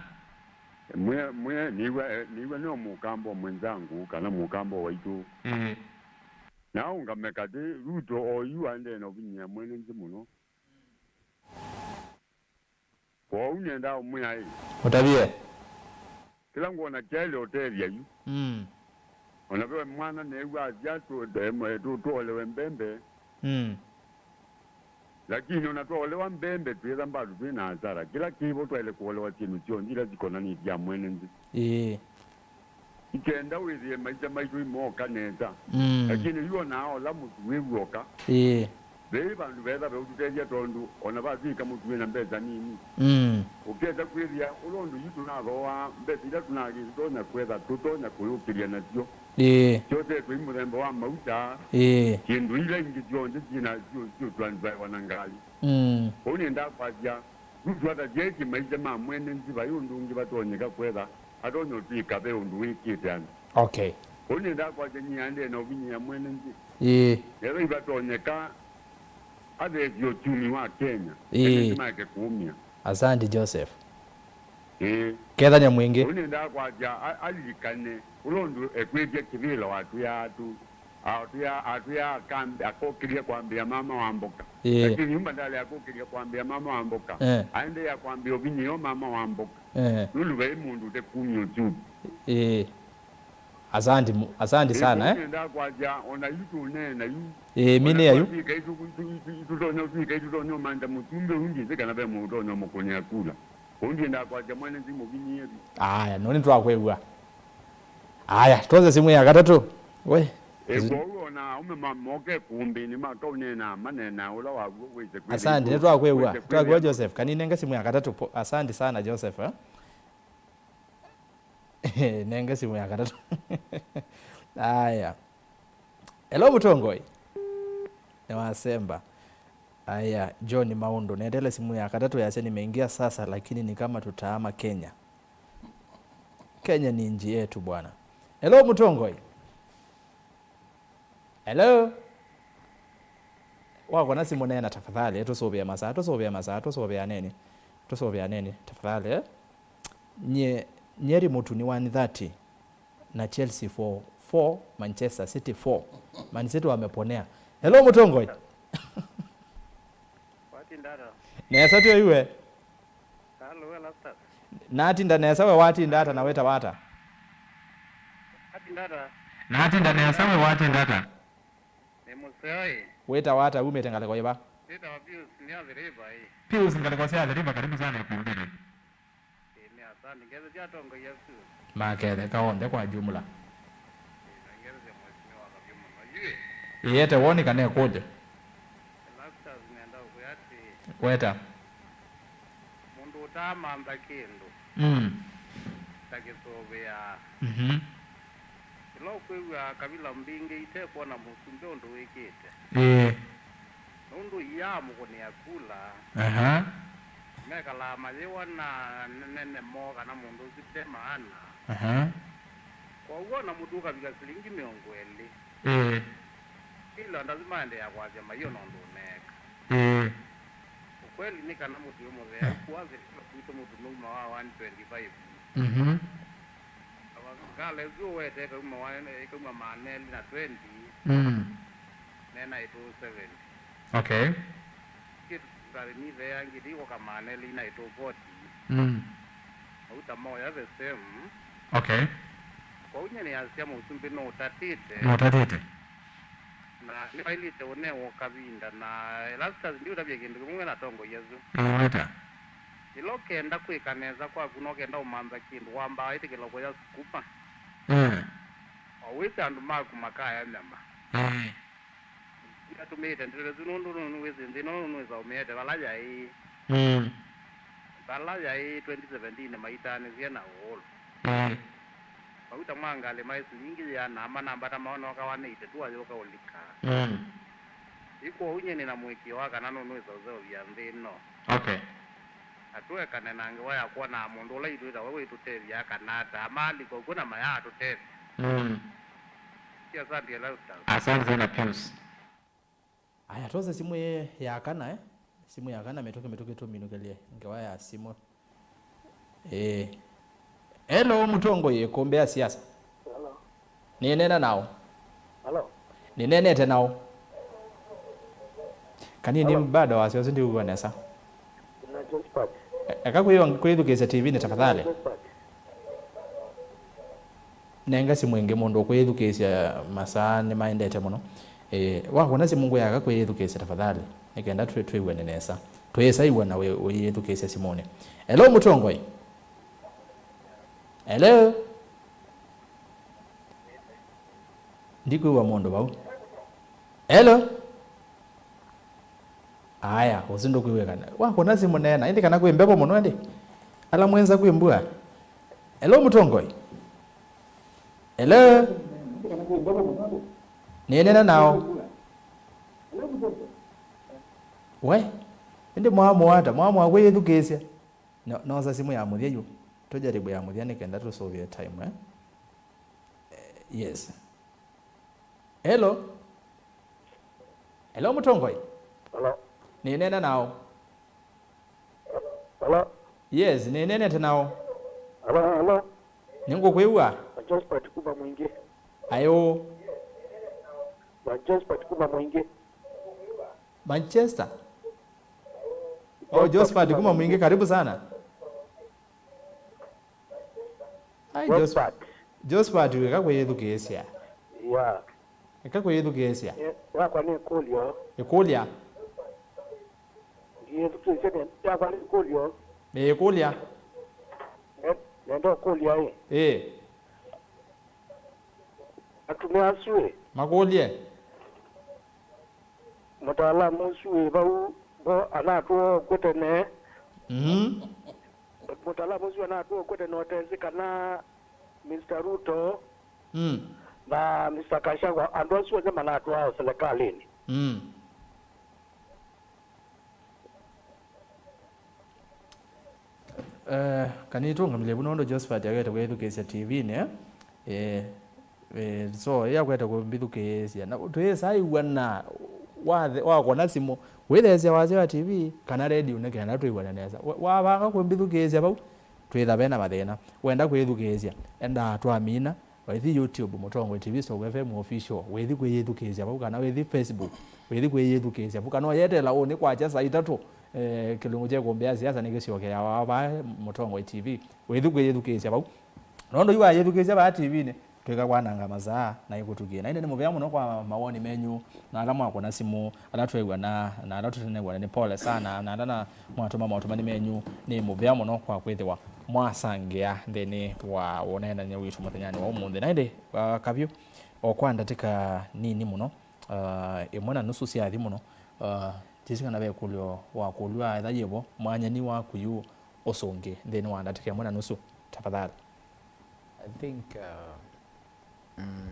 Mwe, mwe, nĩw'a, eh, nĩw'a nĩ o mũkamba o mwenzangu, kana mũkamba o waitũ. Ĩĩ. Na ũngame katĩ, Ruto oyu aendee na ũvinyĩa mwene nthĩ mũno. Kwoou nĩendaa ũmwĩa ĩ. Ũtavye. Kĩla ngwona kyaĩle ũtethya yu. Mm. O na ve mwana neew'a asya tũ-, tũ-, tũolewe mbembe. Mm. Lakini o na twaolewa mbembe twĩtha mbatu twĩ na asara. Kĩla kĩvo twaĩle kũolewa syĩndũ syonthe ila sikonanĩtye a mwene nthĩ. Ĩĩ. Ikenda wĩthĩe maisha maitũ imoka nesa. Mm. Lakini yu o na ola mũtu wĩ w'oka. Ĩĩ. Veĩ vandũ vetha veũtũtethya tondũ o na vatw'ĩka mũtu wĩ na mbesa nini. Mm. Ũkesa kwĩthĩa ũla ũndũ yu tũnathooaa mbesa ila tũnakĩtonya kwetha tũtonya kũyũkĩlya nasyo. Ĩĩ. Syosetwe i mũthemba wa mauta. Ĩĩ. Syĩndũ ila ingĩ syonthe syĩ na syũ-, syũtranslaiwa na ngalĩ. Mm. Ũu nĩndakwasya, yu twatasya ĩkĩ maisha ma mwene nzĩ vai ũndũ ũngĩ vatonyeka kwetha, atonya ũtw'ĩka ve ũndũ wĩkĩte andũ. Okay. Ũu nĩndakwasya nyie aendee na ũvinyĩa mwene nzĩ. Ĩĩ. Nethwa ivatonyeka atheesye ũkyumi wa Kenya. Ĩĩ. Ene nzĩ make kũũmĩa. Asante, Joseph. Ĩĩ. Kethania mwingĩ. Ũu nĩendaa kwasya a-, alilikane ũla ũndũ ekwĩtye kĩvĩla watwĩaa tu, atwĩa-, atwĩaa akamb-, akokĩlya kwambĩa mama wa mboka. Ĩĩ. Lakini yu badala ya kũkĩlya kwambĩa mama wa mboka, eh, aendeea kwambĩa ũvinyĩo mama wa mboka. Eh. Nũndũ vai mũndũ ũtekumya ũkyumi. Ĩĩ. Asante mu-, asante sana, eh. Nĩendaa kwasya, ona yu tũneena yu. Ĩĩ, mĩnĩa yu. Ona twatw'ĩka ĩtu-, ĩtu-, ĩtu-, ĩtũtonya ũtw'ĩka ĩtũtonya ũmantha mũsumbĩ ũngĩ, kana ve mũndũ ũtonya ũmũkũnĩa kula. Ũndũ nĩendaa kwasya mwene nzĩ mũvinyĩe vyũ. Aya, nũndũ nĩtwakwĩw'a. Aya, twose simu ya katatũ. We. Ĩ, kwoou ona aume ma-, moke kumbĩnĩ makaũneenaa, maneenaa ũla waw'o wĩse kwĩthĩa. Asante, nĩtwakwĩw'a. Wĩse kwĩthĩa. Twakwĩw'a Joseph, kaninenge simu ya katatũ. Po-, asante sana Joseph, eh. Nenge simu ya katatũ. Aya. Hello, mũtongoi. Nĩwasemba. Aya, John Maũndũ. Nendele simu ya katatũ yasya, "Nimeingia sasa, lakini ni kama tutaama Kenya. Kenya ni nchi yetu, bwana." Hello, mũtongoi. Hello? Wakona simu, neena tafadhali, tũsũvĩe masaa, tũsũvĩe masaa, tũsũvĩaneni. Tũsũvĩaneni, tafadhali, eh? Nyie, Nyeri Mũtu nĩ one thirty, na Chelsea four four, Manchester City four. Man City wameponea. Hello, Mũtongoi. Watinda ata? Nesa tyo iwe. Hello, Elastus. Natinda nesa, we watinda ata na wĩtawa ata? Watinda ata? Natinda nesa, we watinda ata? Nĩ mũseo ĩ. Wĩtawa ata, umĩte ngalĩko yĩva? Nĩtawa Pius, nĩ Athiriva ĩ. Pius, ngalĩko sya Athiriva, karibu sana ikumbĩnĩ. Ĩĩ, nĩ asante. Ngethe sya atongoi asu. Maketheka onthe kwa jumla. Ĩĩ, na ngethe sya mheshimiwa Kavyũ mũno. Yu ĩ. Ĩete woni kana ĩkũlyo? Elastus, nenda ũkwĩa atĩĩ. Weta. Mũndũ ũtaamantha kĩndũ. Mm. Ndakĩsũvĩaa. Mhm. Ĩla ũkwĩw'a kavila mbingĩ ite kwona mũsumbĩ ũndũ wĩkĩte. Ĩĩ. Nũndũ iaa mũkũnĩa kula, aha, mekalaa mayĩwa na nene moo kana mũndũ ũsu nde maana. Aha. Kwoou ona mũtu ũkavika silingi mĩongo ĩlĩ. Ĩĩ. Ila ndazi maendeea kwasya maiyo na ũndũ ũneeka. Ĩĩ. Ũkweli nĩ kana mũtu wĩ mũtheu, ĩĩ, kuasya kĩla kwitũ mũtu nũuma wa one twenty-five. Mhm. Ngala ĩsu ũwete ĩkauma wa-, ĩkauma maana elĩ na twenty, mm, nena ĩtũũ seventy. Okay. Kĩtu ngalĩ nithea ngĩthi ĩkoka maana elĩ na ĩtũũ forty. Mm. Mauta moya the same. Okay. Kwoou nyie nĩasya mũsumbĩ nũtatĩte. Nũtatĩte. Na nĩvailĩte ũnewa kavinda, na Elastus ndiũtavya kĩndũ kĩmwe na atongoi asu. Ĩĩ, weta. Ĩla ũkenda kwĩka nesa kwaku na ũkenda ũmantha kĩndũ, wambaa ĩtĩkĩla kũya sukuma. Eh. O wĩsĩ andũ maku makaya nyama. Eh. Ndatũmĩĩte ndeto ĩsu nũndũ nũnũ wĩsĩ nthĩ ĩno nũnũ ĩsaũmĩete vala yaĩ. Mm. Vala yaĩ twenty seventeen maitaanĩsye na ũũlũ. Mm. Mauta ma ngalĩ maĩ silingi yĩana, manambata maonooka one eighty tu ayũka ũlika. Mm. Yu kwoou nyie nĩ na mũĩkĩĩo wa kana nũnũĩsa ũseũvya nthĩ ĩno. Okay. Na tũekane na ngewa ya kwonaa mũndũ ũla itwĩtawa wĩtũtethya kana ata, amaalika ũkw'o na mayaatũtethya. Mm. Ti asante Elastus. Asante sana Pius. Aya, twose simũ ĩ ya kana, eh? Simũ ya kana mĩtũkĩ mĩtũkĩ tũminũkĩlye ngewa ya simũ. Ĩĩ. Hello, Mũtongoi, ĩkũmbĩ ya siasa. Hello. Nĩneena nao. Hello. Nĩneenete nao. Kanini, hello, bado wasyosi ndiw'o nesa. Na Josephat. E-, eka kwĩ-, kwĩthukĩĩsya T V-nĩ tafadhali. Josephat. Nenga simũ ĩngĩ mũndũ ũkwĩyĩthukĩĩsya, masaa nĩmaendete mũno. Ĩĩ, wakũna simũ ngũyaka kwĩyĩthukĩĩsya tafadhali, nĩ kenda twĩ-, twĩw'ane nesa. Twĩĩsa ĩw'ana wĩ-, ũyĩthukĩĩsya simũnĩ. Hello, Mũtongoi? Hello? Ndikwĩw'a mũndũ vau. Hello? Aya, ũsu ndũkwĩw'ĩkana. Wakũna simũ neena, ĩndĩ kana kwĩ mbevo mũno ĩndĩ? Ala mwenza kwĩ mbua. Hello, Mũtongoi? Hello? Nĩneena nao. We? Ĩndĩ mwamũata, mwamũa kwĩyĩthukĩĩsya. No, nosa simũ ya mũthya yu. Tũjaribu ya mũthya nĩ kenda tũsũvĩe time, eh? Eh, yes. Hello? Hello, Mũtongoi? Hello? Nĩneena nao. Hello? Yes, nĩneenete nao. Hello, hello? Nĩngũkwĩw'a. Josephat kuma Mwingĩ. Ayũ. Josephat kuma Mwingĩ. Manchester? Oh, Josephat kuma Mwingĩ, karibu sana. Ai, Jos-, Josephat. Josephat, eka kwĩyĩthukĩĩsya. Yeah. Eka kwĩyĩthukĩĩsya. Eh, yakwa nĩ ĩkũlyo. Ĩkũlya. Ngĩyĩthukĩĩsya nĩ, yakwa nĩ ĩkũlyo. Nĩ ĩkũlya. Eh, nenda ũkũlya ĩ. Ĩĩ. Atumĩa asu ĩ. Makũlye. Mũtaalamu ũsu wĩ vau vo anatw'ookwe tene. Mhm. Mũtaalamu ũsu anatw'ookwe tene ũtesĩ kana Mister Ruto, mm, na Mister Gachagua, andũ asu onthe manatwaa silikalĩnĩ. Mm. Eh, kana nĩtũngamĩlye vu nũndũ Josephat akwete kwĩthukĩĩsya T V-nĩ, eh? Eh, eh, so, ĩĩ akwete kũmbĩthukĩĩsya. Na twĩĩsa ĩw'ana wa, wakũna simũ, wĩtheesya wasya wa T V, kana redio nĩ kenda twĩw'ane nesa. Wa-, wavanga kũmbĩthukĩĩsya vau, twĩtha vena mathĩna. Wenda kwĩthukĩĩsya, endaa twamina, Wĩthi YouTube, Mũtongoi T V Stock F M Official, wĩthi kwĩyĩthukĩĩsya vau, kana wĩthi Facebook, wĩthi kwĩyĩthukĩĩsya vau, kana ũyetela ũnĩ kwakya saa itatũ, eh, kĩlungu kya kũmbĩa siasa nĩkĩsyokeawa vaa Mũtongoi T V, wĩthi kwĩyĩthukĩĩsya vau. Nũndũ yu wayĩthukĩĩsya vaa T V-nĩ, twĩka kwananga masaa na ĩkũtũkie. Na ĩndĩ nĩ mũvea mũno kwa mawoni menyu, na ala mwakũna simũ, ala twew'ana, na ala tũtenew'ana, nĩ pole sana, na ala na mwatũma motũmani menyu, nĩ mũvea mũno kwa kwĩthĩwa mwasangĩa nthĩnĩ wa ũneenany'a witũ mũthenyanĩ wa ũmũnthĩ. Na ĩndĩ, ah, kavyũ, o kwa ndatĩka nini mũno, ah, ĩmwe na nusu syathi mũno, ah, njĩsĩ kana ve ĩkũlyo wakũlw'a, etha yĩvo, mwanya nĩ waku yu, ũsũngĩ nthĩnĩ wa ndatĩka ĩmwe na nusu, tafadhali. I think, uh, mm,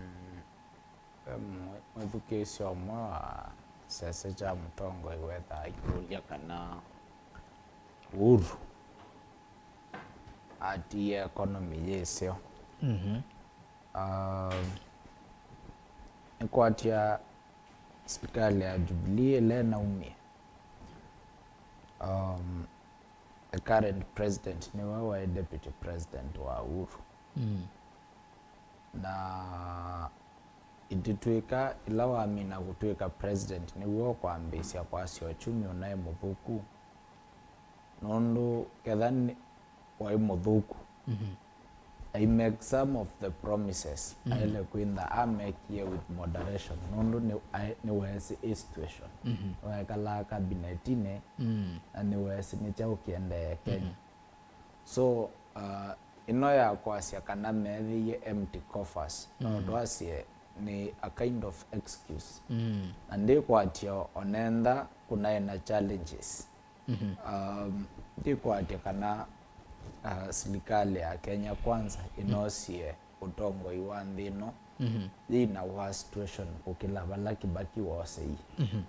ve mwĩ- mwĩthukĩĩsya ũmwe wa kyasa kya mũtongoi wethaa akĩũlya kana Uhuru atiie economy yĩ seo. Mhm. Um, nĩkwatya silikalĩ ya Jubilee ĩla ĩnaumie, um, the current president nĩwe waĩ deputy president wa Uhuru. Mm. Na ititwĩka, ĩla wamina kũtwĩka president, nĩw'o ũkwambĩĩsya kwasya uchumi ũnaĩ mũthũku. Nũndũ ketha nĩ- waĩ mũthũku, mhm, I make some of the promises, mhm, aĩle kwĩntha amekie with moderation, nũndũ nĩ- aĩ- nĩweesĩ ĩ situation. Mhm. Nĩwekalaa kabinetinĩ, mm, na nĩweesĩ nĩ kyaũ kĩendee Kenya. Mhm. So, uh, ĩno ya kwasya kana meethĩie empty coffers, no, mm, twasye nĩ a kind of excuse. Mm. Na ndĩkwatya onentha kũnaĩ na challenges. Mhm. Um, ndĩkwatya kana, uh, silikalĩ ya Kenya Kwanza ĩnosie ũtongoi wa nthĩ ĩno, mhm, yĩ na worse situation kũkĩla vala Kibaki woseie. Mhm.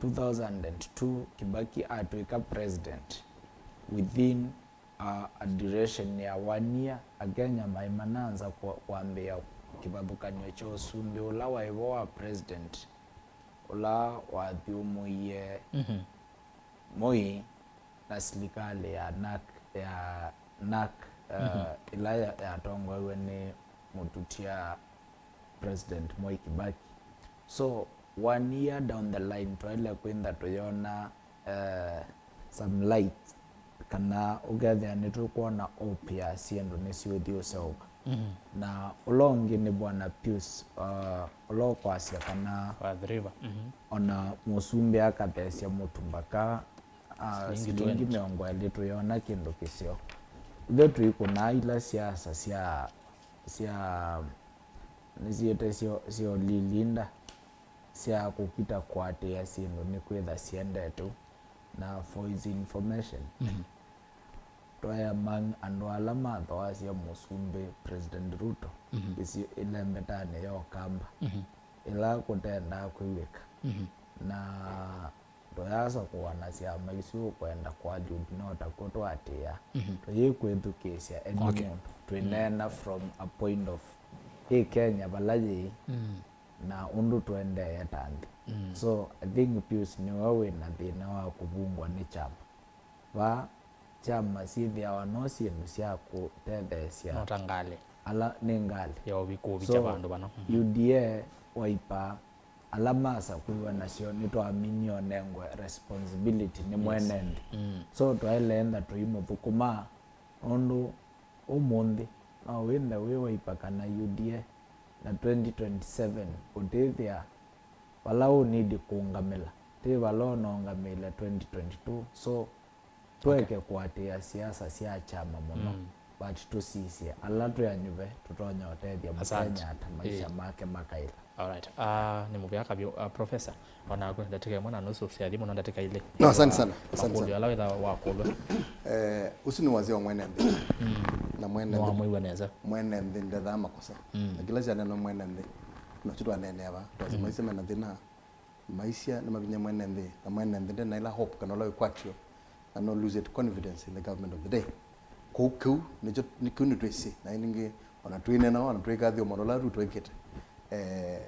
Two thousand and two, Kibaki atw'ĩka president, within a, a duration ya one year, Akenya maĩ mananza kwa- kwambĩĩa kĩvathũkany'o kya ũsumbĩ ũla waĩ vo wa president ũla wathyũmũie, mhm, Moi na silikalĩ ya NARC, ya NARC, uh, mhm, ĩla ya- yatongoew'e nĩ mũtutia President Mwai Kibaki. So, one year down the line, twaĩle kwĩntha tũyona, eh, some light, kana ũkethĩa nĩtũkwona hope ya syĩndũ nĩsiũthi ũseũva. Mhm. Na ũla ũngĩ nĩ Bwana Pius, uh, ũla ũkwasya kana Athi River. Mhm. Ona mũsumbĩ akathesya mũtu mbaka, ah, silingi silingi twenty. Mĩongo ĩlĩ, tũyona kĩndũ kĩseo. Ithyĩ tũikũnaa ila siasa sya, sya, nĩsyĩte syo- syoolilinda, sya kũkita kũatĩĩa syĩndũ nĩkwĩtha siendete ũu. Na for his information, mhm, twaĩ among andũ ala mathoasya mũsumbĩ President Ruto, mhm, ĩsi- ĩlembetanĩ ya Ũkamba, mhm, ĩla kũtendaa kwĩw'ĩka. Mhm. Na tũyasakũa na syama isu ũkwenda kũalyũti no takw'o tũatĩĩa. Mhm. Tũyĩkwĩthukĩĩsya any, okay, mũndũ. Twĩneena, mm, from a point of ĩ Kenya vala yĩĩ, mm, na ũndũ tũendee ta nthĩ. Mm. So, I think Pius nĩwe wĩ na thĩna wa kũvungwa nĩ kyama. Vaa kyama syĩthĩawa no syĩndũ sya kũtetheesya, no ta ngalĩ, ala nĩ ngalĩ ya ũvi- kũvikya, so, vandũ vana. Mhm. U D A, Wiper, ala masakũiwe nasyo nĩtwaminie ũnengwe responsibility nĩ, yes, mwene nthĩ. Mm. So twaĩle enda tũimũthũkũma, nũndũ ũmũnthĩ no wĩnthe wĩ Wiper kana U D A, na twenty twenty-seven ũtĩthĩa vala ũnidi kũũngamĩla, ti vala ũnoongamĩile twenty twenty-two. So, tũeke, okay, kũatĩĩa siasa sya kyama mũno, mm, but tũsisye ala twĩ anyuve tũtonya ũtethya, asante, Mũkenya ata maisha, ĩĩ, make makaĩla. Alright. Ah, nĩ mũvea kavyũ, ah, Professor. Onaku ndatĩka ĩmwe na nusu syathi mũno, ndatĩka ilĩ. No, asante sana, asante sana. Makũlyo ala wĩtha wakũlw'a. Eh, ũsu nĩ wazee wa mwene nthĩ. Mm. Na mwene nthĩ, nĩwamwĩw'a nesa, mwene nthĩ ndethaa makosa. Mm. Na kĩla kyanenwa mwene nthĩ, nokyo twaneenea vaa. Twasema, mm, aisye mena thĩna. Maisha nĩ mavinya mwene nthĩ, na mwene nthĩ nde na ĩla hope kana ũla wĩkwatyo, na no lose it confidence in the government of the day. Kũu kĩu nĩkyo, nĩ kĩu nĩtwĩsĩ, na ĩngĩ ona twĩneena, ona twĩkathio maũndũ ala Ruto ekĩte, eh,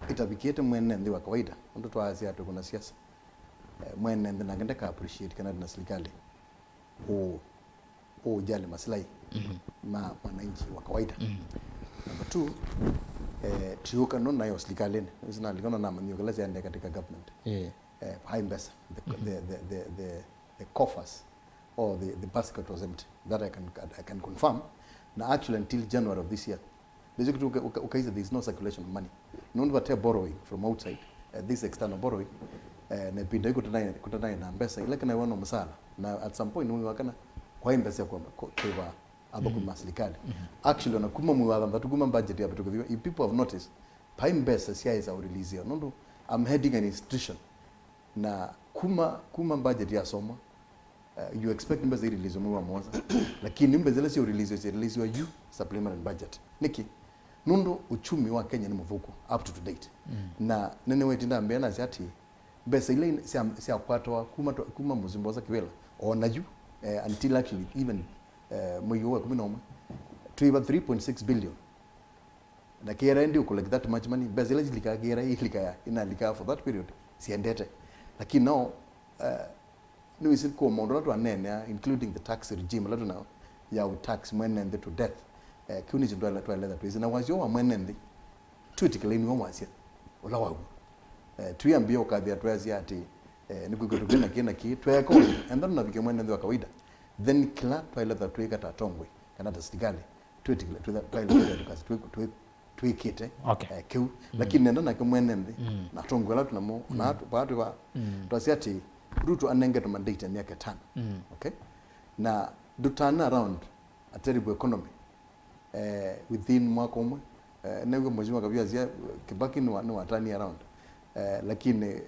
ĩtavikĩte mwene nthĩ wa kawaida, ũndũ twaasya atĩ kuna siasa. Eh, mwene nthĩ nake ndeka appreciate kana ndĩ na silikalĩ kũ- kũjali maslahi, mhm, ma mwananchi wa kawaida. Mhm. Number two, eh, tiũka no nayo silikalini. Sina likana na manyo kala siende katika government. Eh. Eh, hai mbesa. The, the, the, the, the, the coffers or the, the basket was empty. That I can, I can confirm. Na actually until January of this year, there's uka, uka, ukaisa there's no circulation of money. Nũndũ vate borrowing from outside, uh, this external borrowing, uh, na ĩvinda yu kũtanaĩ, kũtanaĩ na mbesa ila kana wana msala. Na at some point nĩ wakana kwa mbesa kwa kwa athũkũmi ma silikalĩ. Actually ona kuma mwei wa thanthatũ, kuma budget yavĩtũkĩthw'a, if people have noticed, vai mbesa syaĩsa ũrelease nũndũ I'm heading an institution. Na kuma, kuma budget yasomwa, uh, you expect mbesa irelease mwei wa mũonza. Lakini mbesa ila sya release, sya release wa you supplementary budget. Nĩkĩ? Nũndũ uchumi wa Kenya nĩ mũthũku up to, to date. Na nene wetinda mbea nasya ati mbesa ila in- sya- syakwatwa kuma twa- kuma mũsimbosa kĩvĩla ona yu, eh, until actually even, eh, mwei ũũ wa kũmi na ũmwe, twĩva three point six billion. Na K R A ndi ũkũleki that much money, mbesa ila silikaga K R A ilikaa, inalikaa for that period siendete. Lakini no, uh, nĩwĩsĩ kwa maũndũ ala twaneenea, including the tax regime ala twĩnayo ya utax mwene nthĩ to death. Eh, kĩu nĩkyo twaele- twaelethwa twĩsĩ na wasyo wa mwene nthĩ twĩtĩkĩlai nĩwe wasya ũla waw'o. Eh, twiambia ũkathĩa twasya atĩ, eh, nĩkwĩkĩtũ kĩ na kĩ na kĩ tweeka ũndũ enda tũnavikie mwene nthĩ wa kawaida, then kĩla twaelethwa twĩka ta atongoi kana ta silikalĩ twĩtĩkĩla twĩtha- twaĩle kwĩthĩa tũkasi twĩ- twĩ- twĩkĩte, okay, eh, kĩu. Lakini nenda nake mwene nthĩ na atongoi ala tũnamo na atu- vaa twĩ va twasya atĩ Ruto anengetwe mandate ya myaka ĩtano. Okay, na ndũtana around a terrible economy, eh, within mwaka ũmwe. Eh, nĩw'o Mheshimiwa Kabiasia Kibaki nĩwa- nĩwatani around, eh, lakini eh,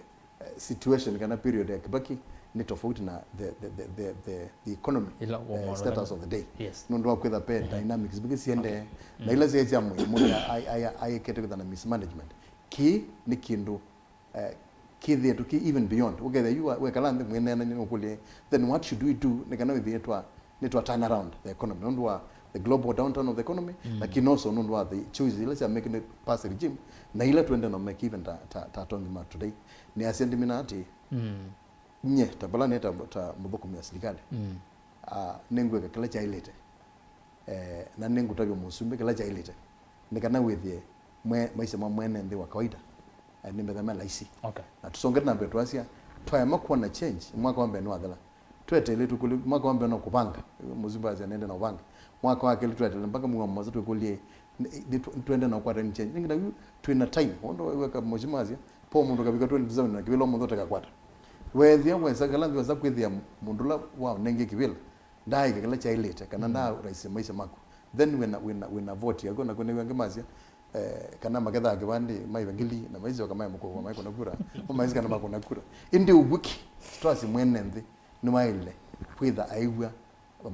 situation kana period ya Kibaki nĩ tofauti na the, the, the, the, the, the economy, ila eh, status of the day. Yes. Nũndũ wa kwĩtha pe dynamics mbingĩ siendee na ila sya sya mũĩ mũĩ ayĩkĩte kwĩtha na mismanagement. Kĩĩ nĩ kĩndũ, eh, kĩthĩe tũkĩ even beyond. Ũkethĩa yu wa- wekala nthĩ mwĩneena nĩ ũkũlye, then what should we do nĩ kana wĩthĩe twa nĩtwa turn around the economy nũndũ wa the global downturn of the economy, lakini also nũndũ wa the choices ila sya make nĩ past regime na ila twende na make even ta, ta, ta atongi ma today. Nĩasya ndimina atĩ nye ta vala nĩ ta, ta mũthũkũmi wa silikalĩ, ah, nĩngwĩka kĩla kyaĩlĩte, eh, na nĩngũtavya mũsumbĩ kĩla kyaĩlĩte nĩ kana wĩthĩe mwe- maisha ma mwene nthĩ wa kawaida, eh, nĩ metha me laisi. Okay. Na tũsongete na mbee twasya, twaema kuona change, mwaka wa mbee nĩwathela. Tweteele tũkũlĩ, mwaka wa mbee no kũvanga, mũsumbĩ asya nende na ũvanga. Mwaka wa kelĩ tweteele mpaka mwei wa mũonza twĩkũlye, nĩ- nĩ- tũ- twende na ũkwata nĩ change. Nĩngĩ na yu twĩ na time, ũndũ weka mũsumbĩ asya, po mũndũ kavika twenty twenty-seven na kĩvĩla mũndũ ũtekakwata. Weethĩa wesa kala nthĩ wesa kwĩthĩa mũndũ ũla wanengie kĩvĩla, ndaaĩka kĩla kyaĩlĩte, kana ndaa raisisya maisha maku. Then wĩna, wĩna, wĩna vote yaku, na kwĩna angĩ masya, eh, kana makethaa kĩvandĩ, maiva ngili, na maisyoka maĩ mũkũvwa, maikũna kura, mamaisĩ kana makũna kura. Ĩndĩ ũvuki, twasĩ mwene nthĩ, nĩwaĩle kwĩtha aĩw'a,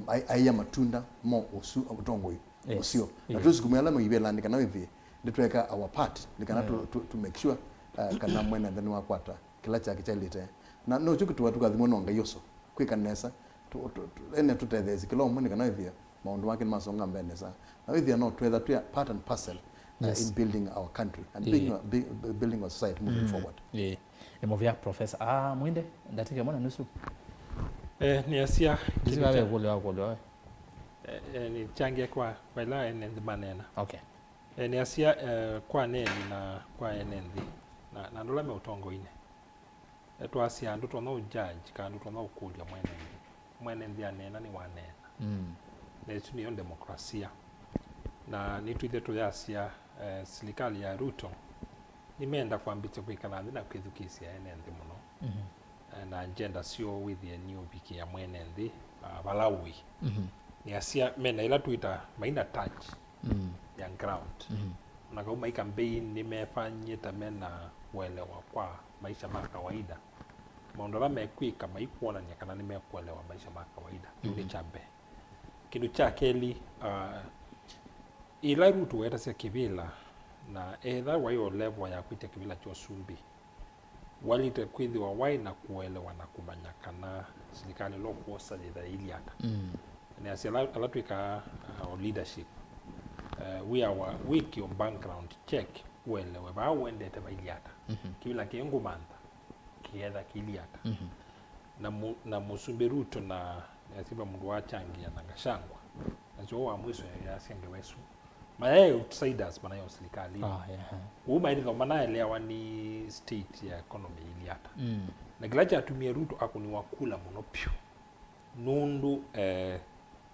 ai- aia matunda mo ũsu ũtongoi. Yes. Ũsio. Na twĩsukumĩa ala maivĩlanĩ kana wĩthĩe, nĩtweka our part, nĩ kana to, to, to make sure, uh, kana mwene nthĩ nĩwakwata kĩla kyake kyaĩlĩte. Na nokyo kĩtũa tũkathimwa no Ngai ũso, kwĩka nesa, tu- tu- tu- ene tũtetheesye kĩla ũmwe nĩ kana wĩthĩa maũndũ make nĩmasonga mbee nesa. Na wĩthĩa no twetha twĩ part and parcel, uh, yes, in building our country and, yeah, being, bu- bu- building our society moving, mm, forward. Yeah. Nĩ mũvea, Professor. Ah, Mwinde, ndatĩke mwana nusu. Eh, nĩasya ndisivawe kũlya wa kũlya we. Eh, eh, nĩkyangie kwa kwa ĩla ene nthĩ maneena. Okay. Eh, nĩasya, eh, kwa aneeni na kwa ene nthĩ na, na andũ ala me ũtongoinĩ. Eh, twasya ndũtonya ũjudge kana ndũtonya ũkũlya mwene nthĩ. Mwene nthĩ aneena nĩwaneena. Mm. Na ĩsu nĩyo demokrasia. Na nĩtwĩthĩe tũyasya, eh, silikalĩ ya Ruto nĩmeenda kwambĩtya kwĩkala nthĩ na kwĩthukĩĩsya ene nthĩ mũno. Mhm. Eh, na agenda syoo wĩthĩe nĩũvikĩa mwene nthĩ, ah, vala ũĩ. Mhm. Nĩasya mena ĩla twĩta maina touch, mm, ya ground. Mhm. Ona kau mai campaign nĩmefanyĩte mena ũelewa kwa maisha ma kawaida. Maũndũ ala mekwĩka maikwonany'a kana nĩmekũelewa maisha ma kawaida. Kĩu nĩ, mhm, kya mbee. Kĩndũ kya kelĩ, ah, ĩla Ruto wetasya kĩvĩla na etha waĩ o level ya kwĩtya kĩvĩla kya ũsumbĩ, walĩte kwĩthĩwa waĩ na kũelewa na kũmanya kana silikalĩ ĩla ũkwosa yĩtha yĩilyĩ ata. Mm. Nĩasya ala, ala twĩkaa, uh, o leadership, uh, wĩawa wĩke o background check, ũelewe vaa ũendete vailyĩ ata. Mhm. Kĩvĩla kĩĩ ngũmantha kĩetha kĩilyĩ ata. Mhm. Na, mu, na Mũsumbĩ Ruto na, nĩasya ve mũndũ wachangĩa na Gachagua, nasyo wa mwiso yasya ngewa ĩsu. Mayaĩ outsiders, manaĩ o silikalini. Ah, yeah. Kwoou maĩlĩthwa manaeleawa nĩ state ya economy ĩilyĩ ata. Mm. Na kĩla kyatumie Ruto akũniwa kula mũno vyũ, nũndũ, eh,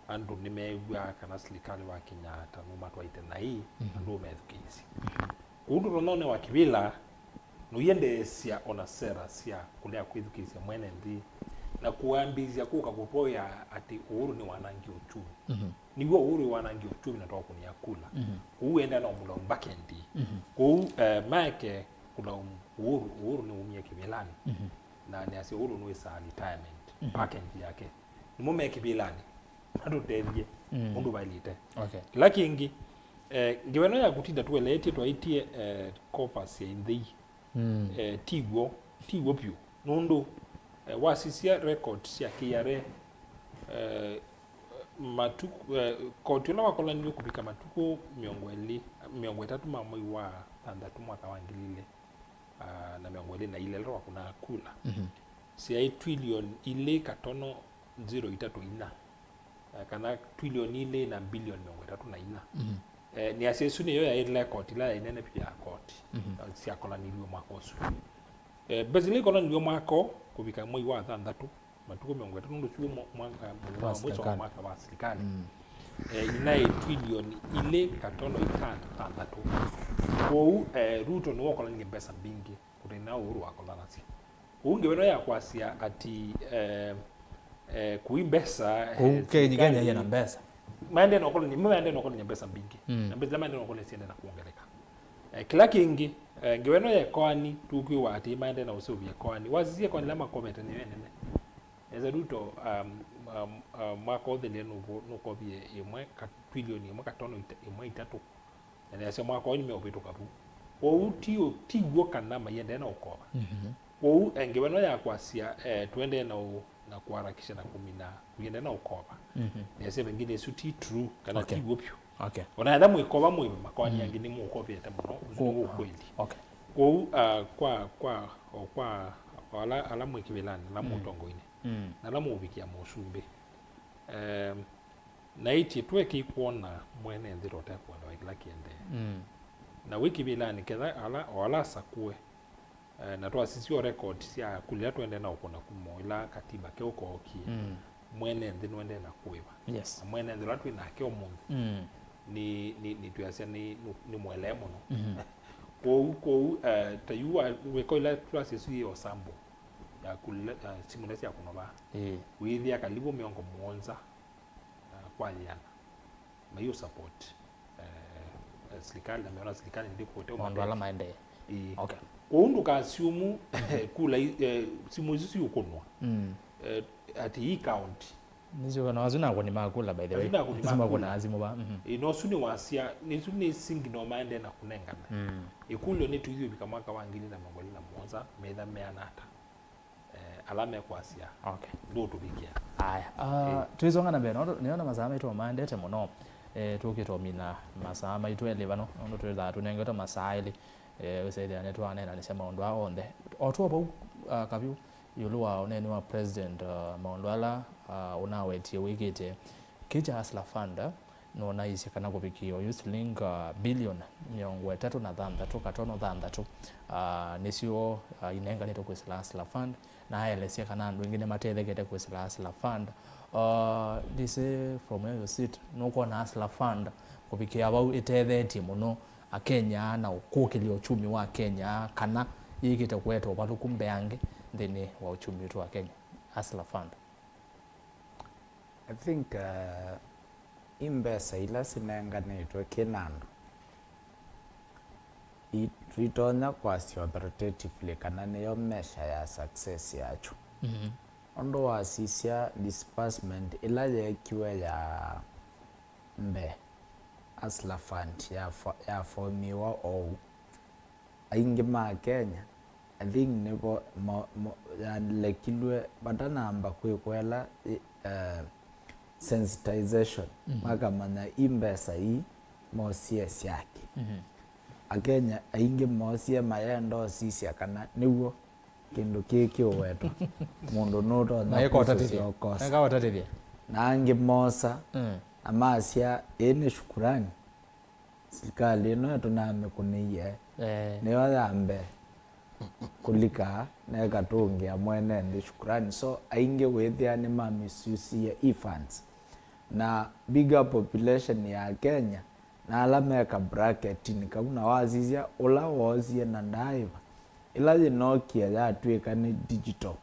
andũ nĩmeew'aa kana silikalĩ wa Kenyatta nũmatwaĩte naĩ, mhm, na ndũmethukĩĩsya. Mhm. Kwoou ndũtonya ũnewa kĩvĩla, nũiendeesya o na sera sya kũlea kwĩthukĩĩsya mwene nthĩ, na kũambĩĩsya kũka kũtwaĩa atĩ Uhuru nĩwanangie uchumi. Mhm. Nĩw'o Uhuru wanangie uchumi na twakũnĩa kula. Mhm. Kwoou enda no mũlaumu back end. Mhm. Kwoou, eh, make kũlaumu Uhuru, Uhuru nĩwumie kĩvĩlanĩ. Mhm. Na nĩasya Uhuru nĩwĩsaa retirement. Mhm. Back end yake. Nĩmo me kĩvĩlanĩ. Matũtethye, mm, ũndũ vaĩlĩte. Okay. Kĩla kĩngĩ, eh, ngewa ĩno ya kũtinda tũeleetye twaĩtye, eh, coffers ya inthei. Mm. Eh, ti w'o, ti w'o vyũ. Nũndũ, eh, wasisya record sya K R A, eh, matukũ, eh, koti ũla wakolanilw'e kũvika matukũ mĩongo ĩlĩ, mĩongo ĩtatũ ma mwei wa thanthatũ mwaka wa ngili ilĩ, ah, na mĩongo ĩlĩ na ilĩ, ĩla twakũnaa kula, mhm, syaĩ twilioni ilĩ katono zero itatũ inya, eh, kana twilioni ilĩ na mbilioni mĩongo ĩtatũ na inya. Mhm. Eh, nĩasya ĩsu nĩyo yaĩ record ĩla yaĩ nene vyũ ya koti, mhm, eh, syakolanilw'e mwaka ũsu. Eh, mbesa ila ikolanilw'e mwaka ũũ kũvika mwei wa thanthatũ, matukũ mĩongo ĩtatũ nũndũ syuo mwa-, mwaka, mũthenya wa mwiso wa mwaka wa silikalĩ. Mm. Eh, inaĩ twilioni ilĩ katono itano thanthatũ. Kwoou, eh, Ruto nĩwe ũkolanie mbesa mbingĩ kũte na Uhuru wakolanasya. Kwoou ngewa ĩno ya kwasya ati, eh, eh, kũi mbesa, kũu eh, Kenya, Kenya yĩna mbesa. Maendee na ũkolania, maendee na ũkolania mbesa mbingĩ. Mm. Na mbesa ila maendee na ũkolania siendee na kuongeleka. Eh, kĩla kĩngĩ, eh, ngewa ĩno ya ĩkoani, tũkwĩwa atĩ maendee na ũseũvya ĩkoani. Wasisya ĩkoani ĩla makovete nĩyo ĩnene. Esa Ruto, um, um, um, mwaka ũthĩlĩe nũvo-, nũkovie ĩmwe ka-, twilioni ĩmwe katono ita-, ĩmwe itatũ. Na nĩasya mwaka ũyũ nĩmeũvĩtũka vu. Kwoou ti ũ-, ti w'o kana maiendee na ũkova. Mhm. Kwoou, eh, ngewa ĩno ya kwasya, eh, tũendee na ũ-, na kũharakisha na kũmina, kũiendee na ũkova. Mhm. Nĩasya vengine ĩsu ti true, kana, okay, ti w'o vyũ. Okay. O na ethĩwa mwĩkova mwĩve makoani, mm, angĩ nĩmũkovete mũno, ũsu nĩ ũkweli. Okay. Kwoou, ah, kwa, kwa, o kwa, o ala, ala mwĩ kĩvĩlanĩ, ala, mm, mũtongoinĩ, mm, na ala mũũvikĩa mũsumbĩ, em, naĩtye tũekei kwona mwene nthĩ ta ũtekũelewa kĩla kĩendee. Mm. Na wĩ kĩvĩlanĩ ketha ala, o ala asakũe, eh, na twasisya o record sya kula ila tũendee na ũkũna kuma ĩla katiba keũ kookie, mm, mwene nthĩ nũendee na kũĩva. Yes. Na mwene nthĩ ũla twĩ nake ũmũnthĩ, mm, nĩ, nĩ, nĩtwĩasya nĩ, nĩ, nĩ mũelee mũno. Mhm. Kwoou, kwoou, eh, ta yu wa-, wĩka ila twasya ĩsu yĩ o sample ya kula, ya simũ ila syakũnwa vaa. Ĩĩ. Wĩthĩa kalivu mĩongo mũonza, uh, kwa yĩana. Maiũ support, eh, eh, silikalĩ, na meona silikalĩ ndĩkũte maũndũ ala maendee. Ĩĩ. Okay. Kwoou ndũkaasyumu kula i-, eh, simũ isu siũkũnwa. Mm. Eh, ati i count. Nĩsyo kana asu nakũni ma kula, by the way. Asu nakũni ma kula. Simũ va. Mhm. Ĩĩ, no ũsu nĩ wasya, nĩsu nĩ signal maendee na kũnengana. Mm. Ĩkũlyo nĩ tũithyĩ ũvika mwaka wa ngili na mĩongo ĩlĩ na mũonza, metha meana ata? Eh, ala mekwasya. Okay. Ndũtũvikĩa. Aya. Ah, eh, twĩsonga na mbee, no, nĩona masaa maitũ maendete mũno. Eh, tũkĩte ũmina masaa maitũ elĩ vano, nũndũ twĩthaa tũnengetwe masaa elĩ. Eh, ũsethĩa nĩtwaneenanĩsya maũndũ aa onthe. O tũ vau, ah, kavyũ, ĩũlũ wa ũneeni wa President, ah, maũndũ ala, ah, ũnawetie wĩkĩte, kĩkya Hustler Fund, nũnaisye kana kũvikĩa oyu silingi, ah, bilioni mĩongo ĩtatũ na thanthatũ katono thanthatũ, ah, nĩsyo, ah, inenganĩtwe kwĩsĩla Hustler Fund, na aelesya kana andũ aingĩ nĩmatethekete kwĩsĩla Hustler Fund. Ah, ndĩsĩ from where you sit, nũkwona Hustler Fund kũvikĩa vau ĩtethetye mũno Akenya na ũkũkĩlya uchumi wa Kenya, kana yĩkĩte kũete ũvalũku mbeange nthĩnĩ wa uchumi witũ wa Kenya? Hustler Fund. I think, uh, i mbesa ila sinenganĩtwe kĩna andũ, i-, itonya kwasya authoritatively kana nĩyo measure ya success yakyo. Mhm. Ũndũ wasisya disbursement ĩla yeekiwe ya mbee, Hustler Fund yafo-, yafomiwa oou. Aingĩ ma Kenya, I think nĩvo mo-, mo-, yalekilw'e matanamba kwĩkwa ĩla, eh, sensitization, mhm, makamanya i mbesa ii mosie syake. Mhm. Akenya aingĩ moosie mayenda ũsisya kana nĩw'o kĩndũ kĩĩ kĩũwetwa. Mũndũ nũtonya kwĩsũsya ũkosa. Maeka ũtatĩthya. Na angĩ moosa, mm, na masya, "Ĩĩ nĩ shukurani." silikalĩ ĩno ĩtũnamĩkũnĩie, eh, nĩyo ya mbee kũlika na ĩkatũngĩa mwene nthĩ shukrani. So aingĩ wĩthĩa nĩ ma misuse e-funds. Na bigger population ya Kenya na ala meka bracketinĩ kau, na wasisya ũla woosie na ndaĩva, ĩla yĩnokie yatw'ĩka nĩ digital.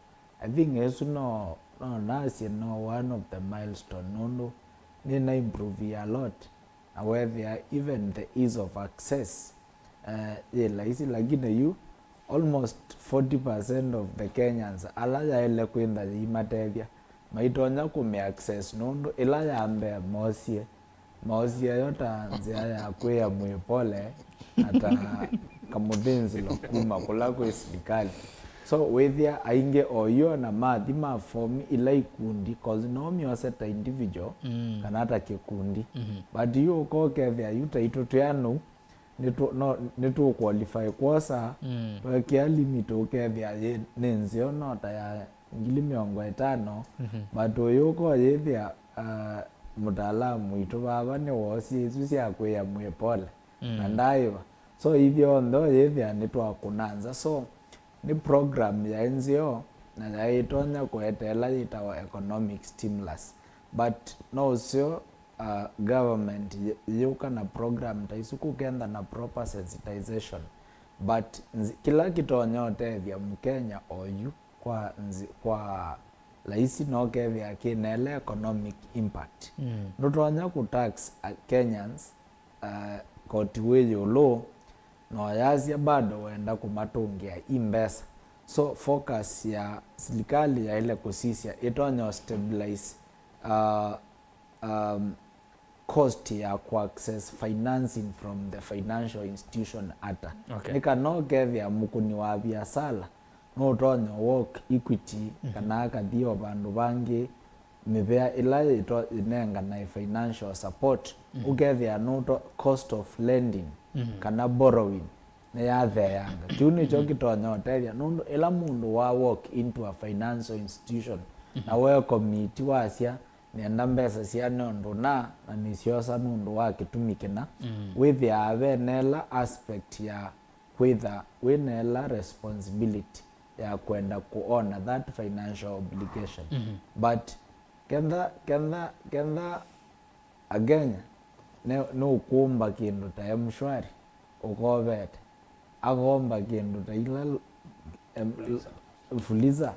I think ĩsu no, no nasye no one of the milestone, nũndũ nĩna improve a lot, na wethĩa even the ease of access, eh, yĩ laisi, lakini yu almost forty percent of the Kenyans ala yaĩle kwĩntha yĩimatethya maitonya kũmĩ access, nũndũ ĩla ya mbee moosie, moosie yo ta nzĩa ya kwĩa mwĩ pole na ta kamũthĩnzĩlo kuma kũla kwĩ silikalĩ. So wĩthĩa aingĩ o yu ona mathi ma form ila ikundi, 'cause no myose ta individual, mm, kana ta kĩkundi. Mhm. But yu ũka ũkethĩa yu taitũ twĩ anũ, nĩtũ-, no, nĩtũqualify kwosa, mm, twekĩa limit ũkethĩa yĩ, nĩ nzeo no ta ya ngili mĩongo ĩtano, mhm, but ũyũ ũka ũyĩthĩa, uh, mũtaalamu witũ vava nĩwoosie isu sya kwĩa mwĩ pole, mm, na ndaĩva. So ithyonthe ũyĩthĩa nĩtwakũna nza. So nĩ program yaĩ nzeo na yaĩtonya kũete ĩla yĩtawa economic stimulus. But no ũseo, uh, government yĩ-, yĩũka na program ta isu kũkenda na proper sensitization. But nzi-, kĩla kĩtonya ũtethya Mũkenya oyu kwa nzi-, kwa laisi no kethĩa kĩna ĩla economic impact. Mm. Ndũtonya kũ tax, uh, Kenyans, uh, koti wĩ ĩũlũ, na ũyasya bado wenda kũmatũngĩa i mbesa. So focus ya silikalĩ yaĩle kũsisya ĩtonya ũ stabilize, uh, um, cost ya kũ access financing from the financial institution ata. Okay. Nĩ kana ũkethĩa mũkũni wa viasala nũtonya walk Equity, mhm, kana akathi o vandũ vangĩ, mĩvea ĩla yĩto-, ĩnenganae financial support, mhm, ũkethĩa nũto-, cost of lending, mhm, kana borrowing nĩyatheeanga. Kĩu nĩkyo, mhm, kĩtonya ũtethya, nũndũ ĩla mũndũ wa walk into a financial institution, mhm, na we commit wasya, nĩenda mbesa syane ũndũ na, na nĩsyosa nũndũ wa kĩtumi kĩna, mm, wĩthĩaa ve na ĩla aspect ya kwĩtha wĩ na ĩla responsibility ya kwenda kũona that financial obligation. Mhm. But kenda, kenda, kenda Akenya nĩ, nĩũkũmba kĩndũ ta M-Shwari ũkovete, akomba kĩndũ ta ila, em, Fuliza,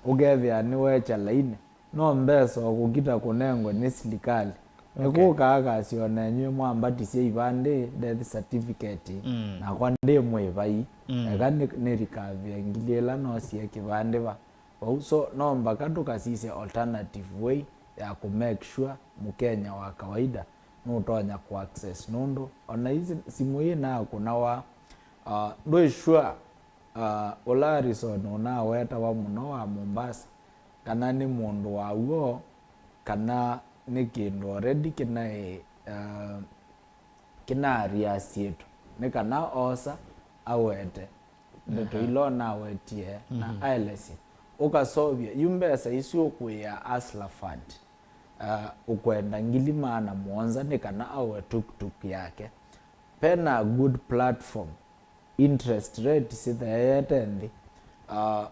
ũkethĩa nĩwekya lainĩ, no mbesa o kũkita kũnengwe nĩ silikalĩ. Okay. Nĩkũkaa kasi o nenyw'ĩ mwambatisye ivandĩ, death certificate, mm, nakwa ndĩ mwĩvai. Mm. Eka nĩ, nĩlikavĩe ngili ĩla noosie kĩvandĩ va. Vau, so, no mbaka tũkasisye alternative way ya kũ make sure Mũkenya wa kawaida nũtonya kũ access, nũndũ ona ii si-, simũ ii nakũnawa, uh, ndwĩ sure, uh, ũla Harrison ũnawetawa mũno wa Mombasa, kana nĩ mũndũ wa w'o, kana nĩ kĩndũ already kĩnaĩ, uh, kĩnaariasĩtwe, nĩ kana oosa awete ndeto, aha, ila ũnawetie na, mhm, aelesye. Ũkasovya yu mbesa isu ũkũĩa Hustler Fund, uh, ũkwenda ngili maana mũonza nĩ kana aũe tuktuk yake. Pena good platform, interest rate sĩtheeete nthĩ. Uh,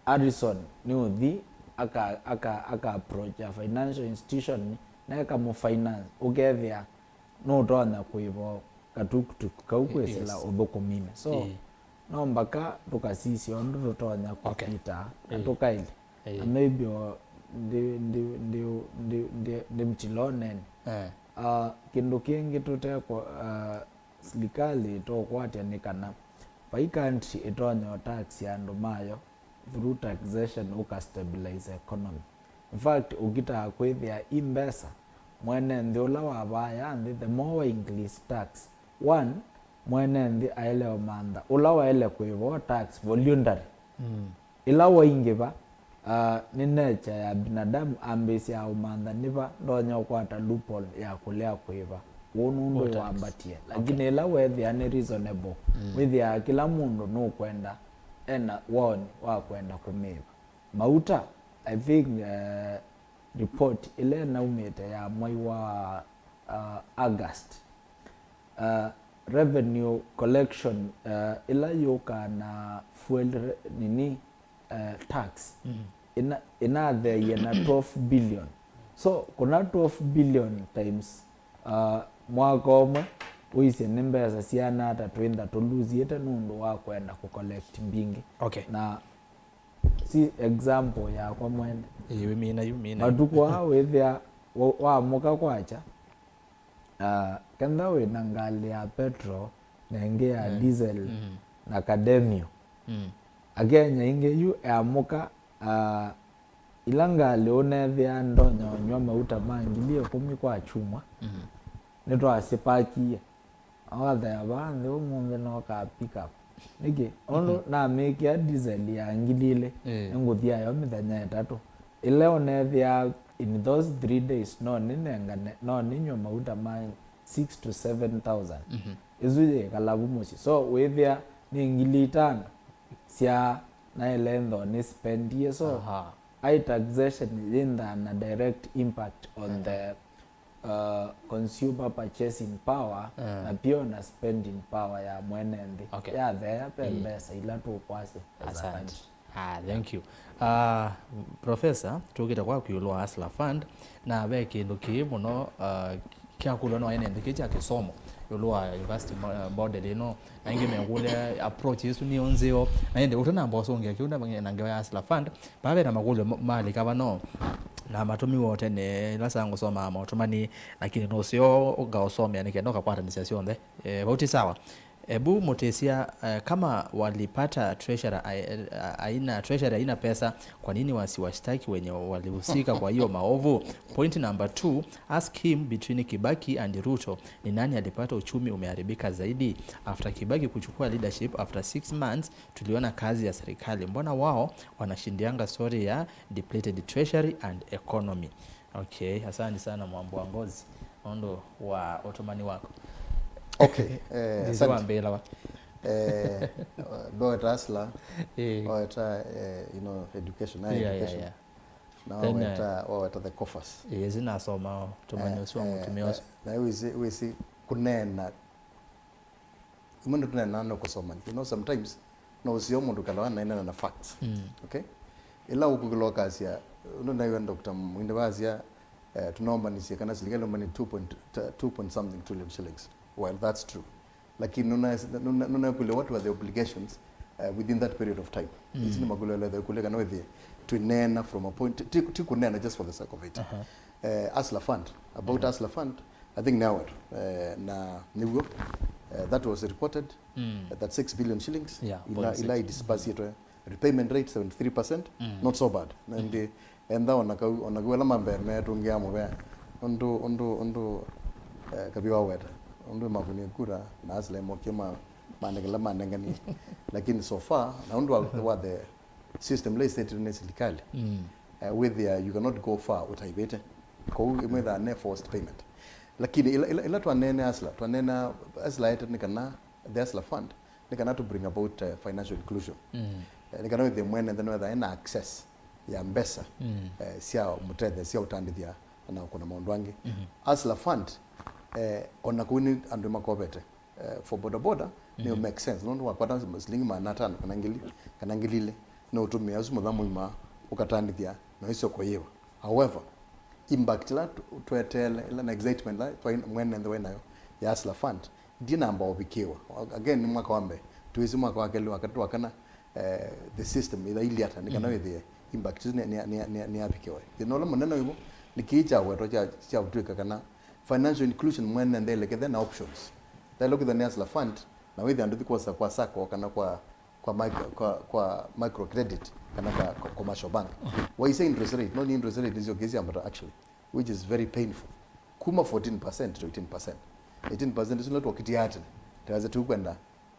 Harrison nĩũthi aka, aka, aka approach a financial institution na ĩkamũ finance, ũkethĩa nũtonya kũĩva katuktuk kau, ĩ-, kwĩsĩla, yes, ũthũkũminĩ. So, ĩ, no mbaka tũkasisye ũndũ tũtonya, okay, kũkita na, ĩ, tũkaĩlya. Ĩ. Na maybe o ndi, ndi, ndi, ndi, ndi, ndi mtiloneni. Eh. Ah, kĩndũ kĩngĩ tũtekwa, ah, silikalĩ ĩtokwatya nĩ kana vai country ĩtonya ũtaxi andũ mayo through taxation ũka stabilize economy. In fact, ũkitaa kwĩthĩa i mbesa, mwene nthĩ ũla wavaa ya nthĩ, the more wa increase tax, one, mwene nthĩ aĩle ũmantha ũla waĩle kũĩva tax voluntary. Mm. Ĩla waingĩva, ah, nĩ nature ya binadamu ambĩĩsya ũmantha nĩva ndonya ũkwata loophole ya kũlea kũĩva. Ũu nũndũ, oh, tax, wambatie. Lakini, okay, ĩla weethĩa nĩ reasonable, mm, wĩthĩaa kĩla mũndũ nũkwenda, ena woni wa kwenda kũmĩĩva. Mauta, I think, eh, report ĩla ĩnaumĩte ya mwai wa, uh, August, uh, revenue collection, uh, ĩla yũkaa na fuel re- nini, uh, tax, mm, ĩna- ĩnatheeie na twelve billion. So kũna twelve billion times, uh, mwaka ũmwe, ũisye nĩ mbesa siana ata twĩntha tũlusiĩte nũndũ wa kwenda kũ collect mbingĩ. Okay. Na si example yakwa mwene. Ĩĩ, wĩmina yu, mina yu. Matukũ aa wĩthĩa wa- waamũka kwakya, ah, kenda wĩna ngalĩ ya petrol na ĩngĩ ya, mm, diesel, mm, na kademio. Mm. Akenya aingĩ yu eamũka, ah, ila ngalĩ ũnethĩa ndonya ũnyw'a mauta ma ngili ĩkũmi kwa kyumwa, mm, nĩtwasĩpakie. Awathaya vaa nthĩ ũmũnthĩ no ka pick up. Nĩkĩ? Ũndũ, mhm, namĩkĩa diesel ya ngili ilĩ, ĩĩ, nĩngũthi nayo mĩthenya ĩtatũ. Ĩla ũnethĩa in those three days, no nĩnengane, no nĩnyw'e mauta ma six to seven thousand. Mhm. Ĩsu yĩkala vu mũsyĩ. So, wĩthĩa nĩ ngili itano sya naĩle nthoo nĩ spendie. So, aha, high taxation yĩnthaa na direct impact on, mhm, the uh, consumer purchasing power, mm, na pia ona spending power ya mwene nthĩ. Okay. Yatheea ve, ĩĩ, mbesa ila tũkwasya as a, asante, country. Ah, thank you. Ah, Professor, tũkĩte kwaku ĩũlũ wa Hustler Fund, na ve kĩndũ kĩĩ mũno, ah, kya kũlwa no ene nthĩ kĩ kya kĩsomo ĩũlũ wa university mo- eh, model ĩno, na ĩngĩ mekũlya approach ĩsu nĩ nzeo, na ĩndĩ ũtanamba ũsũngĩa kĩu na na ngewa ya Hustler Fund, vaa ve na makũlyo ma- malika vano, na matũmiwa tene ĩla saa ngũsomaa maũtũmani, lakini nũseo ngaũsomea nĩ kenda ũkakwatanĩsya syonthe. Eh, vau ti sawa. Ebu mũtĩsya, eh, kama walipata treasurer ai- eh, aina, treasury haina pesa, kwa nini wasiwashtaki wenye walihusika kwa hiyo maovu? Point number two, ask him, between Kibaki and Ruto, ni nani alipata uchumi umeharibika zaidi? After Kibaki kuchukua leadership, after six months, tuliona kazi ya serikali. Mbona wao wanashindianga story ya depleted treasury and economy? Okay, asante sana Mwambu wa Ngozi, nũndũ wa ũtũmani waku. Okay, eh, ndĩsĩ asante. Wambĩĩla va? Eh, ndoweta Hustler, eh, ndoweta, eh, you know, education, na, yeah, yeah, education, yeah. Na then, waweta, eh, waweta the coffers. Eh, ĩsi nasoma ũtũmani, eh, ũsu wa, eh, mũtumĩa ũsu. Na, na wĩsĩ, wĩsĩ kũneena Imwe nĩtũneenaa no kũsomany'a. You know, sometimes no ũseo mũndũ kalawa naenana na facts. Mm. Okay? Ĩla ũkũkĩla ũkasya, ũndũ naiwe Doctor Mwinde wasya, eh, tũnaombanisye kana silikali ĩlombanie two point, two point something trillion shillings. Well, that's true. Lakini nũna- nũna- nũnaĩkũlya what were the obligations, eh, within that period of time? Mm. Isu nĩ makũlyo ĩla ĩkũlya kana wĩthĩe twĩneena from a point, ti, ti kũneena just for the sake of it. Aha. Eh, Hustler Fund, about, aha, Hustler Fund, I think nĩ aware, eh, na nĩw'o, eh, that was reported, mm, eh, that six billion shillings, yeah, ila, ila idisbursitwe. Repayment rate seventy-three percent, mm, not so bad. Na, mm, ĩndĩ enda ona kau, ona kau ala mambee metũngĩa mũvea. Ũndũ, ũndũ, ũndũ, eh, Kavia waweta. Ũndũ makũnie kura, na Hustler mokie ma, manengela manenganie. Lakini so far, na ũndũ wa, wa the system ĩla ĩsetĩtwe nĩ silikali, mm, eh, wĩthĩa you cannot go far ũtaĩvĩte. Kwoou ĩmwe ĩthaa ne forced payment. Lakini ĩla, ĩla, ĩla twanene Hustler, twanena Hustler aete nĩ kana, the Hustler Fund, nĩ kana to bring about, eh, financial inclusion. Mm. Eh, nĩ kana wĩthĩe mwene nthĩ nĩwetha ena access ya mbesa, mm, eh, sya mũtethya, sya ũtandĩthya na kũna maũndũ angĩ. Mm-hmm. Hustler Fund, eh, ona kũu nĩ andũ makovete, eh, for boda boda, nĩ, mm-hmm, make sense. Nũndũ wakwata silingi maana atano kana ngili, kana ngili ilĩ, no ũtũmĩa ũsu mũthenya mũima ũkatandĩthya na ũisyoka ũyĩva. However, impact ĩla tũ- tweteele, ĩla na excitement ĩla twaĩ- mwene nthĩ waĩ nayo ya Hustler Fund, ndinamba ũvikĩwa. Again, nĩ mwaka wa mbee. Twĩsĩ mwaka wa kelĩ, wa katatũ, wa kana, eh, the system ĩla iliata, nĩ kana, mm, wĩthĩe impact ĩsu nĩ- nĩ- nĩ- nĩ- nĩyavikĩwa. Thĩna ũla mũnene wĩvo, nĩ kĩĩ kyawetwa kya- kya kũtw'ĩka kana financial inclusion mwene nthĩ elekethe na options. Thaĩle kwĩthwa nĩ Hustler Fund, na wĩthĩa ndũthi kwosa kwa sacco kana kwa, kwa micro, kwa, kwa micro credit kana kwa, kwa commercial bank. Waisya interest rate, no nĩ interest rate nĩsyo kĩĩ syambata actually, which is very painful. Kuma fourteen percent to eighteen percent. Eighteen percent ĩsu nĩla twokĩtie atene. Taweza tũkwenda,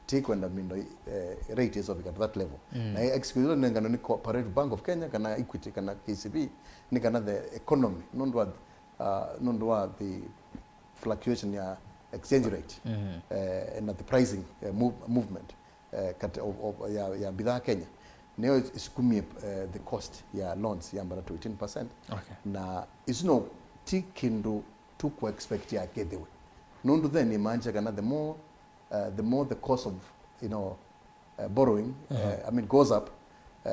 tũkwenda mindo, eh, rate ĩsovika to that level. Mm. Na excuse ĩla nengano nĩ Cooperative Bank of Kenya, kana Equity, kana K C B, nĩ kana the economy, nũndũ wa, uh, nũndũ wa the fluctuation ya exchange rate, mm-hmm, eh, na the pricing, eh, move- movement, eh, kati of- of- ya- ya mbithaa Kenya, nĩyo ĩsukumie, eh, the cost ya loans yambata to eighteen percent. Okay. Na isu no ti kĩndũ tũkũ expect ya kĩthĩwe. Nũndũ then imaanisha kana the more, uh, the more the cost of, you know, uh, borrowing, uh, I mean, goes up, uh,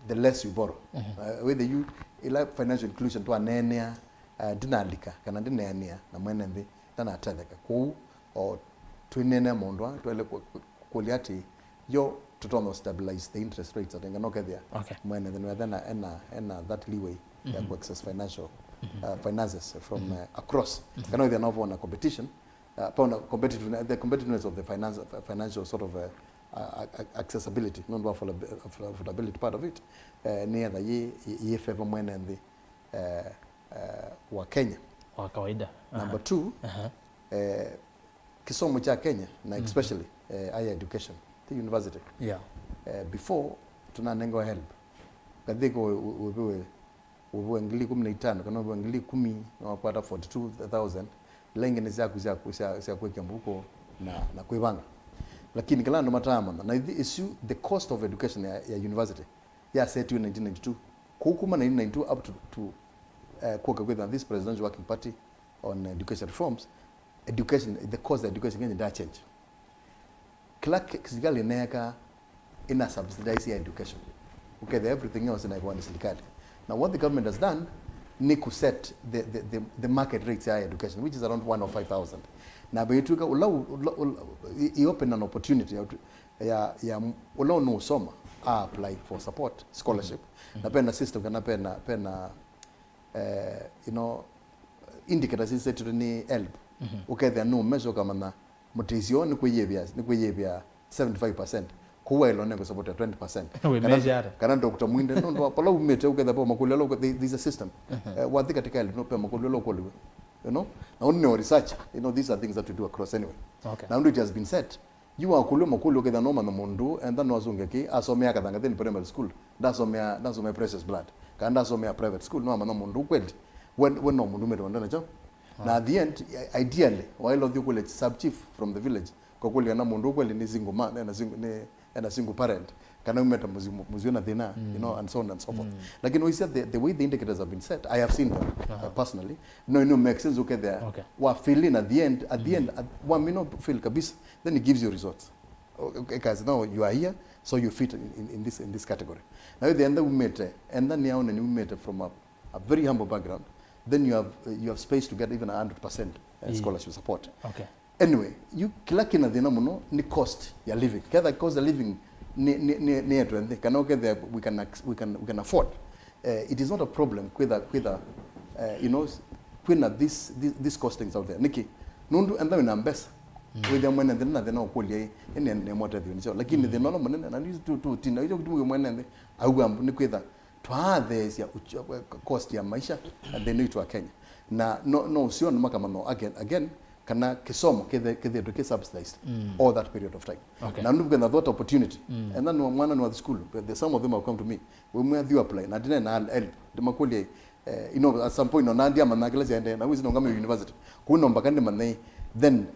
the less you borrow. Uh, whether you, ila financial inclusion twaneenea, uh, ndinalika kana ndineanĩa na mwene nthĩ ndanatetheka. Kwoou, o twĩneenea maũndũ aa, twaĩle kũ-, kũ-, kũlya atĩ, yo tũtonya stabilize the interest rates, atĩ ngano kethĩa Okay. mwene nthĩ nĩwetha ena, ena, ena that leeway ya ku access financial, uh, finances from, uh, across. Kana wĩthĩa no vona competition, uh, pona competitive, the competitiveness of the finance, financial sort of, uh, uh, accessibility, nũndũ wa affordab-, affordability part of it, uh, nĩ etha yĩ, yĩ, yĩ favor mwene nthĩ, uh, uh, wa Kenya. Wa kawaida. Number two, uh, kĩsomo kya Kenya, na especially, uh, higher education, the university. Yeah. Uh, before, tũnanengewa HELB. Ngathĩko wĩviwe, wĩviwe ngili ikũmi na itano, kana wĩviwe ngili ikũmi, no wakwata forty-two thousand. Ila ingĩ nĩ syaku, syaku, sya, sya kwĩkĩa mũvuko na, na kwĩvanga. Lakini kĩla andũ mataamanya, na ithi isu, the cost of education ya, ya university yasetiwe nineteen ninety-two. Kũu kuma nineteen ninety-two up to, to, uh, kũka kwĩthwa this presidential working party on education reforms, education, the cost of education Kenya nda change. Kĩla k-, sirikali ĩneekaa ĩna subsidize ya education. Ũkethĩa everything else ĩnaĩvawa nĩ sirikali. Now what the government has done nĩ ku set the, the, the, the market rates ya education, which is around one oh five thousand. Na vaitwĩka ũla, ũla, ũla, i, i open an opportunity ya, ya, ya ũla ũnũũsoma a apply for support, scholarship. Na pena system kana pena, pena, eh, you know, indicators isetwe nĩ HELB. Ũkethĩa nũ measure ũkamanya mũtĩsyo nĩ kwĩyĩvĩa, nĩ kwĩyĩvĩa seventy-five percent. Kũu waĩlwa nĩ kũsapota twenty percent. Wĩ measure ata? Kana Doctor Mwinde, nũndũ wa pala umĩte ũketha pa makũlyo ala ũkũ-, there, there's a system. Eh, wathi katika HELB, no pe makũlyo ala ũkũlĩwe. You know? Na ũnĩ nĩ research, you know, these are things that we do across anyway. Okay. Na ũndũ it has been said, yu wakũlyo makũlyo ũketha no mana mũndũ, enda no asũnge kĩ, asomea Kathangathini Primary School, ndasomea, ndasomea Precious Blood, kana ndasomea private school, no amanya mũndũ kweli, we, we no mũndũ umĩte wenda nakyo. Na at the end, i-, ideally, waĩlwa ũthi ũkũlye sub chief from the village, ũkakũlya na mũndũ kweli nĩ single man, ena single, nĩ, ena single parent, kana umĩte mũsyĩ, mũsyĩ na thĩna, you know, and so on and so forth. Lakini ũisya the, the way the indicators have been set, I have seen them, uh, personally. No, no make sense ũkethĩa, okay, wa fill in at the end, at the end, at, wa mino fill kabisa, then it gives you results. Okay, 'cause now you are here, so you fit in, in, in this, in this category. Na wĩthĩa enda umĩte, enda nĩaone nĩ umĩte from a, a very humble background, then you have, uh, you have space to get even a hundred percent, uh, scholarship support. Okay. Anyway, you, kĩla kĩna thĩna mũno nĩ cost ya living. Ketha cost ya living nĩ, nĩ, nĩ, nĩ etwe nthĩ, kana ũkethĩa we can ac-, we can, we can afford. Eh, it is not a problem kwĩtha, kwĩtha, eh, you know, kwĩna this, this, this costings out there. Nĩkĩ? Nũndũ enda wĩna mbesa, wĩthĩa mwene nthĩ na thĩna ũkũlya ĩ, ĩ nĩ, nĩ motethio nĩsyo. Lakini thĩna ũla mũnene, na nĩ tu, tu, tina, ĩyo kĩtumi mwene nthĩ, auga nĩ kwĩtha twaatheesya uch-, cost ya maisha nthĩnĩ witũ wa Kenya. Na no, no ũseo nĩ makamano again, again, kana kĩsomo kĩthe-, kĩthĩtwe kĩ subsidized all that period of time. Okay. Na nũndũ kwĩna that opportunity. Enda nĩ mwana nĩ wa school, the, some of them have come to me. We mwe athiu apply, na ndine na help. Ndimakũlye, eh, you know, at some point, ona ndiamanya kĩla syaendee, na wĩsĩ nongamĩe university. Kũu no mpaka ndimanye, then,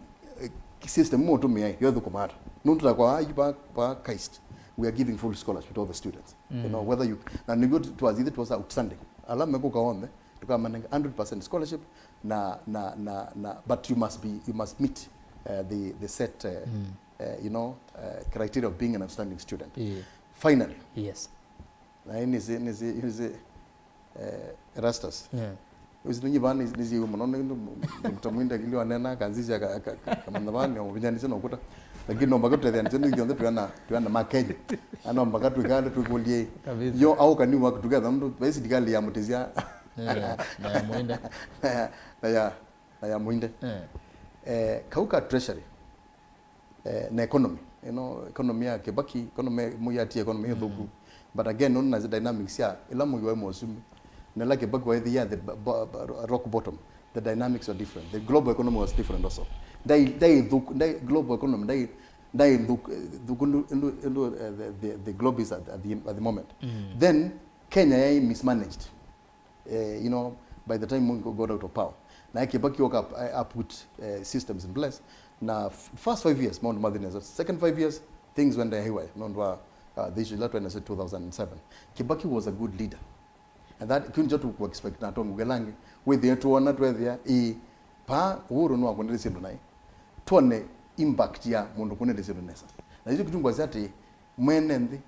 eh, system mũtũmĩa yo thũkũma ata. Nũndũ ta kwa ayu pa, pa KAIST, we are giving full scholarship to all the students. You know, whether you, na nĩguo tu-, twazithe tuosa outstanding. Ala mekũka onthe, tũkamanenga hundred percent scholarship, na, na, na, na, but you must be, you must meet, uh, the, the set, uh, uh, you know, uh, criteria of being an outstanding student. Yeah. Finally. Yes. Na hii nisi, nisi, nisi, eh, Erastus. Yeah. Wĩsĩ nĩnyie vaa nĩ-, nĩsiĩwe mũno nĩ Doctor Mwinde akili wanena, kanzisya ka-, ka-, ka-, kamanya vaa nĩ ũvinyanĩsye na ũkũta. Lakini no mpaka tũtetheanĩsye nĩ ithyonthe twĩana, twĩana ma Kenya. Na no mpaka twĩkale twĩkũlye. Kabisa. Yo, how can we work together? Nũndũ vai sirikali ya Mũtĩsya. Eh, na ya Mwinde. Na ya, na ya, na ya Mwinde. Eh. Eh, kau ka treasury. Eh, na economy. You know, economy ya Kibaki, economy, Moi atie economy ĩthũku. But again, nũndũ na dynamics ya, ĩla Moi waĩ mũsumi, na ĩla Kibaki waĩ the, the b-, b-, b-, rock bottom, the dynamics were different. The global economy was different also. Ndai, ndai thũku, ndai global economy, ndai, ndai thũku, eh, thũku ndu, ndu, ndu, eh, the, the, the globe is at, at the, at the moment. Then, Kenya yaĩ mismanaged. Eh, you know, by the time Moi got out of power. Na Kibaki oka up, eh, up with, eh, systems in place. Na f-, first five years, maũndũ mathi nesa. Second five years, things went haywire. Nũndũ wa, uh, the issue that went two thousand and seven. Kibaki was a good leader. And that, kĩu nĩkyo tũkũ expect na atongoria ala angĩ. Wĩthĩe tuona twethĩa, ĩ, Paa Uhuru nĩwakũnĩte syĩndũ naĩ, twone impact ya mũndũ ũkũnĩte syĩndũ nesa. Na isu kĩtungwa sya atĩ mwene nthĩ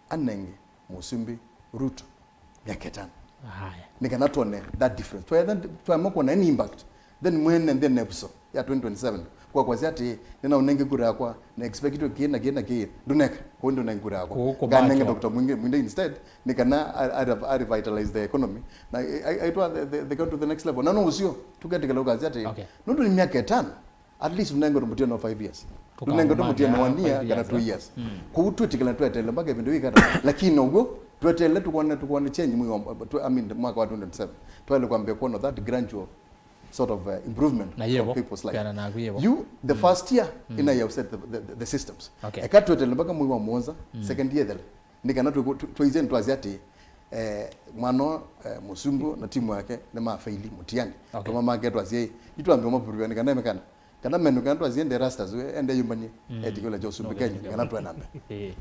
anenge Mũsumbĩ Ruto myaka ĩtano. Haya. Nĩ kana twone that difference. Twaetha, twaema kuona any impact, then mwene nthĩ nepuso ya twenty twenty-seven kwa kwasya atĩ, "Nĩnaũnenge kura yakwa, na expectwe kĩĩ na kĩĩ na kĩĩ, ndũneka, kũu ndũnenge kura yakwa. Kũu kũmakĩwa. Nganenge Doctor Mwingi, Mwingi instead, nĩ kana a, a, a revitalize the economy, na aitwa the, the, the country to the next level." Na no ũsio, tũketĩkĩla ũkasya atĩ, okay, nũndũ nĩ myaka ĩtano, at least ũnengetwe mũtiano wa five years. Tũkaũmanya, ndũnengetwe mũtiano wa five years, two years. Mm. Kwoou twĩtĩkĩla tweteele mpaka ĩvinda yĩu ĩkata. Lakini noguo, tweteele tũkone, tũkone change mwei wa, tw-, I mean, mwaka wa twenty twenty-seven. Twaĩle kwambia kuona that gradual sort of, uh, improvement of people's life. Na yĩvo, kana naku yĩvo. You, the first year, mm, ina ya set the, the, the systems. Okay. Eka tweteele mpaka mwei wa mũonza, mm, second year ĩthele. Nĩ kana tũ-, tũ-, twaisye nĩtwasya atĩ, eh, mwana, eh, Mũsumbĩ na timu yake nĩmafaili mũtiani. Okay. Tũmamake twasye, nĩtwambie mapuruka nĩ kana emekana. Kana menũke na twasye ende Erastus, we, ende yũmbanie, mm, eti kĩla kya Ũsumbĩ Kenya, nĩ kana twenda mbee. Eh,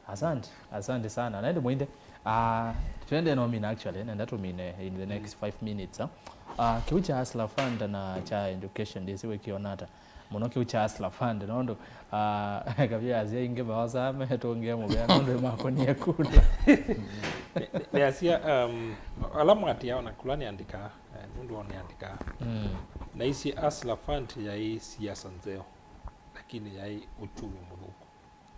asante, asante sana. Naende Mwende, ah, twende no mina actually, nenda tũmine in the next five minutes, ah. Ah, kĩu kya Hustler Fund na kya education, ndĩsĩ wĩkĩona ata? Mũno kĩu kya Hustler Fund, nũndũ, ah, kavya asyai aingĩ maosaa metũngĩe mũvea nũndũ nĩmakonie kula. Nĩ-, nĩasya, um, ala mwatĩa ona kula nĩandĩkaa, eh, nũndũ o nĩandĩkaa. Mm. Naisye Hustler Fund yaĩ siasa nzeo, lakini yaĩ uchumi mũthũku.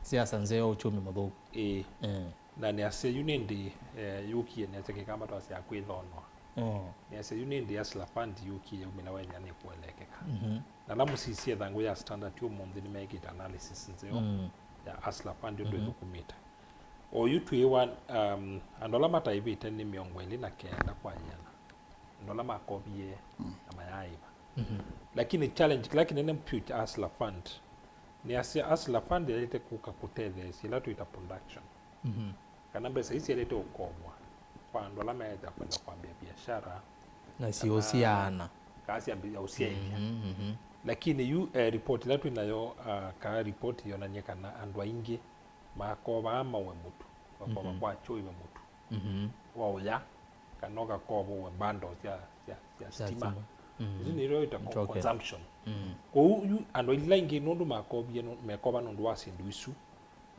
Siasa nzeo, uchumi mũthũku. Ĩĩ. Mm. Na nĩasya yu nĩ ĩndĩ, eh, yũkie nĩasya kĩkamba twasya kwĩthonwa. Mm. Nĩasya yu nĩ ĩndĩ Hustler Fund yũkie yaumĩla wethĩa nĩkũelekeka. Mhm. Na ala mũsisye ĩthangũ ya Standard ũmũnthĩ nĩmekĩte analysis nzeo, mm, ya Hustler Fund ũndũ, mhm, ĩthũkũmĩte. Oyu twĩwa, um, andũ ala mataĩvĩte nĩ mĩongo ĩlĩ na kenda kwa ĩana. Andũ ala makovie, mm, na mayaaĩva. Mhm. Lakini challenge kĩla kĩnene vyũ kya Hustler Fund, nĩasya Hustler Fund yaĩlĩte kũka kũtetheesya ĩla twĩta production. Mhm. Kana mbesa ii syaĩlĩte ũkovwa kwa andũ ala meĩta kwenda kwambĩa biashara, na kana siũsiaana, kana syambĩĩa ũsyaĩthya. Mhm, mhm. Lakini yu, eh, report ĩla twĩ nayo, ah, kaa report yonany'a kana andũ aingĩ makovaa maũe mũtu, makova, mhm, kwa kyo ive mũtu, mhm, wa ũya, kana ũkakova ũe bundle sya, sya, sya, sya stima, stima. Mhm. Isu nĩyo ĩtagwo, okay, consumption. Mm. Kwoou yu andũ ila aingĩ nũndũ makovie nũ-, mekova nũndũ wa syĩndũ isu,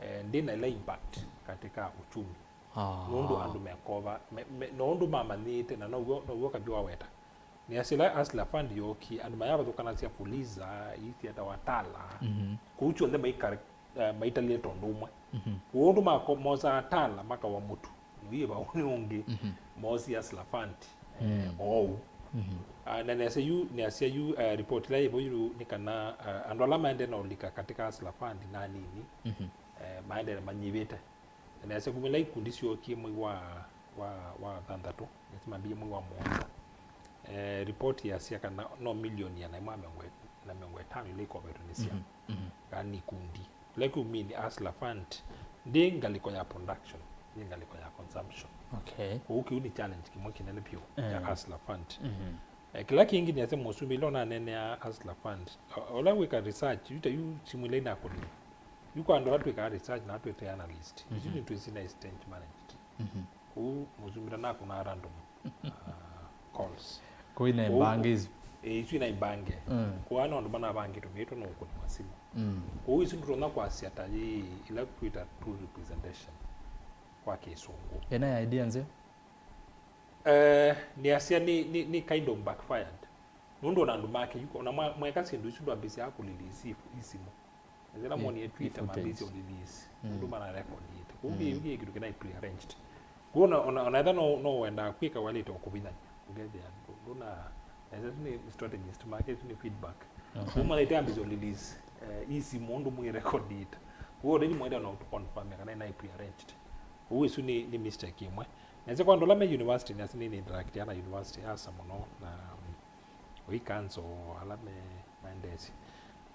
eh, ndĩ na ila impact katika uchumi. Ah. Nũndũ andũ mekova, me, me, nũndũ mamanyĩte, na now'o, now'o kavyu waweta. Nĩasya ĩla Hustler Fund yookie, andũ mayavathũkanasya Fuliza, ii syetawa Tala. Mhm. Kũu kyonthe maikar-, eh, maitalĩte ũndũ ũmwe. Mhm. Kwoou ũndũ mako-, mosaa Tala makawa mũtu, mũi vaũnĩ ũngĩ, mhm, moosie Hustler Fund, eh, mm, oou. Mhm. Ah, na nĩasya yu, nĩasya yu, eh, report ĩla yĩvo yu nĩ kana, eh, andũ ala maendee na ũlika katika Hustler Fund na anini, mhm, eh, maendee manyivĩte. Na nĩasya kumĩla ikundi syookie mwei wa, wa, wa thanthatũ, nĩsĩ mambie mwei wa mũonza. Eh, report yasya kana no milioni ĩana ĩmwe na mĩongo ĩtano ila ikovetwe nĩ syama, mhm, mhm, kana nĩ ikundi. Kĩla kĩu mean Hustler Fund ndĩ ngalĩko ya production, nĩ ngalĩko ya consumption. Okay. Kwoou kĩu nĩ challenge kĩmwe kĩnene vyũ kya, eh, Hustler Fund. Mhm. Eh, kĩla kĩngĩ nĩasya Mũsumbĩ ĩla ũnaneenea Hustler Fund, o-, ũla wĩka research, yu ta yu simũ ila inakũnie. Yu kwa andũ ala twĩkaa research na twĩte analyst, isu, mhm, nĩtwĩsĩ na exchange managed. Mhm. Kũu Mũsumbĩ ndanakũna random, ah, calls. Kũu ina, kũu imbange isu. Eh, isu ina imbange. Mm. Kũu ana andũ manavangĩtwe mĩtwe no ũkũnĩwa simũ. Mm. Kũu isu ndũtonya kwasya ta yĩ ila twĩta true representation kwa Kĩsũngũ. Ĩna ya idea nzeo? Eh, nĩasya nĩ, nĩ, nĩ kind of backfired. Nũndũ ona andũ make, yu, ona mwa-, mweka syĩndũ isu ndwambĩsyaa kũlilisi ifu-, isimũ. Ethĩwa, ĩ, monie Twitter, footage, mambĩsya ũlilisi. Mm. Ũndũ mana record it. Kũu, mm, kĩ, kĩ kĩndũ kĩna prearranged. Kũu ona, ona, ona ethĩwa no, no wendaa kwĩka walĩte o kũvithany'a. Ũkethĩa ndũ-, ndũna, ethĩwa tu nĩ strategist make, tu nĩ feedback. Mhm. Kũu malaĩte ambĩsya ũlilisi, eh, isimũ ũndũ mwĩ record it. Kũu already mwaĩle ona confirm kana ĩna prearranged. Kũu isu nĩ, nĩ mistake ĩmwe. Nĩasya kwa andũ ala me university, nĩasya nĩ, nĩ interact na university asa mũno na, um, oi council ala me, maendeesye.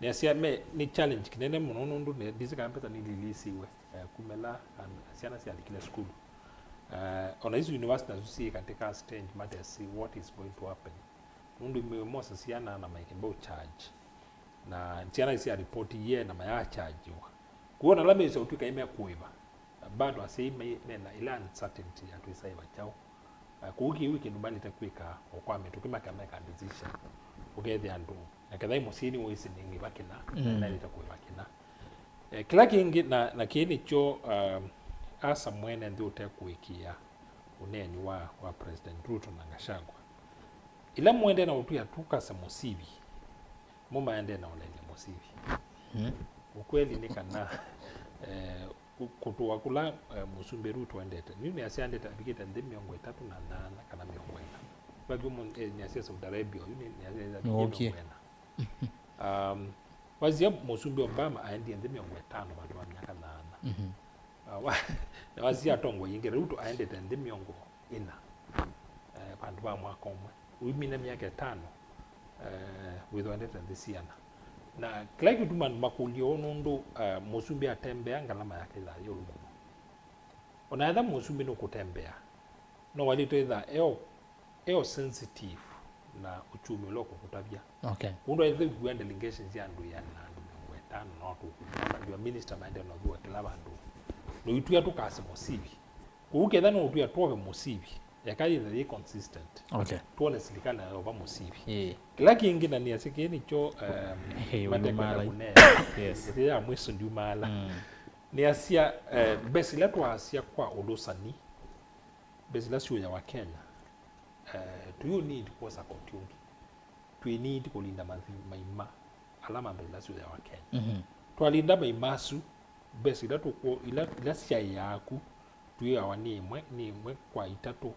Nĩasya me, nĩ challenge kĩnene mũno nũndũ nĩ, ndĩsĩ kana mbesa nililisiwe, eh, kumĩla, and syana syalikile sukulu. Eh, ona isu university nasu syĩ katika stage matesĩ what is going to happen. Nũndũ imosa syana na maikembe charge. Na syana isya report iye na maya charge wa. Kuona ala mesa ũtwika ime kuiva. Bado asyai me-, mena ila uncertainty ya twĩsa ĩva kyaũ. Eh, kũu kĩu kĩndũ malĩte kwĩka o kwa mĩtũkĩ makameka decision. ũkethĩa andũ, na ketha ĩ mũsyĩ nĩ ũĩsĩ nĩ ngĩva kĩna, na naĩlĩte kũĩva kĩna. Eh, kĩla kĩngĩ, na, na kĩĩ nĩkyo, um, asa mwene nthĩ ũtekũĩkĩĩa ũneeni wa, wa President Ruto na Gachagua. Ĩla mũendee na ũtwĩa tũkase mũsivi, mũmaendee na ũlelya mũsivi. Mm. Ukweli nĩ kana, eh, kũ-, kũtũa kũla, eh, mũsumbĩ Ruto endete. Yu nĩasya endete avikĩte nthĩ mĩongo ĩtatũ na nyanya kana mĩongo ĩna. Yu angĩ ũmũ-, eh, nĩasya Saudi Arabia, yu nĩ-, nĩasya avikĩte Nĩwookie. mĩongo ĩna. Um, wasya mũsumbĩ Obama aendie nthĩ mĩongo ĩtano vandũ va myaka nyanya. Mhm. Uh, wa-, na wasya atongoi ingĩ, Ruto aendete nthĩ mĩongo ĩna, eh, vandũ va mwaka ũmwe. Ũimina myaka ĩtano, eh, wĩthwa endete nthĩ siana. Na kĩla kĩtuma andũ makũlya ũu nũndũ, eh, mũsumbĩ atembea, ngalama yake ĩthaa ĩũlũ mũno. Ona etha mũsumbĩ nũkũtembea, no waĩlĩte ĩtha eo, eo sensitive na uchumi ũla ũkũkũtavya. Okay. Kũndũ aĩthe kũkua delegations ya andũ ĩana na andũ mĩongo ĩtano, no tũkũtavya minister maendee na ũthua kĩla vandũ. No itwĩa tũkase mũsivi. Kũu ketha no ũtwĩa twove mũsivi, eka yĩthe yĩ consistent. Okay. Twone silikalĩ na yova mũsivi. Ĩĩ. Kĩla kĩngĩ, na nĩasya kĩĩ nĩkyo, um, Hey, matekũenda ũyumala. kũnea. Yes. Ĩtĩ ya mwiso ndiumala. Mm. Nĩasya, eh, mbesa ila twaasya kwa ũlũsani, mbesa ila syũyawa Kenya, eh, tũyũ need kwosa koti ũngĩ. Twĩ need kũlinda mathi-, maima ala ma mbesa ila syũyawa Kenya. Mhm. Twalinda maima asu, mbesa ila tũkũ-, ila, ila syaĩaa ku, twĩawa nĩ ĩmwe, nĩ ĩmwe kwa itatũ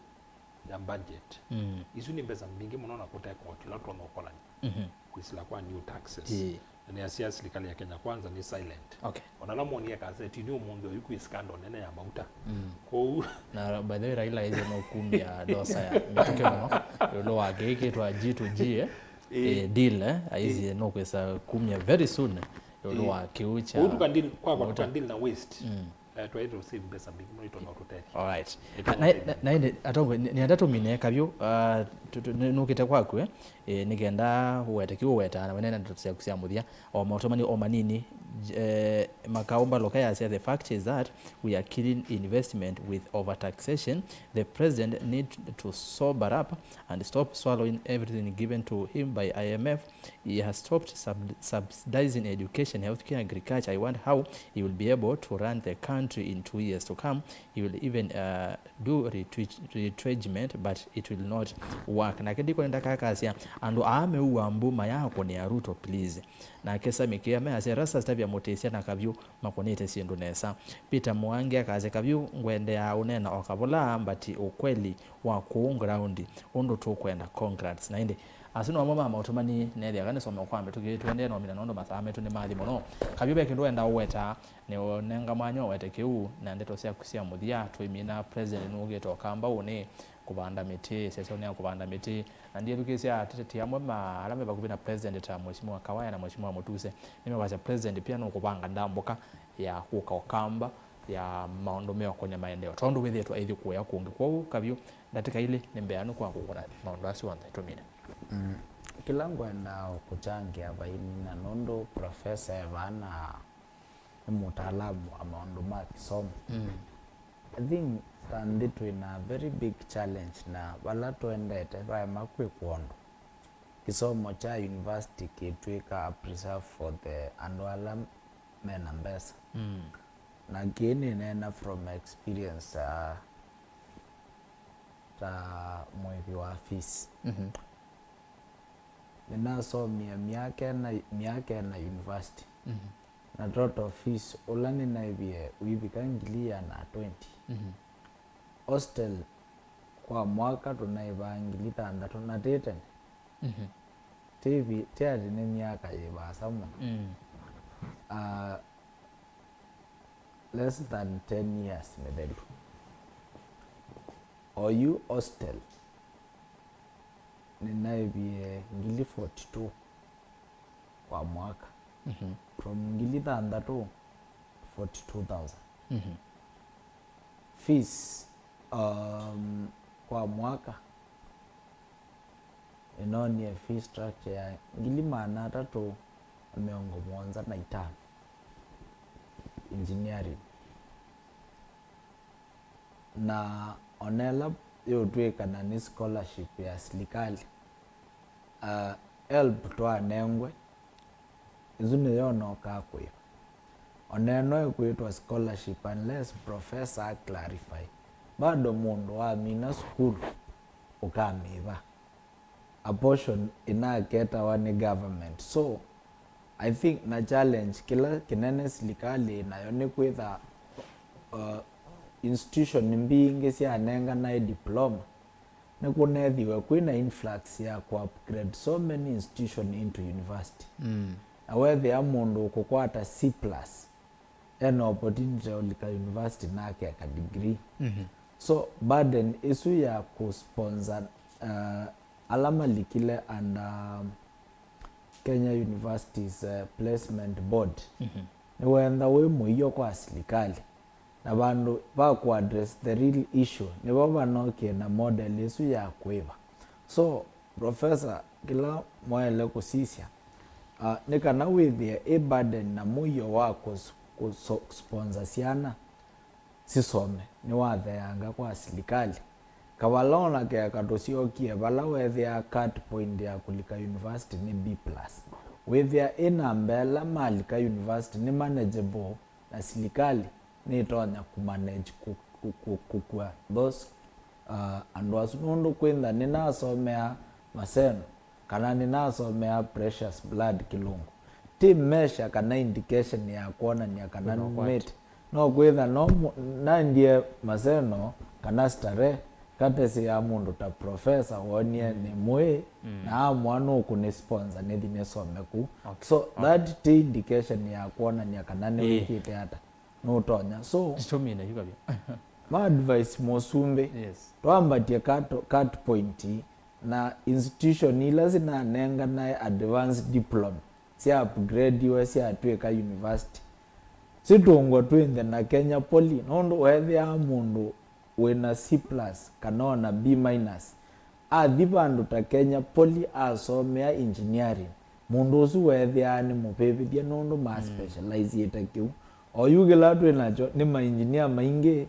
ya budget. Mm. Isu nĩ mbesa mbingĩ mũno na kũte koti ila tũtonya ũkolany'a Mhm. kwĩsĩla kwa new taxes. Ĩĩ. Na nĩasya silikalĩ ya Kenya Kwanza nĩ silent. Okay. Ona ala monie kasetinĩ ũmũnthĩ oyu kwĩ scandal nene ya mauta. Mm. Kwoou Na by the way, Raila aisye no kumya ndosa ya mĩtũkĩ mũno ĩũlũ wa kĩĩ kĩtwa G to G, eh? Ĩĩ. Eh, deal, eh? Aisye no kwĩsa kumya very soon ĩũlũ Ĩĩ. wa kĩu kya Kwoou tũka deal, kwa, kwa mauta. Tũka deal na waste. Mm. Eh, twaĩte ũsave mbesa mbingĩ mũno itonya ũtũtethya. Alright. Ĩtonya Na, na, ũtũtethya. Na ĩndĩ, atongoi, nĩ, nĩenda tũmine kavyu, ah, tu-, tu-, nĩ-, nũkĩte kwaku, eh? Eh, nĩ kenda ũwete kĩu ũwetaa na wenene ndeto syaku sya mũthya. O maũtũmani o manini, j-, eh, Makau Mbaluka yasya, "The fact is that we are killing investment with overtaxation. The president need to sober up and stop swallowing everything given to him by I M F. He has stopped sub-, subsidizing education, healthcare, agriculture. I wonder how he will be able to run the country in two years to come. He will even, uh, do retrench-, retrenchment, but it will not work." Nake Deacon Ndaka akasya, "Andũ aa meua mbu mayakũnĩa Ruto, please." Nake Sammy Kĩame asya, "Erastus Tavia mũtĩsya na kavyũ makũnĩte syĩndũ nesa." Peter Mwangi akasya, "Kavyũ ngwendeaa ũneena o kavola, but ukweli wa kũũ ground ũndũ tũkwenda." Congrats. Na ĩndĩ, asu no amwe ma maũtũmani nethĩa kana nĩsome kwa mĩtũkĩ, tũendee na ũmina nũndũ masaa metũ nĩ mathi mũno. Kavyũ ve kĩndũ wenda ũweta, nĩũnenga mwanya ũwete kĩu na ndeto syaku sya mũthya, tũimina president nũũkĩte o Kamba ũnĩ kũvanda mĩtĩ, session ya kũvanda mĩtĩ. Na ndiethukĩĩsya ateti amwe ma ala me vakuvĩ na president ta Mheshimiwa Kawaya na Mheshimiwa Mutuse, nĩmekwasya president pia nũkũvanga ndambũka ya kũka Ũkamba ya maũndũ meũkonya maendeeo, tondũ wĩthĩĩtwe aithi kũya kũngĩ. Kwoou, Kavyũ, ndatĩka ilĩ nĩ mbeanu kwa kũkũna maũndũ asu onthe tũmine. Mm. Kĩla ngwenda kũkyangĩa vainina nũndũ profesa e vaa na nĩ mũtaalamu wa maũndũ ma kĩsomo. Mm. I think ta nthĩ twĩ na very big challenge, na vala tũendete vaema kwĩkwa ũndũ kĩsomo kya university kĩtw'ĩka a preserve for the andũ ala mena mbesa. Mm. Na kĩĩ nĩneena from experience, uh, ta mũĩvi wa fees. Mhm. Nĩnasomie myaka ĩna, myaka ĩna university. Mhm. Na total fees ũla nĩnaĩvie ũivika ngili iana na twenty. Mhm. Hostel kwa mwaka tũnaĩvaa ngili thanthatũ, na ti tene. Mhm. Ti vi-, ti ati nĩ myaka yĩ vaasa mũno. Mm. Ah, less than ten years mĩthelu. Oyu hostel nĩnaĩvie ngili forty two kwa mwaka. Mhm. From ngili thanthatũ, forty two thousand. Mhm. Fees, um, kwa mwaka, nĩnoonie fee structure ya ngili maana atatũ na mĩongo mũonza na itano, engineering. Na ona ĩla yũtw'ĩkana nĩ scholarship ya silikalĩ, ah, help twanengwe, ĩsu nĩyo nokaa kwĩva. Ona ĩno ĩkwĩtwa scholarship, unless professor a clarify, bado mũndũ wamina sukulu ũkamĩva. A portion ĩnaketawa nĩ government. So I think na challenge kĩla kĩnene silikalĩ ĩnayo nĩ kwĩtha, uh, institution mbingĩ syanenganae diploma, nĩkũnethiwe kwĩna influx ya kũ upgrade so many institution into university. Mm. Na wethĩa mũndũ ũkũkwata C plus, ena opportunity ya ũlika university na akeka degree. Mhm. So burden ĩsu ya kũsponsor, uh, ala malikile under Kenya Universities, uh, Placement Board, mhm, nĩwenda wĩ mũio kwa silikalĩ. Na vandũ va kũ address the real issue, nĩvo vanokie na model ĩsu ya kwĩva. So, Professor, kĩla mwaĩle kũsisya, uh, nĩ kana wĩthĩe ĩ burden na mũio wa kũs-, kũso-, sponsor syana sisome nĩwatheanga kwa silikalĩ. Kavala ona keka tũsyokie vala weethĩaa cut point ya kũlika university nĩ B plus. Wĩthĩa ĩ namba ĩla malika university nĩ manageable, na silikalĩ nĩtonya kũmanage kũ-, kũ-, kũ-, kũkua those, uh, andũ asu, nũndũ kwĩntha nĩnasomea Maseno, kana nĩnasomea Precious Blood Kĩlũngũ. Ti measure kana indication ya kwonany'a kana nũmĩte. No kwĩtha no mũ-, naendie Maseno kana Starehe, katesi ya mũndũ ta professor wonie nĩ mũĩ, mm, na amũa nũkũnĩ sponsor nĩthi nĩsome ku. Okay. So, okay, that ti indication ya kwonany'a kana nĩwĩkĩte ata. Nũtonya. So, nditũmĩne yu kavya. Ma advice mũsumbĩ, yes, twambatie cut, cut point na institution ila sinanenganae advanced diploma sya upgradiwe syatw'ĩka university, situngwe twĩ nthĩ na Kenya Poly, nũndũ weethĩaa mũndũ wĩna C plus kana ona B minus athi vandũ ta Kenya Poly asomea engineering, mũndũ ũsu weethĩaa nĩ mũvĩvĩthye nũndũ ma, mm, specializeĩte kĩu. Oyu kĩla twĩ nakyo nĩ ma engineer maingĩ,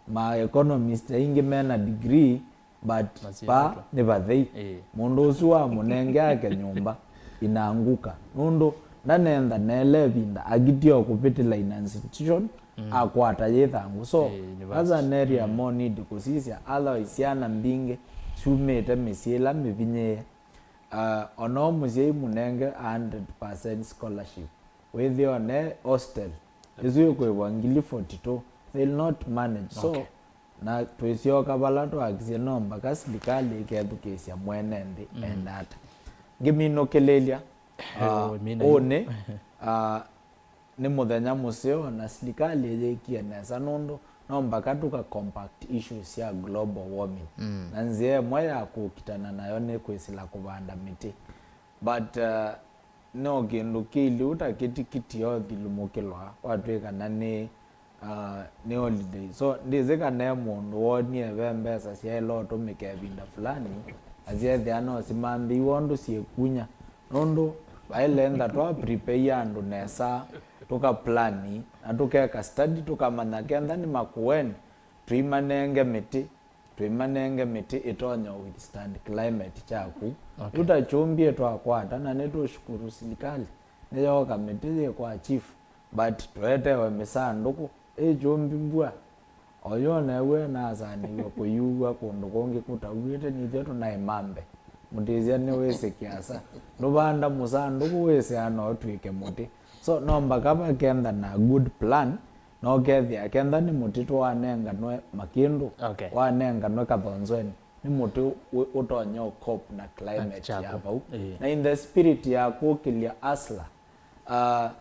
ma economist aingĩ mena degree, but pa nĩ vathei. Ĩĩ. Mũndũ ũsu wamũnenge ake nyũmba inanguka, nũndũ ndanentha neele ĩvinda akitie o kũvĩtĩla in institution, mm, akwata yĩ thangũ. So, ĩĩ, university, that's an area, mm, more need kũsisya, otherwise syana mbingĩ syumĩte mĩsyĩ ĩla mĩvinyĩĩe. Uh, ona o mũsyai mũnenge a hundred percent scholarship, wĩthĩe one hostel ĩsu ĩkũĩvwa ngili forty two, they'll not manage. So, okay, na twĩsyoka vala twakisye no mpaka silikalĩ ĩkethukĩĩsya mwene nthĩ, mm, enda ata. Ngĩminũkĩlĩlya, eh, ah, ũnĩ, ah, nĩ mũthenya mũseo na silikalĩ yĩkie nesa, nũndũ no mpaka tũka compact issues sya global warming. Mm. Na nzĩa ĩmwe ya kũkitana nayo nĩ kwĩsĩla kũvanda mĩtĩ. But, uh, no kĩndũ kĩilyĩ ũtakĩtikĩtie ũthilumũkĩlwa kwatw'ĩkana nĩ, uh, nĩ holiday. So, ndĩsĩ kana e mũndũ wonie ve mbesa syaĩle ũtũmĩka ĩvinda fulani, na syeethĩa no simambĩiwe ũndũ syĩkunya. Nũndũ vaĩle ntha twa prepare andũ nesa, tũka plan, na tũkeka study, tũkamanya kenda nĩ makũeni, tũimanenge mĩtĩ. Twĩmanenge mĩtĩ ĩtonya withstand climate kyaku. Okay. Yu ta kyũmbie twakwata, na nĩtũshukuru silikalĩ nĩyooka mĩtĩ yĩ kwa chief, but tũetewe mĩsandũkũ ĩ kyũmbi mbua. Oyu oneew'e nasanĩw'e kũyuw'a kũndũ kũngĩ kũtauĩte, nithyĩ tũnaĩ mambe. Mũtĩsya nĩwĩsĩ kĩasa. Ndũvanda mũsandũkũ wĩsĩ no ũtw'ĩke mũtĩ. So, no mpaka vakentha na good plan, na ũkethĩa kentha nĩ mũtitũ wanenganwe makĩndũ, okay, wanenganwe kathonzweni, nĩ mũtĩ ũ-, ũtonya ũ cope na climate ya vau. Ĩĩ. Na in the spirit ya kũkĩlya hustler, uh,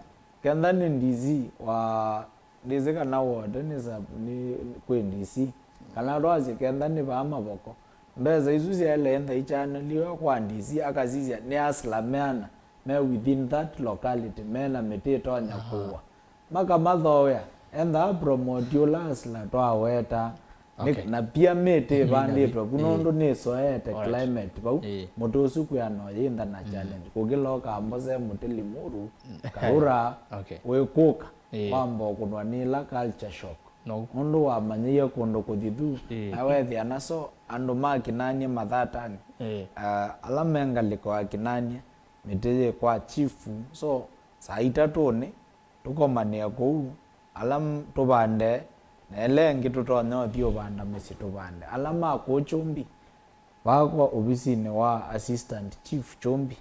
kentha nĩ D C wa, ndĩsĩ kana ward nĩ sub, nĩ kwĩ D C, kana twasye kentha nĩ vaa Mavoko, mbesa isu syaĩle ntha ichaneliwe kwa D C, akasisya nĩ hustler meana me within that locality, mena mĩtĩ ĩtonya kũwa. Makamathooea, entha apromote ũla hustler twaweta. Nĩ-, okay, na pia mĩtĩ ĩvandĩtwe vu nũndũ nĩsoete climate vau. Ĩĩ. Mũtĩ ũsu kwĩana ũyĩntha na challenge. Kũkĩla ũkambose mũtĩ Limuru, Karura, okay, wĩkũka, ĩĩ, wamba ũkũnwa nĩ ĩla culture shock. No. Nũndũ wamanyĩie kũndũ kũthithu, ĩĩ, na wethĩa naso andũ ma Kinanie mathatanĩ. Ĩĩ. Ah, ala me ngalĩko ya Kinanie, mĩtĩ yĩ kwa chifu. So, saa itatũnĩ, tũkomanĩe kũu, ala m-, tũvande, na ĩla ĩngĩ tũtonya ũthi ũvanda mĩsyĩ tũvande. Ala ma kũu Kyũmbi, vakwa ovisinĩ wa assistant chief Kyũmbi,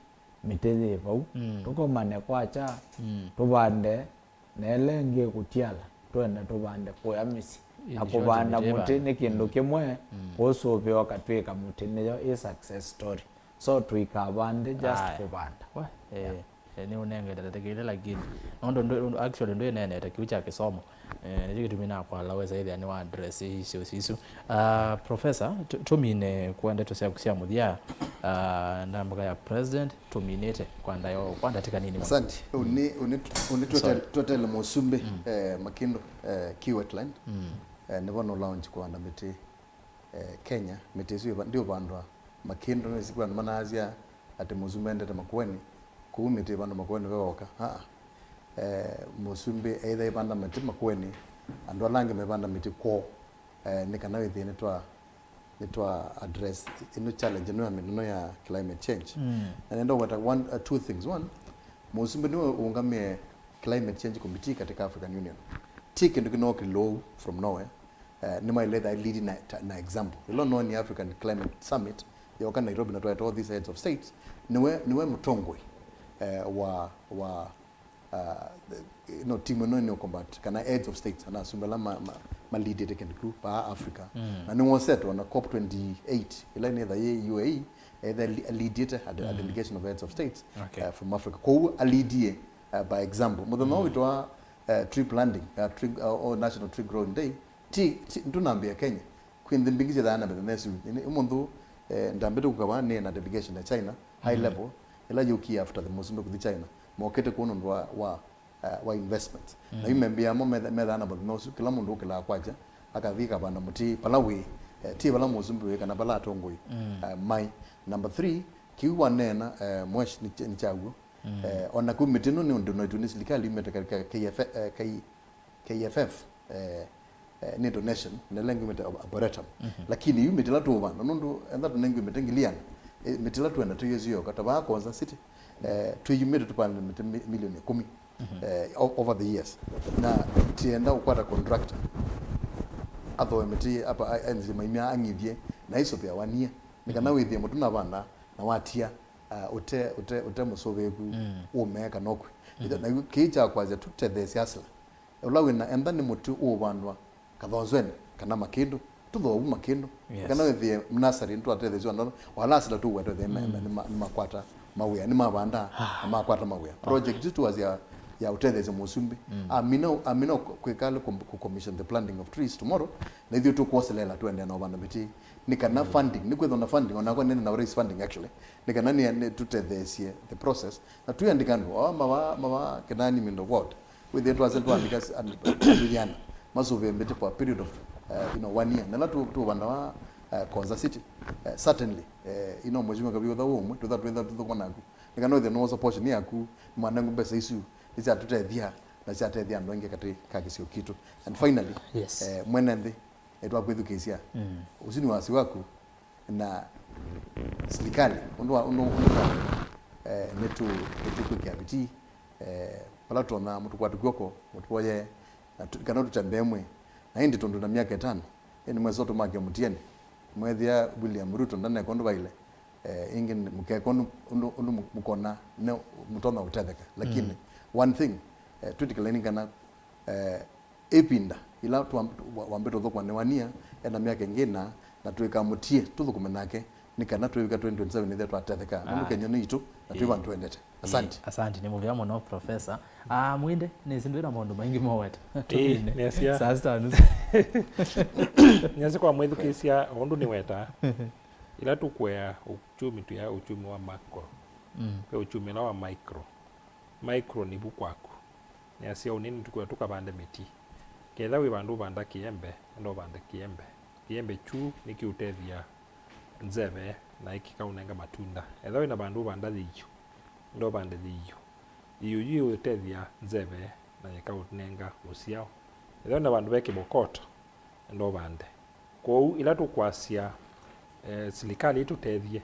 mĩtĩ yĩ vau. Mm. Tũkomane kwakya, mm, tũvande, na ĩla ĩngĩ kũtiala, twenda tũvande kũya mĩsyĩ. Na ĩĩ, nĩkyo kũvanda mĩtĩ mũtĩ ĩvanda. Nĩ kĩndũ, mm, kĩmwe, mm, kũsũvĩwa katwĩka mũtĩ nĩyo ĩ success story. So tũikavande just, aya, kũvanda. We, eh, yeah, eh, nĩ ũnengete ndata kĩlĩ, lakini nũndũ ndũ-, actually ndwĩneenete kĩu kya kĩsomo. Eh, nĩkyo kĩtumi nakwala wesa ĩthĩa nĩ wa address issues isu. Ah, Professor, tu-, tũmine kwa ndeto syaku sya mũthya, ah, ndambũka ya president, tũminĩte kwa ndayo, kwa ndatĩka nini mũno. Asante. Ũnĩ, ũnĩ, ũnĩ twetele, sorry, twetele mũsumbĩ, mm, eh, Makindo, eh, ki wetland. Mm. Eh, nĩvo no launch kũvanda mĩtĩ, eh, Kenya, mĩtĩ ĩsu ĩva-, ndĩũvandwa Makindo, nĩsĩ kwĩ andũ manaasya atĩ mũsumbĩ endete Makueni, kũu mĩtĩ ĩvandwa Makueni ve woka. Aa. Eh, mũsumbĩ either ĩvanda mĩtĩ Makueni, andũ ala angĩ mevanda mĩtĩ kwoo, eh, nĩ kana wĩthĩe nĩtwa-, nĩtwa address ĩno challenge ĩno ya mĩnono ya climate change. Mm. Na nenda kũweta one, uh, two things. One, mũsumbĩ nĩwe ũũngamĩe climate change committee katika African Union. Ti kĩndũ kĩno kĩlou from nowhere. Eh, nĩmaĩle tha lead na, na example. Ĩla noni African Climate Summit yoka Nairobi na twaeta all these heads of states, nĩwe, nĩwe mũtongoi, eh, wa, wa, uh, the, no, timu ĩno nĩ combat kana heads of states, kana asumbĩ ala ma, ma, ma leadĩte kĩndũ kĩu pa Africa. Mm. Na nĩwosetwe ona COP twenty-eight ĩla nĩtha yĩ U A E, etha leadĩte a, a, mm, delegation of heads of states, okay, uh, from Africa. Kwoou alidie, uh, by example. Mũthenya, mm, ũũ witũ wa, uh, tree planting, uh, tree, uh, or National Tree Growing Day, ti, ti, ndũnambĩa Kenya. Kwĩ nthĩ mbingĩ syĩthaa na mĩthenya ĩsu. Nĩ, ũmũnthĩ, eh, ndambĩte kũka vaa nĩ na delegation ya China, high, mm, level, ĩla yũkie after the mũsumbĩ kũthi China. Mokĩte kũu nũndũ wa, wa, eh, wa investments. Mm. Na yu membĩa mo metha-, methaa na mũthenya ũsu, kĩla mũndũ ũkĩlaa kwakya, akathi akavanda mũtĩ vala wĩ, eh, ti vala mũsumbĩ wĩ kana vala atongoi, mm, eh, maĩ. Number three, kĩu waneena, eh, mwesh nĩ kya-, nĩ kyaw'o. Mm. Eh, ona kũu mĩtĩ ĩno nĩ ũndũ naitũ nĩ silikalĩ yumĩte katika K F, eh, K-, K F F, eh, eh, nĩ donation, na ĩla ĩngĩ yumĩte Arboretum. Mhm. Lakini yu mĩtĩ ĩla tũũvanda, nũndũ etha tũnengwe mĩtĩ ngili ĩana, eh, mĩtĩ ĩla twenda tũyĩsyoka, ta vaa Konza City, eh, twĩyumĩte tũpande mĩtĩ mi-, milioni ĩkũmi, mhm, eh, o-, over the years. Na tienda kũkwata contractor, athoe mĩtĩ apa, a-, enzi maimya ang'ithye, na aisũvĩa wania. Nĩ kana, mhm, wĩthĩe mũtĩ ũnavanda, na watia, ah, ũte, ũte, ũte mũsũvĩĩku, mm, ũmee kana ũkw'e. Mhm. Na yu kĩĩ kya kwasya tũtetheesye hustler. Ũla wĩna, entha nĩ mũtĩ ũũvandwa Kathonzweni kana Makĩndũ, tũthoovu Makĩndũ. Yes. Kana wĩthĩe nursery nĩtwatetheesya andũ ala, wala hustler tũweta wĩthĩe, mm, nĩ ma-, nĩmakwata mawĩa, nĩmavanda, ah, na makwata mawĩa. Okay. Project ĩsu tũwasya ya ũtetheesya mũsumbĩ. Mm. Amina, amina kwĩkale kũ-, kũ-, commission the planting of trees tomorrow, na ithyĩ tũkwoselela tũendeea na ũvanda mĩtĩ. Nĩ kana, mm, funding, nĩ kwĩthwa na funding, onakwa nene na raise funding actually, nĩ kana nĩ, nĩ tũtetheesye the process, na twĩandĩka andũ, o, mawa, mawa, Kenani Mindo Ward, wĩthĩe twasya twandĩka andũ, andũ ĩana, masũvĩe mĩtĩ for a period of, uh, you know, one year, na ĩla tũ-, tũũvanda wa, uh, Konza City, uh, certainly, uh, you know, Mheshimiwa Kaviũtha wĩ ũmwe, twĩtha, twĩtha tũthũkũma naku, nĩ kana wĩthĩe nĩwosa portion yaku, nĩmanengwa mbesa isu, nĩsyatũtethya, na syatethya andũ aingĩ katĩ ka kĩsio kitũ. And finally, yes, uh, mwene nthĩ, nĩtwakwĩthukĩĩsya. Mm. Ũsu nĩ wasi waku na silikalĩ, ũndũ wa, ũndũ, ũndũ wa, eh, nĩtũ-, nĩtũkwĩkĩa vitii, eh, vala tũtonya mũtũkwate kw'oko, mũtũvoye, na tũ-, kana tũtembee mwĩ. Na ĩndĩ tondũ na myaka ĩtano, ĩndĩ mwesa tũmake mũtiani, mwethĩa William Ruto ndaneka ũndũ vaile, eh, ĩngĩ nĩ mũkeka ũndũ, ũndũ, ũndũ mũ-, mũkona nĩ mũtonya ũtetheka. Lakini, mm, one thing, eh, twĩtĩkĩleni kana, eh, ĩvinda ĩla twam-, wa-, wambĩte ũthũkũma nĩ wania, ena myaka ĩngĩ ĩna, na twĩkamũtie tũthũkũme nake, nĩ kana twĩvika twenty twenty-seven ĩthĩa twatetheka. Nũndũ, aye, Kenya nĩ itũ, na twĩ, ĩĩ, vandũ twendete. Ĩĩ, asante. Asante, nĩ mũvea mũno, Professor. Ah, Mwinde, nĩsĩ ndwĩ na maũndũ maingĩ moweta. Ĩĩ, nĩasya. Saa sita na nusu. Nĩasya kwa mwĩthukĩĩsya, ũndũ nĩwetaa. Ĩla tũkũea uchumi, tũya uchumi wa macro. Mm. Ve uchumi ũla wa micro. Micro nĩvu kwaku. Nĩasya ũnĩ nĩtũkwĩa tũkavande mĩtĩ. Ketha wĩ vandũ ũvanda kĩembe, enda ũvande kĩembe. Kĩembe kyu nĩkĩũtethya nzeve na ĩkĩkaũnenga matunda. Etha wĩna vandũ ũvanda thĩiũ, enda ũvande thĩiũ. Thĩiũ yu ĩũtethya nzeve na yĩkaũnenga mũsyao. Etha wĩna vandũ ve kĩvokoto, enda ũvande. Kwoou, ĩla tũkwasya, eh, silikalĩ ĩtũtethye,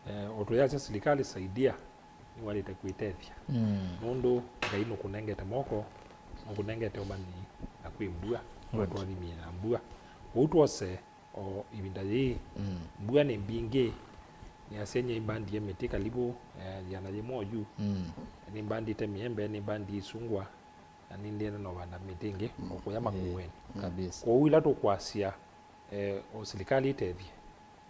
eh, o tũyasya silikalĩ saidia, nĩwaĩlĩte kwĩtethya. Mm. Nũndũ Ngai nũkũnengete moko, nũkũnengete ũmanyi na kwĩ mbua, Good. nũtwathimie na mbua. Ũu twose o ĩvinda yĩĩ, Mm. mbua nĩ mbingĩ, nĩasya nyie mbandie mĩtĩ kalivu, eh, yĩana yĩmwe oyu. Mm. Nĩmbandĩte mĩembe, nĩmbandie isungwa, na nĩndĩenda no vanda mĩtĩ ĩngĩ, Mm. o kũya Ĩĩ, Makueni. Kabisa. Kwoou ĩla tũkwasya, eh, o silikalĩ ĩtethye,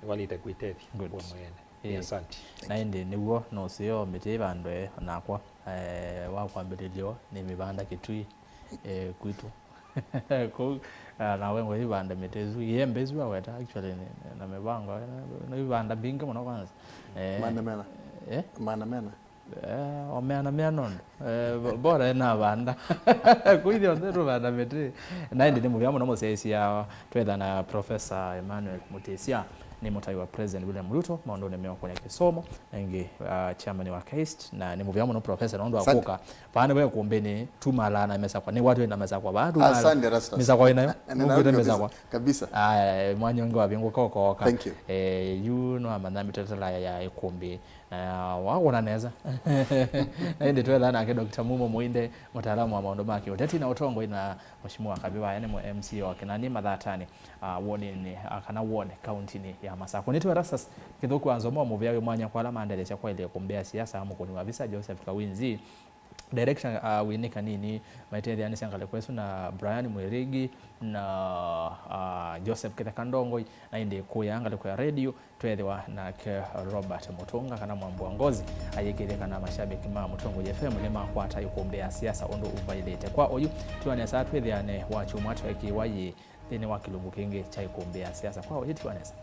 nĩwaĩlĩte kwĩtethya Good. we mwene. Ĩĩ. Nĩ asante. Na ĩndĩ nĩw'o nũseo mĩtĩ ĩvandwe nakwa, eh, wa kwambĩlĩlyo nĩ mĩvanda Kĩtui, eh, kwitũ. Kũu, ah, nawe ngũthi vanda mĩtĩ ĩsu, iembe ĩsu aweta, actually, nĩ, na mĩvango, eh, na, na ivanda mbingĩ mũno kwanza. Eh, Maana mena. Eh? Maana mena. Eh, o meana meana ũndũ. Eh, bo-, bora ena vanda. Kũithya onthe tũvanda mĩtĩ. Na ĩndĩ nĩ mũvea mũno mũsyaĩĩsya twetha na Professor Emmanuel Mutisya, nĩ mũtai wa President William Ruto maũndũnĩ meũkũnya kĩsomo, na ĩngĩ, ah, chairman wa KAIST, na nĩ mũvea mũno Professor nũndũ wa Asante. kũka. Vaa nĩwe kũmbĩnĩ, tumala na mesakwa. Nĩ watu na mesakwa. Vaa tumala. Asante, Rastus. Mesakwa ĩnayo. Nĩnayo Nũkwĩte kabisa, mesakwa. Kabisa. Aya, mwanya ũngĩ wavingũka ũkooka. Thank you. Eh, yu no amanya mĩtalatala ya, ya ĩkũmbĩ. Na wawona nesa. Na ĩndĩ twetha nake Doctor Mumo Mũinde, mũtaalamu wa maũndũ ma kĩũteti na ũtongoi, na Mheshimiwa Kaviva, yani mwe M C A wa Kinani Mathatani, ah, wardinĩ, ah, kana ward kauntinĩ ya Masakũ. Nĩtwĩ Erastus Kĩthũku wa Nzomo mũvea wĩ mwanya kwa ala mandelesya kwaĩlĩe kũmbĩa siasa, mũkũni wa visa Joseph Kawinzi, director, ah, Winnie Kanini, maitetheanĩsya ngalĩko ĩsu na Brian Mwirigi na, ah, Joseph Kĩtheka Ndongoi, na ĩndĩ kũya ngalĩko ya radio, Tweethĩwa nake Robert Mutunga kana Mwambua Ngozi ayĩkĩĩthya kana mashabiki ma Mũtongoi F M nĩmakwata ĩkũmbĩ ya siasa ũndũ ũvaĩlĩte. Kwa oyu, tiwa nesa twĩthĩane wakyumwa tweekĩĩwa yĩ nthĩnĩ wa kĩlungu kĩngĩ kya ĩkũmbĩ ya siasa. Kwa oyu, tiwa nesa.